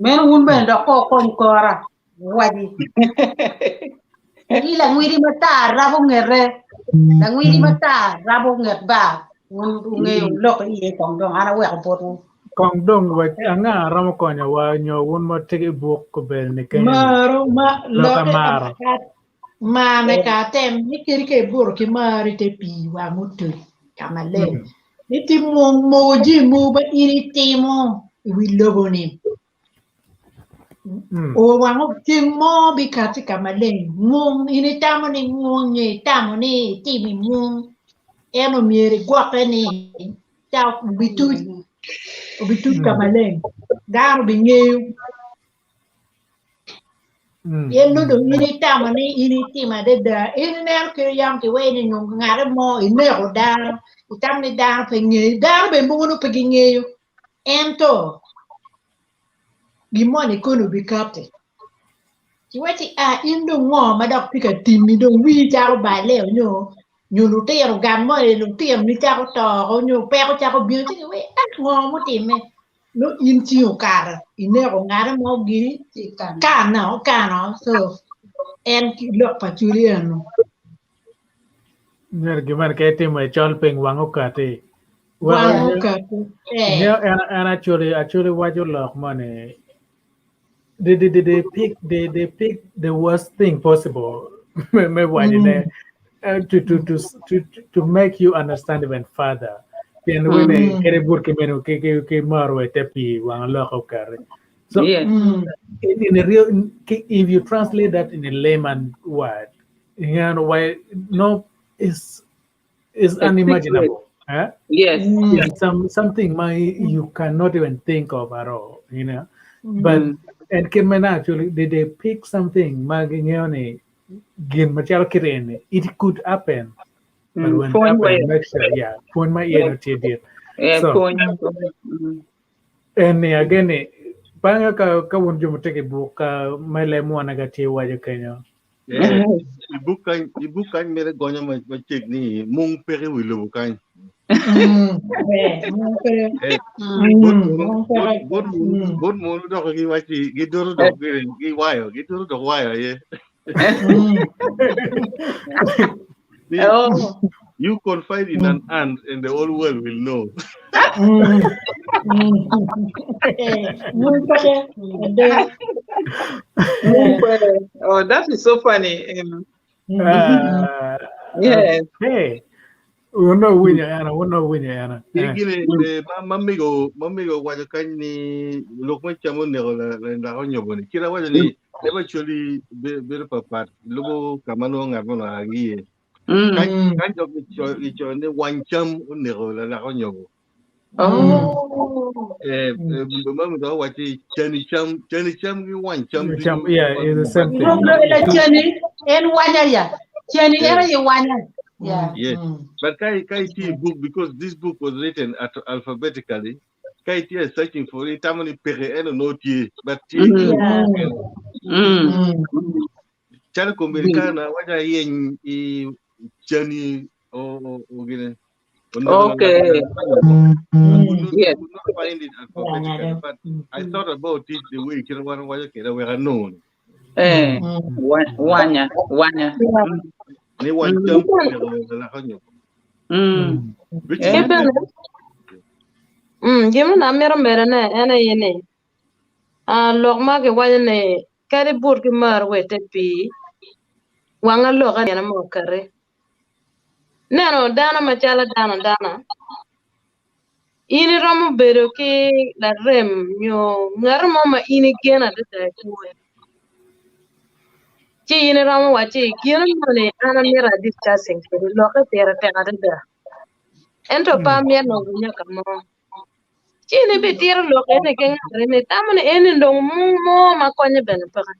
Meno wun bene dok ko kony kora waci. Ki langwidi matar rabo ngete. Langwidi matar rabo nget bar. Wun wungeyo lok iye kong dong an aweko botwu. Kong dong wek anga romo konyowa nyo wun ma tye ki buk obedo ni kenyo ni Maro ma lok lokke amaro. mane ka atem ni kadi ka ibuto ki mari te pii wang otuc ka maleng ni ti mogo jami mogo ma in itimo i wi lobo ni O wang ceng mo bikati ka maleng mung in itamo ni mung nyo itamo ni itimo i mung ento myero igwokke ni ca obituc obituc ka maleng dano obingeyo pien nongo dong in itamo ni in itimo adada in ineno kit yam kiweyo ni nongo ngate mo ineko dano itamo ni dano pe ngeyo dano bene mogo nongo pe gingeyo Ento gin moni kono obikatti. Ci wacci, A, in dong ngo ma dok tye ka timmi? Dong wii cako balle nyo nyo lutino gang moni lutinoni cako to oko nyo peko cako bino ci giweci, A, ngo mutimme? Nongo in cingi okato ineko ngate mo giri kano kano so en lok pa cwali eno. Myero gin moni ka itimo icol piny wang okati. Wang okati. Ingeyo en en actually actually waco lok moni they, they, they, they pick they, they pick the worst thing possible me me waco ne uh, to, to, to, to, to make you understand even further. Pien wene kede but ki meno ki ki ki maro e te pii wang lok okati. So Yes. in a real if you translate that in a layman word, you know why no is is A secret. unimaginable. Eh? Yes. It's something my you cannot even think of at all, you know. But and kit man actually they, they pick something ma gingeyo ni gin macalo kit eni it could happen. But when it Pwony happen, where? make sure yeah, pwony ma iye no tye dit. Yeah, So pwony. en ni again ni bang'e ka ka wun jo mutegi buk ka me lem wana ka tye waco kenyo. Eh, i buk kany i buk kany mere gonyo ma macek ni mung peke wi lobo kany. Eh, bot munu bot bot munu bot munu dok giwaci gidoro dok giwayo gidoro dok wayo aye. Ni Oh. you confide in an ant and the whole world will know. Mung peke ada. Mung peke. Oh, that is so funny. Yes. Okay. Uno winyo ena, uno winyo ena. Ki Eh. gine eh, ma ma migo ma migo waco kany ni lok me cam oneko la la lak onyobo ni kit awaco ni leb actually bedo papat lubo ka ma nongo ngat mono a ki iye. Kany kany dok gicoyo ni wany cam oneko lalak onyobo. Oh. Eh, ma mi dok wacci cani cam, cani cam ki wany cam Cam, ducu yeah, it's the same thing. Rok la cani en wanya ya. Cani en aye wanya. Yeah. Yes. But ka ka iti book because this book was written at alphabetically. Ka iti searching for it, tamani peke eno no tie, but tie Yeah. Calo kombeddi kana waca yeny i cani o o o gine. Okay. I could not, Yes. I could not find it alphabetically, but I thought about it the way kira wan waco kede wek anong. Eh, wanya, wanya. Ni wany cam oneko lalak onyobo. Which Ki is bene, gin ma amito medone en aye ni, ah, lok ma kiwaco ni kadi but ki mar wa ite pii, wanga lok nino mo okati. Neno dano macalo dano adana, in iromo bedo ki larem nyo ngat mo ma in igeno adada i kwoni. Ci in iromo wacci gin moni an amito a discussing kwedi lokke pire tek adada. Ento pe amito nongo winyo ka mo. Ci in ibitito lok eni ki ngat ni itamo ni eni dong mung mo ma konye bene peke.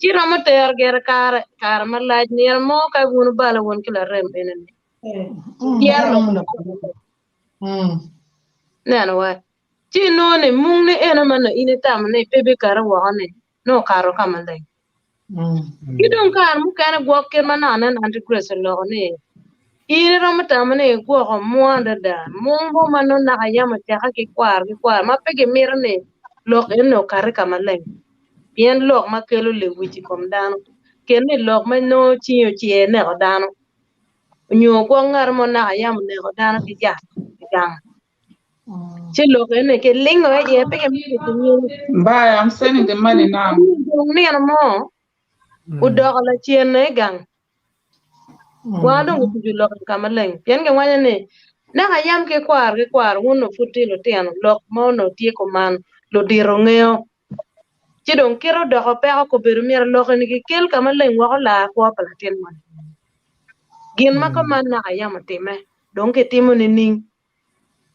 Ci romo tero gire kare kare malac nino mo ka wun wubalo wun ki larem eni-ni. Tyero lok neno wa. Ci inongo ni mung ni eno ma nongo in itamo ni pe bikati woko ni nongo okato ka maleng. Ki dong kare mukene gwok kit ma nongo aneno Aunty Grace oloko ni in iromo tamo ni igwoko mung adada, mung mo ma nongo naka yam oceke ki kwaro ki kwaro ma pe gimito ni lok eni okati ka maleng. Pien lok ma kelo lewic i kom dano, ken ni lok ma nongo cingi ocer neko dano, nyo gwok ngat mo naka yam oneko dano ki yat i gang. Ci lok eni kilingo iye pe kimito kingeyo. Bye, I'm sending the money now. Dong nino mo odoko lacen i gang. Wanga dong otuco lok ka maleng pien giwaco ni naka yam ki kwaro ki kwaro wun onongo pud tye lutino lok ma onongo tye kuman ludito ngeyo. Ci dong kite odoko peko kobedo myero lok eni kikel ka maleng wek olar kwo pa latin moni. Gin ma kuman naka yam otimme dong kitimo nining?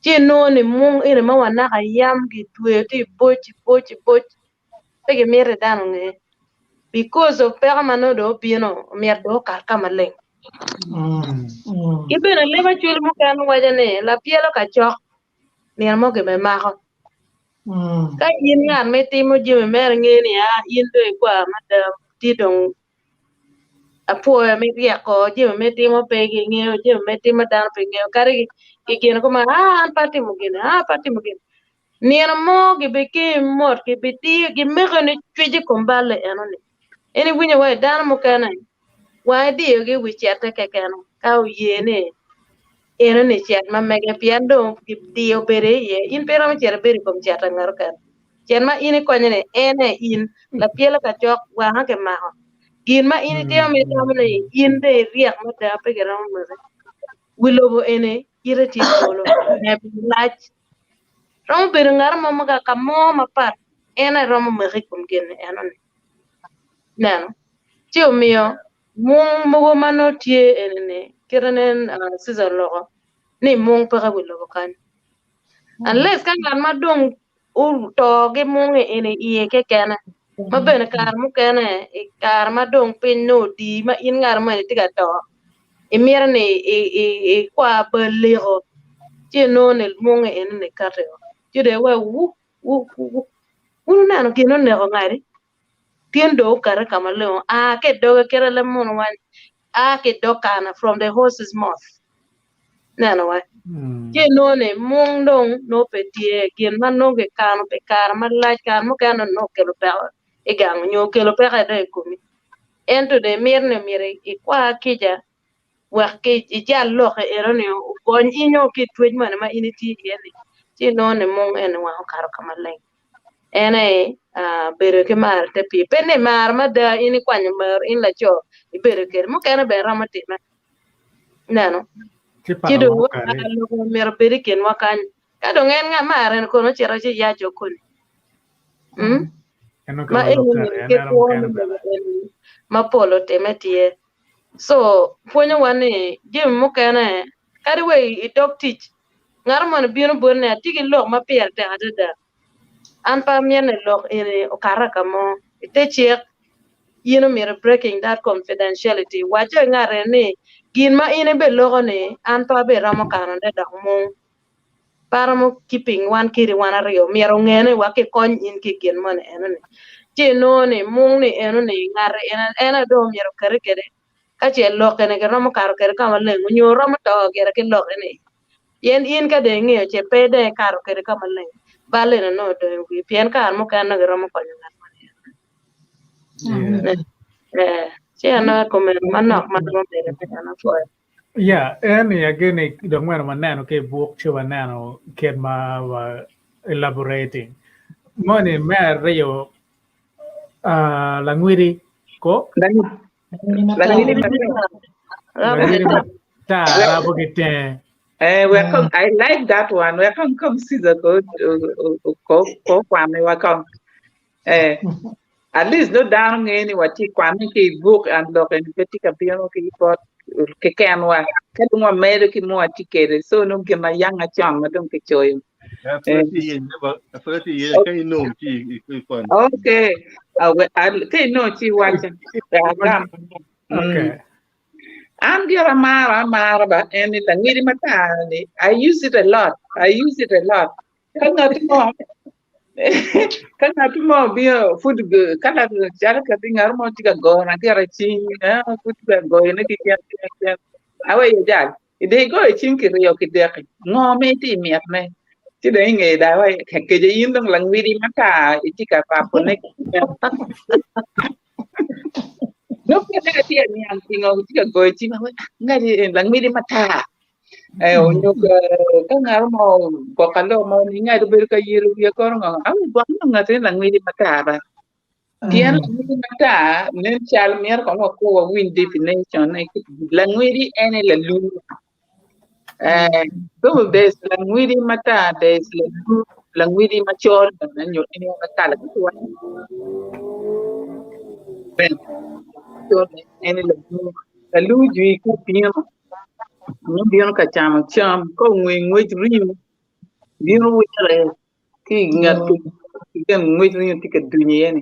Ci inongo ni mung eni ma wa naka yam gitweyo tye i boc i boc i boc pe gimiti dano onge because of peko ma nongo dong obino omyero dong okat ka maleng. Ki bene leb acwali mukene waco ni lapyelo ka cok nino mo gibimako. Ka in ngat ma itimo jami mere inge ni aa in dong igwar mada tye dong apwoyo me ryeko jami ma itimo pe gingeyo jami ma itimo dano pe ngeyo kadi gigino kuman aa an pe atimo gini aa pe atimo gini nino mo gibikemi mot gibitiyo gimeki ni cwec i kom balle enoni en iwinyo wa dano mukene wa idiyogi i wi cete keken ka oye ni enoni cet ma mege pien dong diyo obedo iye in pe iromo cito ibedo i kom cet a ngat okene cet ma in ikonyo ni en aye in lapyelo kacok wanga kimako gin ma in itimo ma itamo ni in dong iryek mada pe giromo maki wi lobo eni ite tye twolo lac romo bedo ngat mo ma ka mo mapat en aye romo maki i kom gin enoni neno ci omiyo mung mogo ma nongo tye eni-ni kite nen Cesar oloko ni mung peke i wi lobo kany unless ka ngat ma dong oto ki mung eni iye kekene ma bene kare mukene i kare ma dong piny nongo odi ma in ngat moni itye ka to imito ni ikwa bal liko ci inongo ni mung eni kati ci dong iweko wu wu wu wun wuneno gin oneko ngati Tin dong okati ka maleng oa ki i doge kite leb munu wany a ki i dog kana from the horse's mouth neno wa ci inongo ni mung dong nongo pe tye gin ma nongo kikano pi kare malac kare mukene nongo okelo peko i gang nyo okelo peko dong i komi ento dong imito ni myero ikwa kica wek ki ijal lok enoni ogony in o ki i twec moni ma in itye iye ni ci inongo ni mung eni wang okato ka maleng. En aye bedo ki mar te pii. Pe ni mar mada in ikwanyo mar in laco ibedo kwede mukene bene romo time. Ineno? Ci dong lok myero obed i kinwa kany. Ka dong en nga mar en kono ocito ci yaco koni. Hmm? Ma eni ki kwo ma pol otime tye. So pwonyowa ni jami mukene kadi wa i dog tic ngat moni bino boti ni atye ki lok ma pire tek adada an pe amito ni lok eni okata ka mo ite cik in omyero breaking that confidentiality waco ki ngat eni ni gin ma in ibeloko ni an pe abiromo kanone dok mung pe aromo keeping wan kedi wan aryo myero onge ni wek kikony in ki gin moni enoni ci inongo ni mung ni enoni ngati en aye dong myero okati kwede ka ce lok eni kiromo kato kwede ka maleng onyo romo to gire ki lok eni pien in ka dong ingeyo ce pe dong ikato kwede ka maleng bal eni nongo odong i wii pien kare mukene nongo giromo konyo ngat moni eh ci en aye komeno manok ma romo bedo ni en apwoyo. Yeah, en i ageni dong meno waneno ki i buk ci waneno kit ma wa elaborating. Moni me aryo uh, langwidi ko Langwidi langwidi matar rabo ki tenge. Eh, we kong, I like that one. We kong kong Caesar ko ko ko kwane wa kong. Eh, at least no dano ngeyo ni watye kwane ki i buk and lok eni pe tye ka bino ki bot kekenwa. Ka dong wamedo ki mo atye kede, so no gin ma yang acon ma dong kicoyo. Eh, okay. Ka inongo ci iwacca. Wek agam. Okay. An gira amaro amara ba en ni langidi matar ni I use it a lot. I use it a lot. Ka ngat mo ka ngat mo obino pud ka calo ka ngat mo tye ka gona gira cing eh, pud tye ka goyone ki cen cen cen aweyo jal ide igoyo cing kiryo kideki ngo ma itye imitne ci dong inge dong aweyo keje in dong langwidi matar itye ka rapone Nongo ka atye ka niang pingo tye ka goyo cim awaco ngati eni langwidi matar Eh, onyo ka ngat mo ogwoko lok mo ni ngat obedo ka yelo wiye kono ngo awe gwok nongo ngat eni langwidi matar ba pien langwidi matar nen cal myero kong wakur wawiny definition ne langwidi en aye lalur eh so there's langwidi matar there's lalur langwidi macol bene nyo en aye kala bene en aye lalur lalur jwi ka bino Nyo bino ka camo cam ka ongwe ngwec ringo bino wire ki i nget gin ngwec ringo tye ka duny iye ni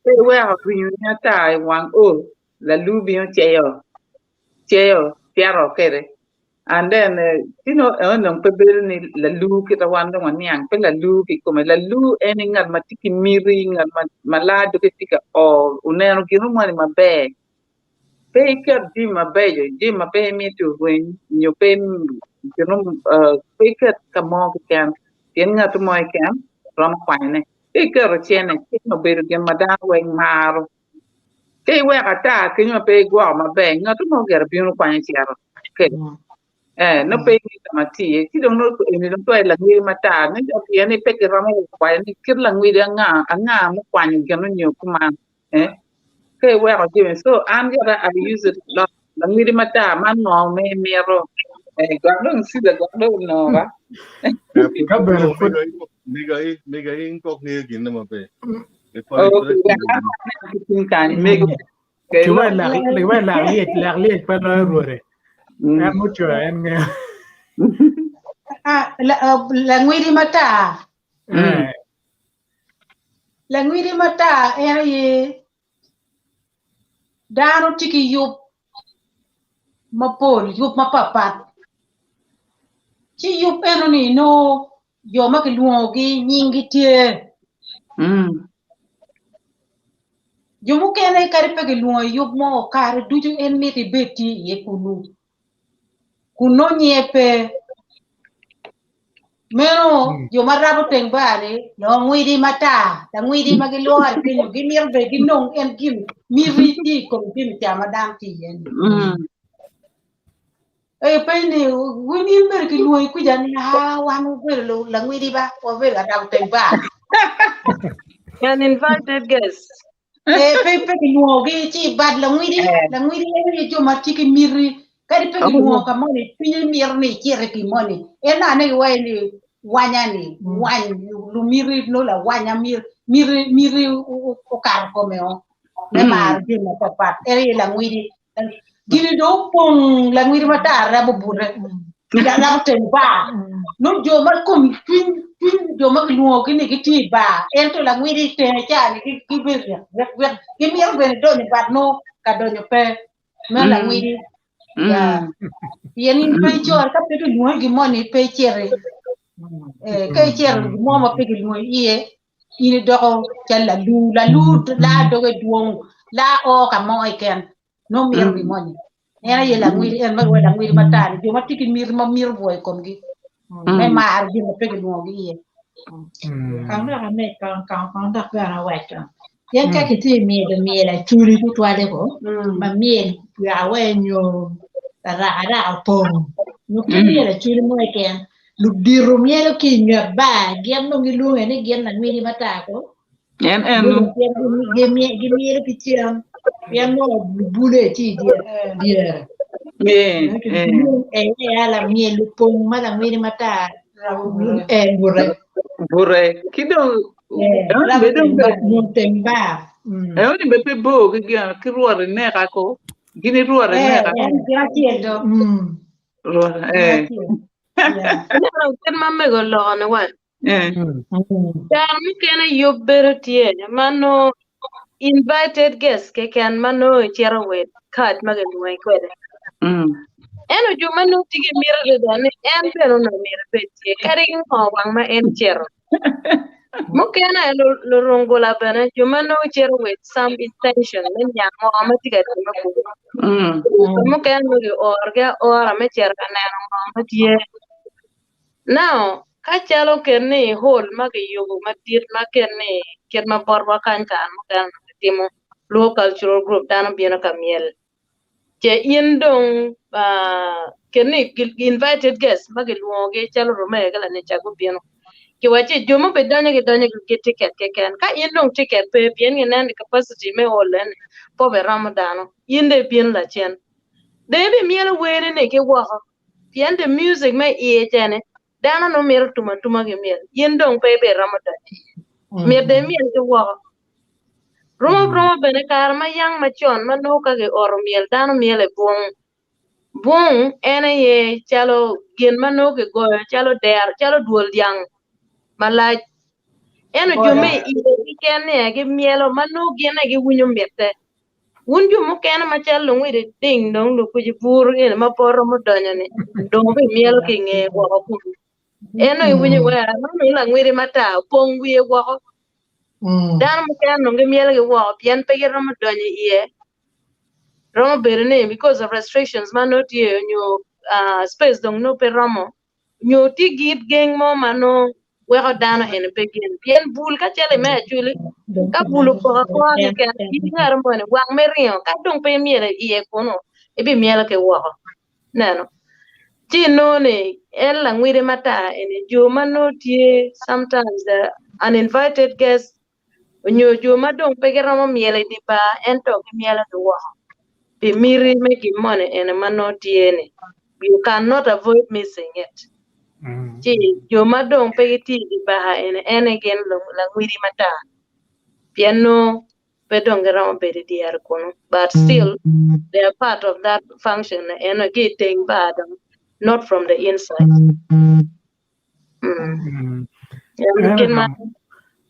pe iweko ringo ni ata i wang o lalur bino ceyo ceyo cito kwede and then ci nongo eno dong pe bedo ni lalur kit ma wan dong waniang pe lalur kikome lalur en aye ngat ma tye ki miti ngat ma laa doge tye ka o oneno gin moni maber. Pe iket jami mabeco, jami ma pe imito orweny nyo pe pe iket ka mo keken pien ngat mo keken romo kwanyone. Ka iketo cene, cene obedo gin ma dano weng maro. Ka iweko ata kenyo ma pe igwoko maber, ngat mo gire bino kwanyo cito kwede. Eh, nongo pe ingeyo ka ma tye iye. Ci dong nongo eni dong twero langwidi matar nen calo pien ni pe kiromo kwayo ni kit langwidi anga, anga mukwanyo gin onyo kuman. Eh, ka iweko jami so an gire I use it a lot. Langwidi matar man ngo ma imito? Eh, gwok dong Caesar gwok dong onongo ba. Ka bene pud Mega i mega in kok ngeyo ginne maber. Okay, wek an aneno ki tung kany mego. Ki wek lak ki wek lak lyec lak lyec pe loyo rwode. En mucoyo en ngeyo. Ah, la- ah, langwidi matar. Eh, Langwidi matar en aye dano tye ki yub mapol, yub mapatpat. Ci yub enoni nongo jo ma kilwongogi nyinggi tye. Jo mukene kadi pe kilwongo i yub mo kare ducu en mito ibed tye iye kunu. Kun nongo nyinge pe. Meno jo ma rabo teng bar-ni langwidi matar, langwidi ma gilworo kenyo gimito bene ginong en gin miti tye i kom jami ca ma dano tye iye-ni. Ee pe ni wun in bene kilwongi kwija ni aa wan wabedo langwidi ba wabedo ka rabo teng bar. An invited guest. Ee pe pe kilwongogi ci i bad langwidi langwidi en aye jo ma tye ki miti kadi pe kilwongo ka moni cwinye mito ni icit i pi moni en ane giwaco ni wanya ni wany lumiti nongo lawanya miti miti okato kome o me maro jami mapatpat en aye langwidi. Gini dong opong langwidi matar rabo bute. Rabo teng bar. Nongo jo ma kom cwiny cwiny jo ma kilwongogi ni gitye i bar ento langwidi i tenge ca-ni gibedo ryek ryek ryek gimito bene donyo but nongo ka donyo pe. Meno langwidi. Ya. Pien in pe icoro ka pe kilwongi gin moni pe iciti. Eh, ka icito gin mo ma pe kilwongi iye in idoko cal lalur, lalur laa doge dwong, laa o ka mo keken nongo mito gin moni. En aye langwidi, en ma kilwongo langwidi matar-ni, jo ma tye ki miti ma mito bwoyo i komgi me maro gin ma pe kilwongogi iye. Kong dok amed kong kong kong dok bene awec kong. Pien ka kitye i myelo myel acoli tutwalle ko, ma myel awe nyo araka opong, nyo ki myel acoli mo keken, ludito myelo ki i nget bar, gin dong gilwonge ni gin langwidi matar ko. En eno. Gimyelo ki cen, pien nongo lubule tye i dyere. En lamyel opong ma langwidi matar bute. Bute. Ki dong teng bar. Eno ni be pe bor ki gin ki rwot ineka ko. Gin irwot ineka. Gin acel do. Rwot eh. Ineno kit ma mego oloko ni wa. Kare mukene yub bedo tye ma nongo invited guest keken ma nongo icito with card ma kilwongi kwede. Ento jo ma nongo tye ki miti adada ni en bene onongo myero ebed tye kadi ngo wang ma en cito. Mukene lurungula bene jo ma nongo cito with some intention me niang ngo ma tye ka timme kunu. Mukene nongo kiorogi aora me cito ka neno ngo ma tye. Now, ka calo ket ni hall ma kiyubo madit ma ket ni kit ma botwa kany kare mukene onongo kitimo Luo Cultural Group dano bino ka myel ce in dong ket ni invited guest ma kilwongogi calo Romeo ki Lanica gubino kiwacci jo ma obidonyo gidonyo ki ticket keken ka in dong ticket pe pien gineno ni capacity me hall eni pe obiromo dano in dong ibino lacen dong ibimyelo weri-ni ki woko pien the music me iye cene dano nongo mito tum atuma ki myel in dong pe ibiromo donyo iye mit dong imyel ki woko Romo romo bene kare ma yang macon ma nongo ka kioto myel dano myelo i bung. Bung en aye calo gin ma nongo kigoyo calo dero calo dwol dyang malac. Ento jo me iye keken ni aye gimyelo ma nongo gin aye giwinyo mitte. Wun jo mukene macalo lungwidi ding dong lukwici bur eni ma pe oromo donyo-ni dong wubimyelo ki i ngeye woko kunu. En dong iwinyo wera man dong langwidi matar opong wiye woko. Dano mukene dong gimyelogi woko pien pe giromo donyo iye. Romo bedo ni because of restrictions ma nongo tye nyo space dong nongo pe romo nyo tye git geng mo ma nongo weko dano eni pe gin pien bul ka calo i me acholi ka bul opoko apoka keken in ngat moni wang me ringo ka dong pe imyelo iye kunu ibimyelo ki woko. Neno. Ci inongo ni en langwide matar eni jo ma nongo tye sometimes the uninvited guest onyo jo ma dong pe giromo myelo i dye bar ento gimyelo ki woko pi miti me gin moni eni ma nongo tye ni you cannot avoid missing it. Ci jo ma dong pe gitye i dye bar eni ene gin langwidi matar pien nongo pe dong giromo bedo i dyere kunu but still they are part of that function eno ki i teng bar dong not from the inside. Mm. En Kit ma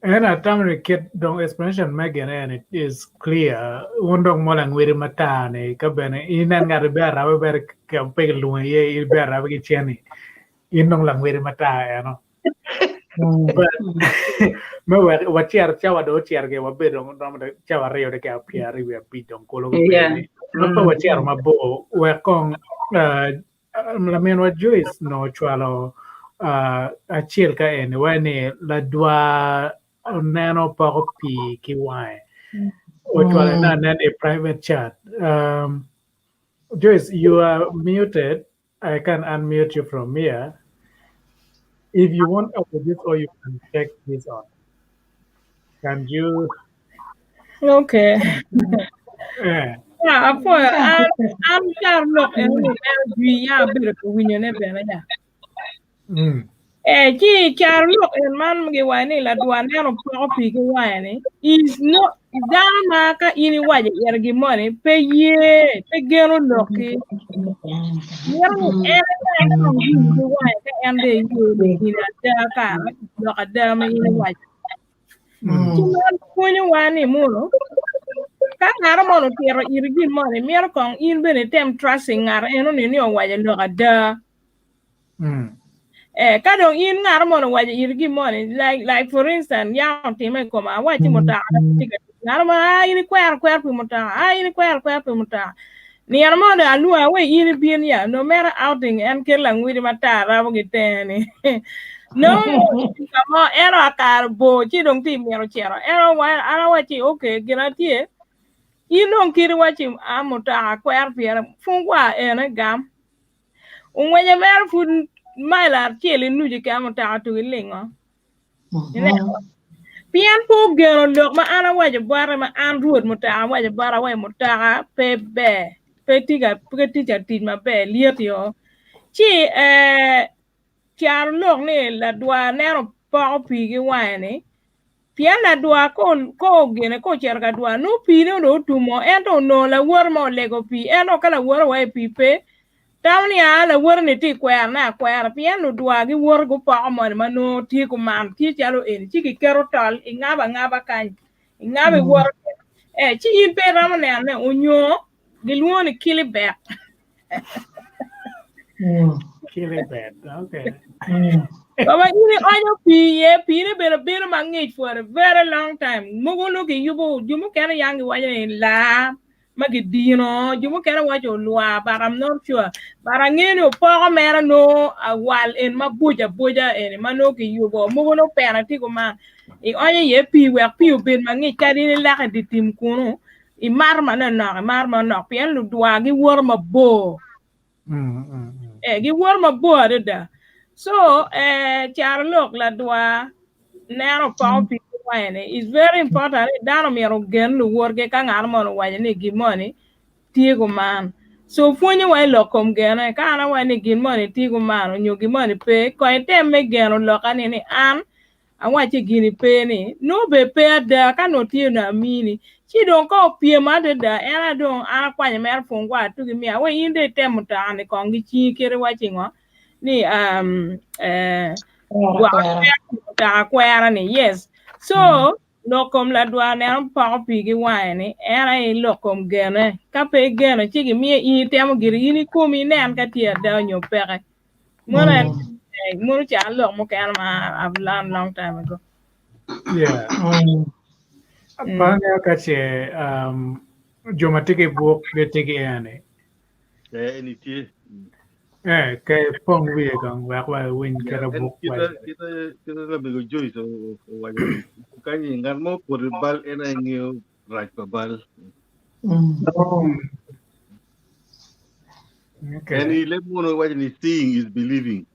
en atamo ni kit dong explanation me gin eni is clear un dong mo langwidi matar ni ka bene inen ngat iber arabe ber ka pe kilwongo iye iber arabe ki cen-ni in dong langwidi matar eno But me wek wacer cawa dong ocito gi wabedo dong romo cawa aryo keken 25 dong kulu Yeah. gubedo ni ma pe wacito mabor wek kong uh, laminwa Joyce no ocwalo uh, acel ka eni wa ni ladwar oneno poko pii ki wange ocwalo ina anen i private chat Joyce you are muted I can unmute you from here. If you want to this or you can take this on. Can you? Okay. Eh, Ya, apoyo an an caro lok eno ni en jwi ya abedo ka winyone bene ya. Eh, ci caro lok en man giwaco ni ladwar neno poko pii ki wange ni is no dano ma ka in iwaco ire gin moni pe ye pe geno lokki mito ni en enen kong gin ki wange ka en dong eye ni gin ada kara lok ada ma in iwaco. Ci man pwonyowa ni muno ka ngat moni otito iri gin moni mito kong in bene item trusting ngat enoni ni owaco lok ada. Eh, ka dong in ngat moni owaco iri gin moni like, like for instance yam otime i koma awacci mutoka na pe tye ka tic ngat mo ah in ikwero kwer pi mutoka ah in ikwero kwer pi mutoka nino mo dong alwongo awe in ibin ya nongo mere outing en kelo langwidi matar rabo ki tenge ni nongo ka mo en oa kare bor ci dong tye mito cito en an awacci okay gin atye in dong kit iwacci a mutoka kwero pire pung wa ene gam Ongwenye mere pud mail acel i nucu keken mutoka otugi lingo. Ineno? Pien pe ogeno lok ma an awaco bote ma an rwot mutoka awaco bote awaco mutoka pe ber pe tye ka pe tye ka tic maber lyet yo. Ci eh, caro lok ni ladwar neno poko pii ki wange ni Pien ladwar ka ogene ka ocito ka dwar nongo piine onongo otumo ento onongo lawote mo olego pii ento ka lawote owaco pii pe tamo ni aa lawote ni tye kwerone akwera pien ludwar giwoto gupoko moni ma nongo tye kuman tye calo eni ci giketo tol ingabo angaba kany ingabo iwoto kwede ee ci in pe iromo nenone onyo gilwongo ni kilibek. Kilibek, okay. Baba in ionyo pii iye, piine bene bedo mangic for a very long time. Mogo nongo giyubo, jo mukene yang giwaco ni laa ma gidino, jo mukene waco olwar, but I'm not sure. But angeyo ni opoko mere nongo awal en maboco aboca eni ma nongo kiyubo, mogo nongo pene tye kuman. Ionyo iye pii wek pii obed mangic kadi in ilako i dye tim kunu, imato manoknok, imato manok pien ludwar giwoto mabor. Eh, giwoto mabor adada. So, eh, caro lok ladwar neno poko pii ki wange ni is very important ni dano myero ogen luwotgi ka ngat moni owaco ni gin moni tye kuman. So pwonyo wa i lok kom gene ka an awaco ni gin moni tye kuman onyo gin moni pe kong item me geno loka ni ni an Awacce gini pe ni, nongo bene pe ada, ka nongo tye onongo amini. Ci dong ka opyem adada, en aye dong an akwanyo mere pungwa atugi miya, wek in dong item mutoka-ni kong ki cingi kit iwacci ngo, ni um, eh, gwoko mutoka kwera-ni, yes. So, lok kom ladwar neno poko pii ki wange ni, en aye lok kom gene. Ka pe igeno, ci gimiyo in itemo giri in ikomi inen ka tye ada nyo peke. Mono en mono ca lok mukene ma I've learned long time ago. Yeah. Apanya ka ce um, jo ma tye ki buk gitye ki eni. Eh, eni tye. Eh, ke pong wiye kong wek wa winy kite buk waco. Kite kite lamego Joyce owaco kanyi ngat mo opoto i bal en aye ngeyo rac pa bal. Okay. En i leb munu iwaco ni seeing is believing.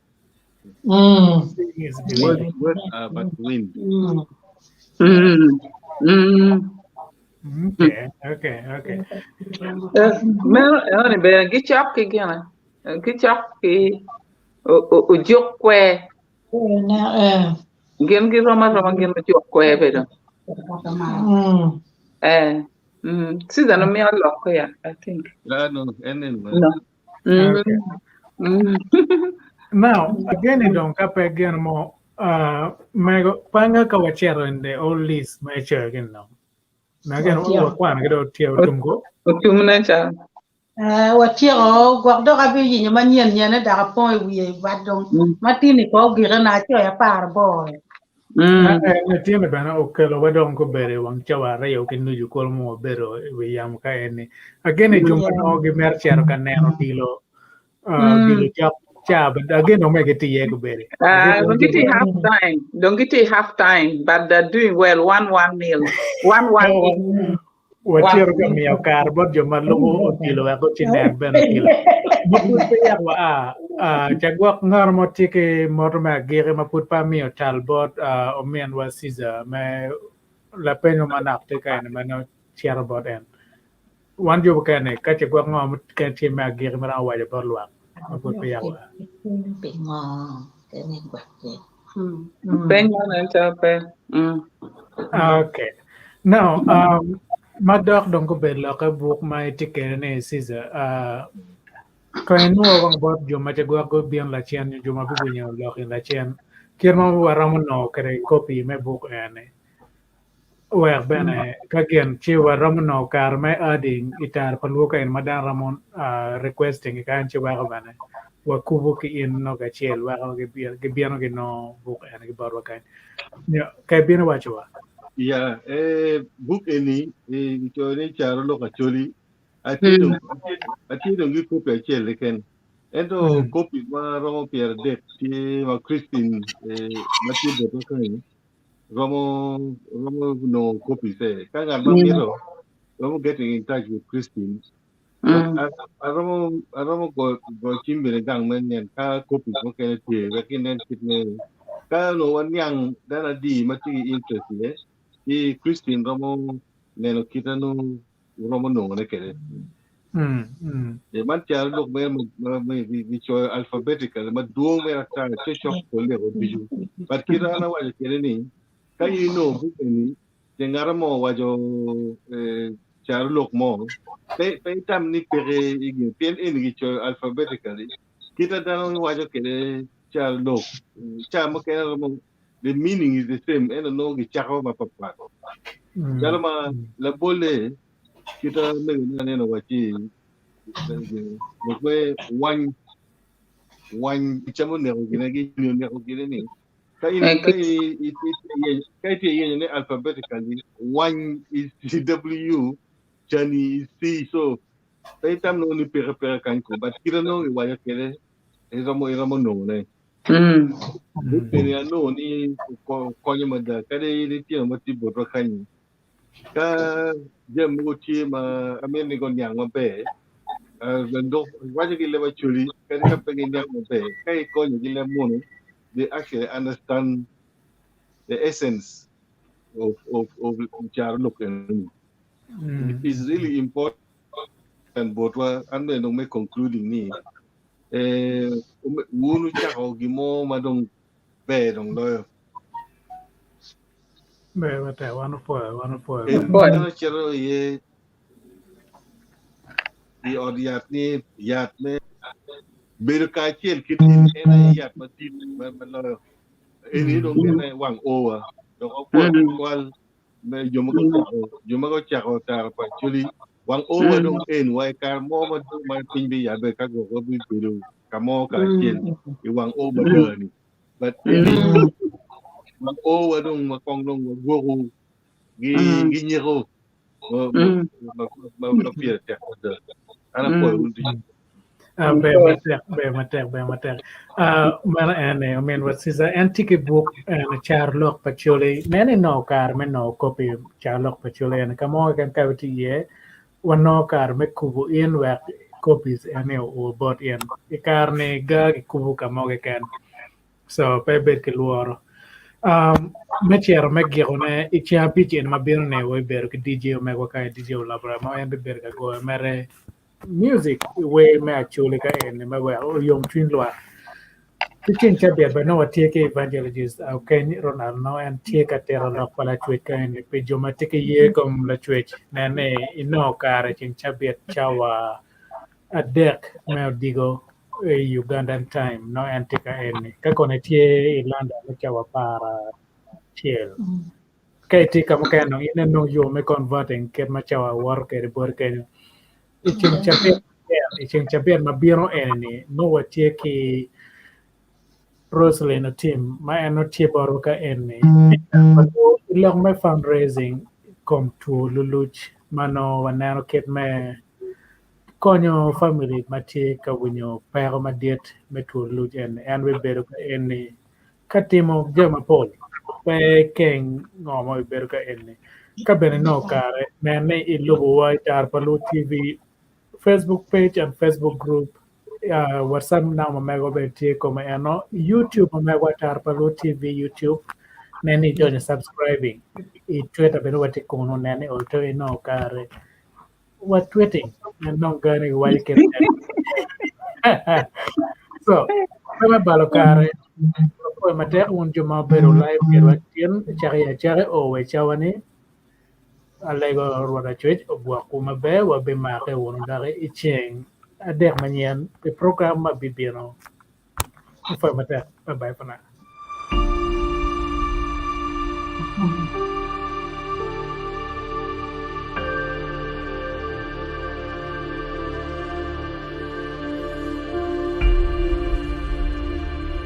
Seeing is Words, believing. words are but wind. Okay, okay, okay. Meno enoni bene gicok ki gine, gicok ki ojuk kwer. Gin girom aroma gin ojuk kwer bedo. Eh, Susan omiyo lok ya, I think. No, no, en en. No. Okay. Now, again, dong ka pe gin mo, uh, mego, panga ka wacito in the old list ma icoyo gin no. Ma again, wakwano ki dong tye otum ko. Otum ne ca. Eh, watyeko gwok dok abiyinyo manyen nyene dok apong i wiye but dong matini ko ogike na acoyo apar aboro. Latinni bene okelo wa dong gubedo i wang cawa aryo ki nucu kulu ma wabedo i wi yamo ka eni. Ageno jo ma nongo gimito cito ka neno odilo odilo cok ca ageno me gitye iye gubedo. Dong gitye i half time. Dong gitye i half time but they're doing well 1-1 nil. 1-1. Wacito ka miyo kare bot jo ma lubo odilo wek gucinen bene odilo. Ma pud pe yek wa a, ca gwok ngat mo tye ki moto me agiki ma pud pe amiyo tal bot ominwa Caesar me lapeny mo manok tye ka eni ma nongo cito bot en. Wan jo mukene ka ce gwok ngo mukene tye me agiki ma romo waco bot lwak ma pud pe yek wa a. Pingo? Peny man en calo pe. Okay. Now, ma dok dong gubedo lokke buk ma itye kede ni Caesar, kong inwo kong bot jo ma gwok gubino lacen nyo jo ma biwinyo lok in lacen, kit ma waromo nongo kwede kopi me buk eni. Wek bene ka gin ci waromo nongo kare me adding i tara pa lwok eni ma dano romo requesting i kany ci weko bene wakubo ki in nongo kacel weko gibino ginongo buk eni ki botwa kany. Nyo ka ibino iwaco wa. Ya, eh, buk eni eh, gicoyo ni Caro Lok Acholi. Atye dong, atye dong ki kopi acel keken. Ento kopi ma romo pyeradek tye ma Christine eh, ma tye botwa kany romo romo nongo copies eh. Ka ngat ma mito romo getting in touch with Christine. Aromo aromo go go cim bene gang me nien ka copies mukene tye wek ginen kit me ka onongo waniang dano adi ma tye ki interest iye ci Christine romo neno kite nongo wuromo nongone kwede. E man calo lok mere ma gicoyo alphabetically madwong mere ata ce cok pole o ducu. But kit an awaco kwede ni ka in inongo buk eni ce ngat mo owaco calo lok mo pe pe itam ni peke i gin pien eni gicoyo alphabetically kit ma dano giwaco kwede calo lok ca mukene romo the meaning is the same ento nongo gicako mapatpat. Calo ma labolle kita mego ni aneno wacci lok me wany wany camo neko gine gi neko gine ni ka in ka i ka itye yenyo ni alphabetically wany is W cani is C so pe itam nongo ni peke peke kany ko but kite nongo iwaco kwede iromo iromo nongone. Buk eni anongo ni konyo mada kadi litino ma tye botwa kanyi ka jami mogo tye ma amito ni guniang maber dok waco ki leb acholi kadi ka pe giniang maber ka ikonyo ki leb munu they actually understand the essence of of of caro lok eni. It is really important botwa an bene dong me concluding ni Eh, wun wucako gin mo ma dong ber dong loyo. Ber matek, wan opwoyo, wan opwoyo. En dano cito iye i ot yat ni yat me bedo kacel kit en en aye yat madit ma ma loyo. Eni dong en aye wang owa. Dok opwoyo tutwal me jo ma gucako jo ma gucako tara pa Acholi wang o wa dong en wa i kare mo ma dong ma piny biyabbe ka gwok wabibedo ka mo kacel i wang o mada ni but eni wang o wa dong ma kong dong wagwoku gi gi nyeko ma ma ma ma pire tek mada an apwoyo wun ducu. Ah, ber matek, ber matek, ber matek. Ah, mano en ni omin wa Caesar, en tye ki buk en caro lok pa Coli. Nene inongo kare me nongo kopi caro lok pa Coli en ka mo keken ka itye iye, wanongo kare me kubo in wek copies en ni oo bot in. I kare ni ga kikubo ka mo keken. So pe ibed ki lworo. Um, me cito me gikone i ceng abic eni ma bino ni wabibedo ki DJ omegwa kany DJ Olabra ma en bibedo ka goyo mere music i wer me Acholi ka eni me wek oyom cwiny lwak. Ki ceng cabit bene nongo watye ki evangelist Okeny Ronald nongo en tye ka tito lok pa Lacwec ka eni pi jo ma tye ki ye kom Lacwec nen ni inongo kare ceng cabit cawa adek me odiko i Ugandan time nongo en tye ka eni ka kono itye i London me cawa aparacel. Ka itye ka mukene dong in inongo yo me converting kit ma cawa woto kwede boti kenyo. I ceng cabit i ceng cabit ma bino eni-ni nongo watye ki Roselyn Otim ma en nongo tye botwa ka eni i lok me fundraising i kom two luluc ma nongo waneno kit me konyo famili ma tye ka winyo peko madit me two luluc eni. En bibedo ka eni ka timo jami mapol pe keng ngo ma obedo ka eni ka bene inongo kare nen ni ilubo wa i Tara pa Luo TV Facebook page and Facebook group uh, WhatsApp number mego bene tye kome eno YouTube ma megwa Tara pa Luo TV YouTube nen ni ijonyo subscribing i Twitter bene watye kunu nen ni oto inongo kare wa tweeting en dong gani giwaco kit so pe me balo kare. Apwoyo matek wun jo ma obedo live kwedwa tin caki i acaki o wa i cawa ni. Alego Rwot Acwec ogwokwu maber wabimake wunu doki i ceng adek manyen pi program ma bibino. Apwoyo matek. Bye bye for now.